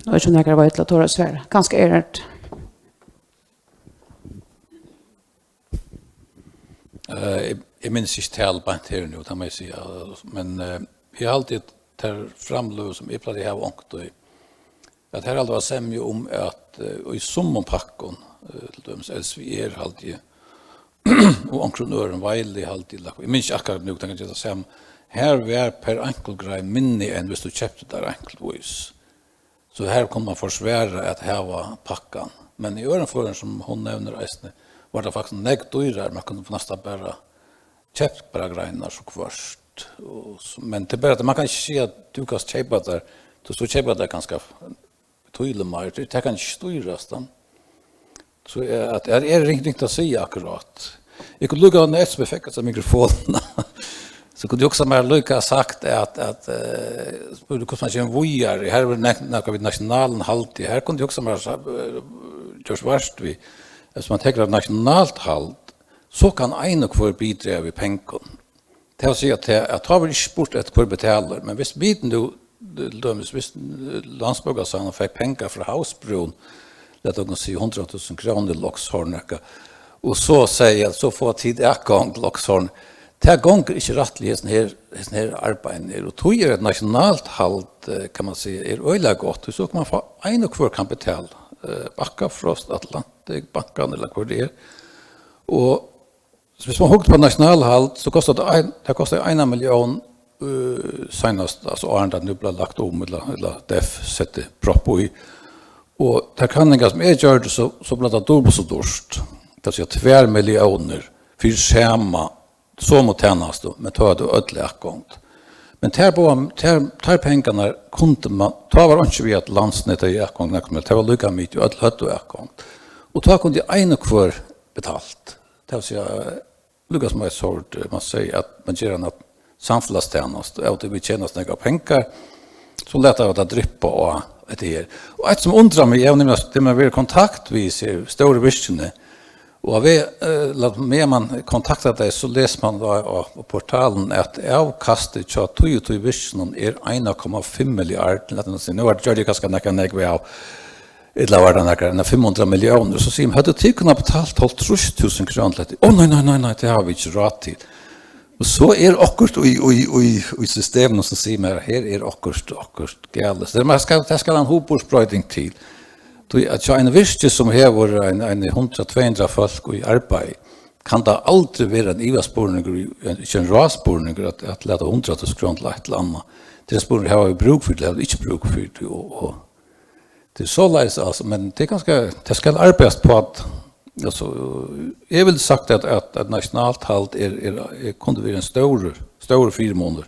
Nú er ikki nakar veit til at tora at svara. Kanska er tað. Eh, eg, eg minnist ikki tal beint her nú, tað má eg siga. Men, eh, eg haldi, at tær framløgur, sum eg plagdi at hava onkuntíð, at her haldi var semja um, at, eh, í summum pakkum, eh, til dømis L S V R, haldi eg, og onkrum øðrum, Wiley, haldi eg, eg minnist ikki akkurát nú, tað kann gera tað sama. Her var per einkultgrein minni enn viss tú keypti tær einkultvís. So her kunnu man forsvara at hava pakkan. Men í øðrum førum, sum hon nevnir eisini, var tað faktiskt nógv dýrari. Man kundi næstan bara keypt bara greinar so hvørt. Og s-, men tað er bara at man kann ikki siga, at tú kanst keypa tær, tú, so keypa tær kanska betýðiliga meir. Tað, tað kann ikki stýrast, tá. So er, at, er, er ringt, ringt at siga akkurát. Eg kundi líka nevnt, sum eg fekk hasa mikrofonina. So kundi eg hugsa mær líka sagt at, at, eh, spurdi, hvussu man kemur víðari. Her var nevnt nakað við nationalan haldi. Her kundi eg hugsa mær sa-, eh, gjørt vart við, at man tekur eitt nationalt hald, so kann ein og hvør bidraga við pengum. Tað vil siga, at, at tá verður ikki spurt eftir, hvør betalir, men viss vit nú, til dømis, viss, eh, Landsbókasavnið fekk pengar frá Havsbrún, lat okkum siga hundrað túsund krónur, Loxhorn, ekka, og so siga, at so fáa tit atgongd til Loxhorn. Tað gongur ikki rættiliga, hesin her, hesin her arbeiðin er, og tí er eitt nationalt hald, eh, kann man siga, er øgiliga gott, tí so kann man fáa ein og hvør kann betala, eh, Bakkafrost, Atlantic, bankan, ella hvør tað er, og So viss man hugdi upp á nationalhald, so kostar tað ein, tað kostar eina millión, eh, seinast, altso áðrenn tað nú bleiv lagt um, ella, ella D E F setti propp í. Og tær kanningar sum eg gjørdi, so, so bleiv tað dupult so dýrt. Tað vil siga tvær milliónir fyri sama, somu tænastu, men tá høvdu øll atgongd. Men tær báðar, tær, tær pengarnar kundi man, tá var einki við, at Landsnet hevði atgongd, nakað, men tað var líka mikið, og øll høvdu atgongd. Og tá kundi ein og hvør betalt. Tað vil siga, líka sum eitt sort, eh, man sigur, at man ger eina samfelagstænastu, av og til vit tjena so nógvar pengar, so lata vit tað dryppa á hetta her. Og eitt sum undrar meg, eg havi nemliga, tað man verið í kontakt við, sum er stóru virkini, og av, eh, lat meg, man kontakta tey, so lesur man tá á, á portalen, at avkastið hjá tí og tí virkinum er ein komma fimm milliard, lat meg siga, nú er tað, gjørdi eg kanska nakað nógv av, ella var tað nakrar, eina fimm hundrað milliónir, so sigur hann, "Høvdu tit kunnað betalt hálvtrýss túsund krónur til hetta?" "Ó, nei, nei, nei, nei, tað hava vit ikki ráð til." Og so er okkurt í, í, í, í systeminum sum sigur mær, "Her er okkurt, okkurt galið." So tað, man skal, tað skal ein hugburðsbroyting til. Tí at hjá einum virki sum hevur ein, ein hundrað, tvey hundrað fólk í arbeiði, kann tað aldri vera ein ivaspurningur, ikki ein ráðspurningur, at, at lata hundrað túsund krónur til eitt ella annað. Tað er spurningur, hava vit brúk fyri tí, hava vit ikki brúk fyri tí, og, og Tað er soleiðis, altso, men tað er kanska, tað skal arbeiðast uppá at, altso, eg vil sagt at, at, at nationalt hald er, er, er, kundi verið ein stórur, stórur fyrimunur,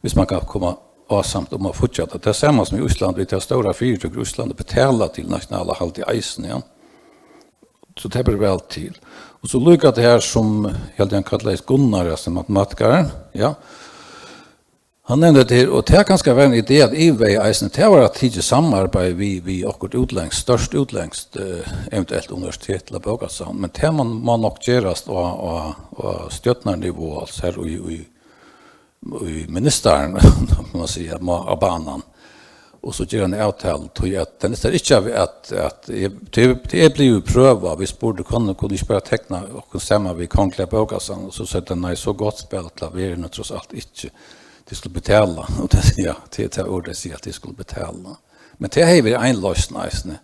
viss man kann koma ásamt um at fíggja tað. Tað sama sum í Íslandi, vit hava stórar fyritøkur í Íslandi, betala til nationala haldið eisini, ja. So tað ber væl til. Og so líka tað her sum, eg helt hann kallaðist Gunnar, altso matematikarin, ja. Hann nevndi tað her, og tað er kanska ein idé at yvirvega eisini, tað var at tikið samarbeið við, við okkurt útlendskt, stórt útlendskt, eh, eventuelt universitet ella bókasavn, men tað man, man nokk gerast á, á, á stjórnarnivå, altso her í, í, í ministerin, má man siga, má, á banan. Og so ger hann avtalu, tí at tað nyttar ikki at, at, at eg, tað, tað er blivið prøvað, vit spurdu, kunnu, kunnu ikki bara tekna okkum saman við Kongliga Bókasavn, og so sigur hann, nei, so gott spæl klaveri nú tross alt ikki. Tit skulu betala, og tað, ja, tað er tað orðið, tey siga, at tit skulu betala. Men tað hevði verið ein loysn eisini,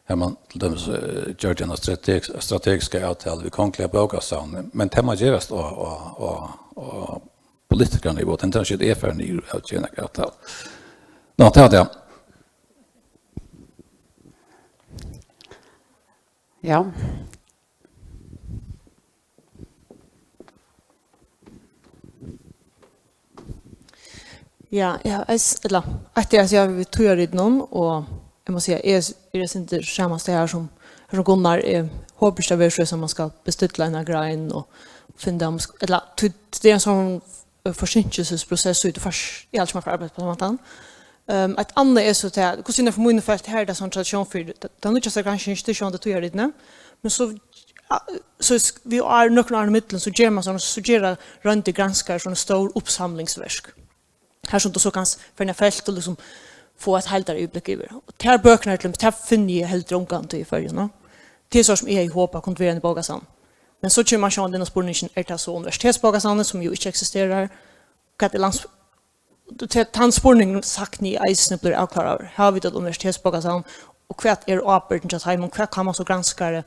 har man til dømis, eh, gjørdi eina strateg-, strategiska avtalu við Kongliga Bókasavnið, men tað má gerast á, á, á, á politikarnivå, tað er ikki, at eg fari niður og geri nakað avtalu. Ná, tað var tað. Ja. Ja, ja, es-, ella, eitt er at siga við tíðarritinum, og eg má siga, eg er, eg er sindur sama stað her sum, her sum Gunnar, eg hopi ikki tað verður so, at man skal bestilla eina grein og finna tað, ella, tí, tað er ein sånn, eh, forsinkelsesprosess, so tú fært, eg haldi ikki, man fær arbeitt á tann mátan. Ehm, eitt annað er so tað, hvussu innanfyri míni felt, her er tað sånn tradisjón fyri, tað, tað nýggjasta gransking, tað er sjálvandi tíðarritini, men so, a-, so s-, við ár, nøkrum árum ímillum, so ger man sånn, so gera royndir granskarar sånn stór uppsamlingsverk. Har sum tú so kanst fara inn á felt og liksom fáa eitt heildaryvirblikk yvir. Og tær bøkurnar, til dømis, tær finni eg heldur ongantíð í Føroyum, no? Tað er so sum eg hevði hopað kundi verið ein bókasavn. Men so kemur man sjálvandi inn á spurningin, er tað so universitetsbókasavnið, sum jú ikki eksisterar? Hvat er lands-, t-, tann spurningurin sakni eg eisini blívur avkláraður. Hava vit eitt universitetsbókasavn, og hvat er ábyrgdin hjá teimum? Hvat kann man so granskari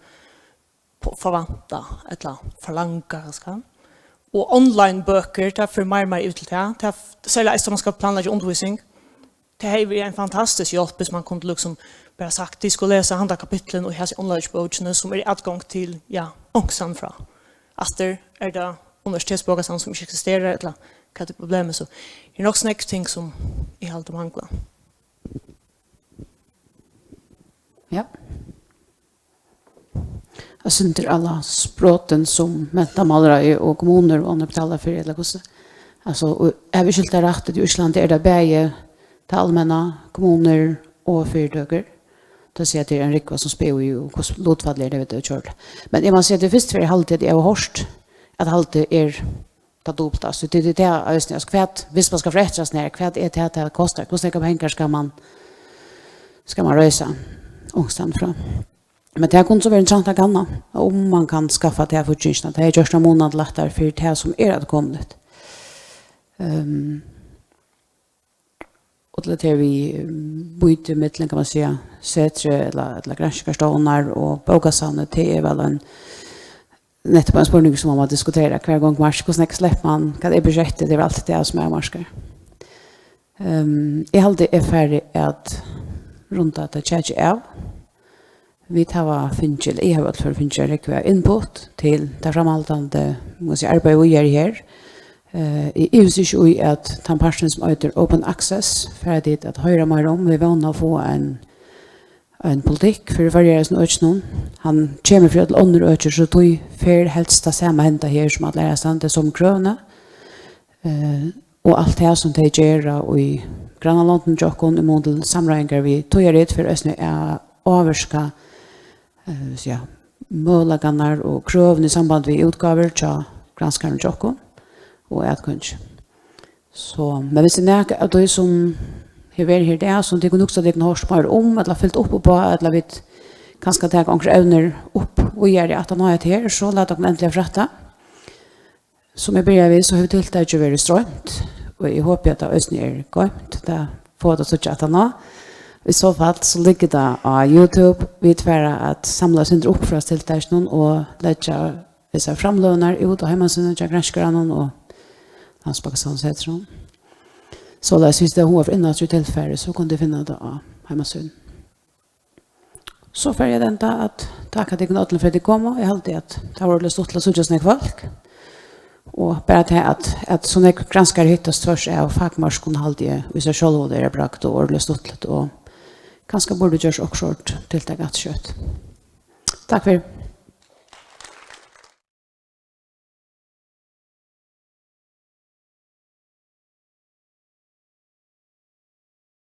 p-, forvænta, ella forlanga, kanska. Og online bøkur, tað fer meir og meir yvir til tað. Tað f-, serliga eisini, um man skal planleggja undirvísing. Tað hevði verið ein fantastisk hjálp, viss man kundi, liksom, bara sagt, tit skulu lesa handa kapitlin í hasi online bókini, sum er atgongd til, ja, onkustaðni frá. Aftur er tað universitetsbókasavn, sum ikki eksisterar, ella hvat er problemið, so er nokk so nógv ting, sum eg haldi mangla. Ja. Eitt sindur alla sprotin sum mentamálaráðið og kommunur og onnur betala fyri, ella hvussu? Altso, og havi eg skilt tað rætt, at í Íslandi er tað bæði tað almenna, kommunur og fyritøkur? Tað sigur, at tað er ein rúgva sum spælir í, og hvussu lutfallið er, tað veit eg ikki. Men eg má siga, at tað er fyrstu ferð, eg haldi, at eg havi hoyrt, at haldið er tað dupla. So tað er tað eisini, altso, hvat, viss man skal fara eftir hasum her, hvat er tað, tað kostar? Hvussu nógvar pengar skal man, skal man reisa onkustaðni frá? Men tað kundi so verið interessant at kanna, um man kann skaffa tað her fíggingina. Tað hevði gjørt tað munandi lættari fyri tað sum er atkomuligt. Ehm, og til tað her við, ehm, býti millum, kann man siga, setrið ella, ella granskingarstovnar og bókasavnið, tað er væl ein, nettupp ein spurning sum man má diskutera, hvar gongur markin, hvussu nógv sleppur man, hvat er budsjettið, tað er væl altíð tað sum avmarkar. Ehm, eg haldi, eg fari at runda tað kjakið av. Vit hava fingið, ella eg havi í øllum førum fingið ein rúgvu av input til tað framhaldandi, má siga, arbeiðið víðari her. Eh, eg ivist ikki í, at tann parturin sum eitur Open Access, fara tit at hoyra meira um. Vit vóna at fáa ein, ein politikk fyri Føroyar í hesum økinum. Hann kemur fyri øll onnur øki, so tí fer helst tað sama henda her sum alla aðrastaðni, tey somu krøvini. Eh, og alt tað sum tey gera í grannalondum hjá okkum í mun til samráðingar við Tíðarit fer eisini at ávirka, eh, siga, møguleikarnar og krøvini í samband við útgávur hjá granskarum hjá okkum og atgongu. So, men viss er nakað av tí sum hevur verið her í dag, sum tit kunnu hugsa tykkum at hoyrt meira um, ella fylgt upp uppá, ella vit kanska taka onkur evnir upp víðari aftan á hetta her, so lat okkum endiliga frætta. Sum eg byrjaði við, so hevur tiltakið verið stroymt, og eg hopi, at tað eisini er goymt. Tað fáa tit at síggja aftaná. Í so fall, so liggur tað á YouTube. Vit fara at samla eitt sindur upp frá tiltakinum og leggja hesar framløgurnar út á heimasíðuna hjá Granskararnum og Landsbókasavnsetrinum. Soleiðis, viss tað hevur hug at fara inn aftur í tilfarið, so kunnu tit finna tað á heimasíðuni. So fari eg at enda at takka tykkum øllum fyri, at tit komu. Eg haldi, at tað var ordiliga stuttligt at síggja so nógv fólk. Og bara tað, at, at so nógv granskarar hittast tvørtur av fakmørkum, haldi eg í sær sjálvum er bragd og ordiliga stuttligt, og kanska burdu gjørt okkurt tiltak aftur skjótt. Takk fyri.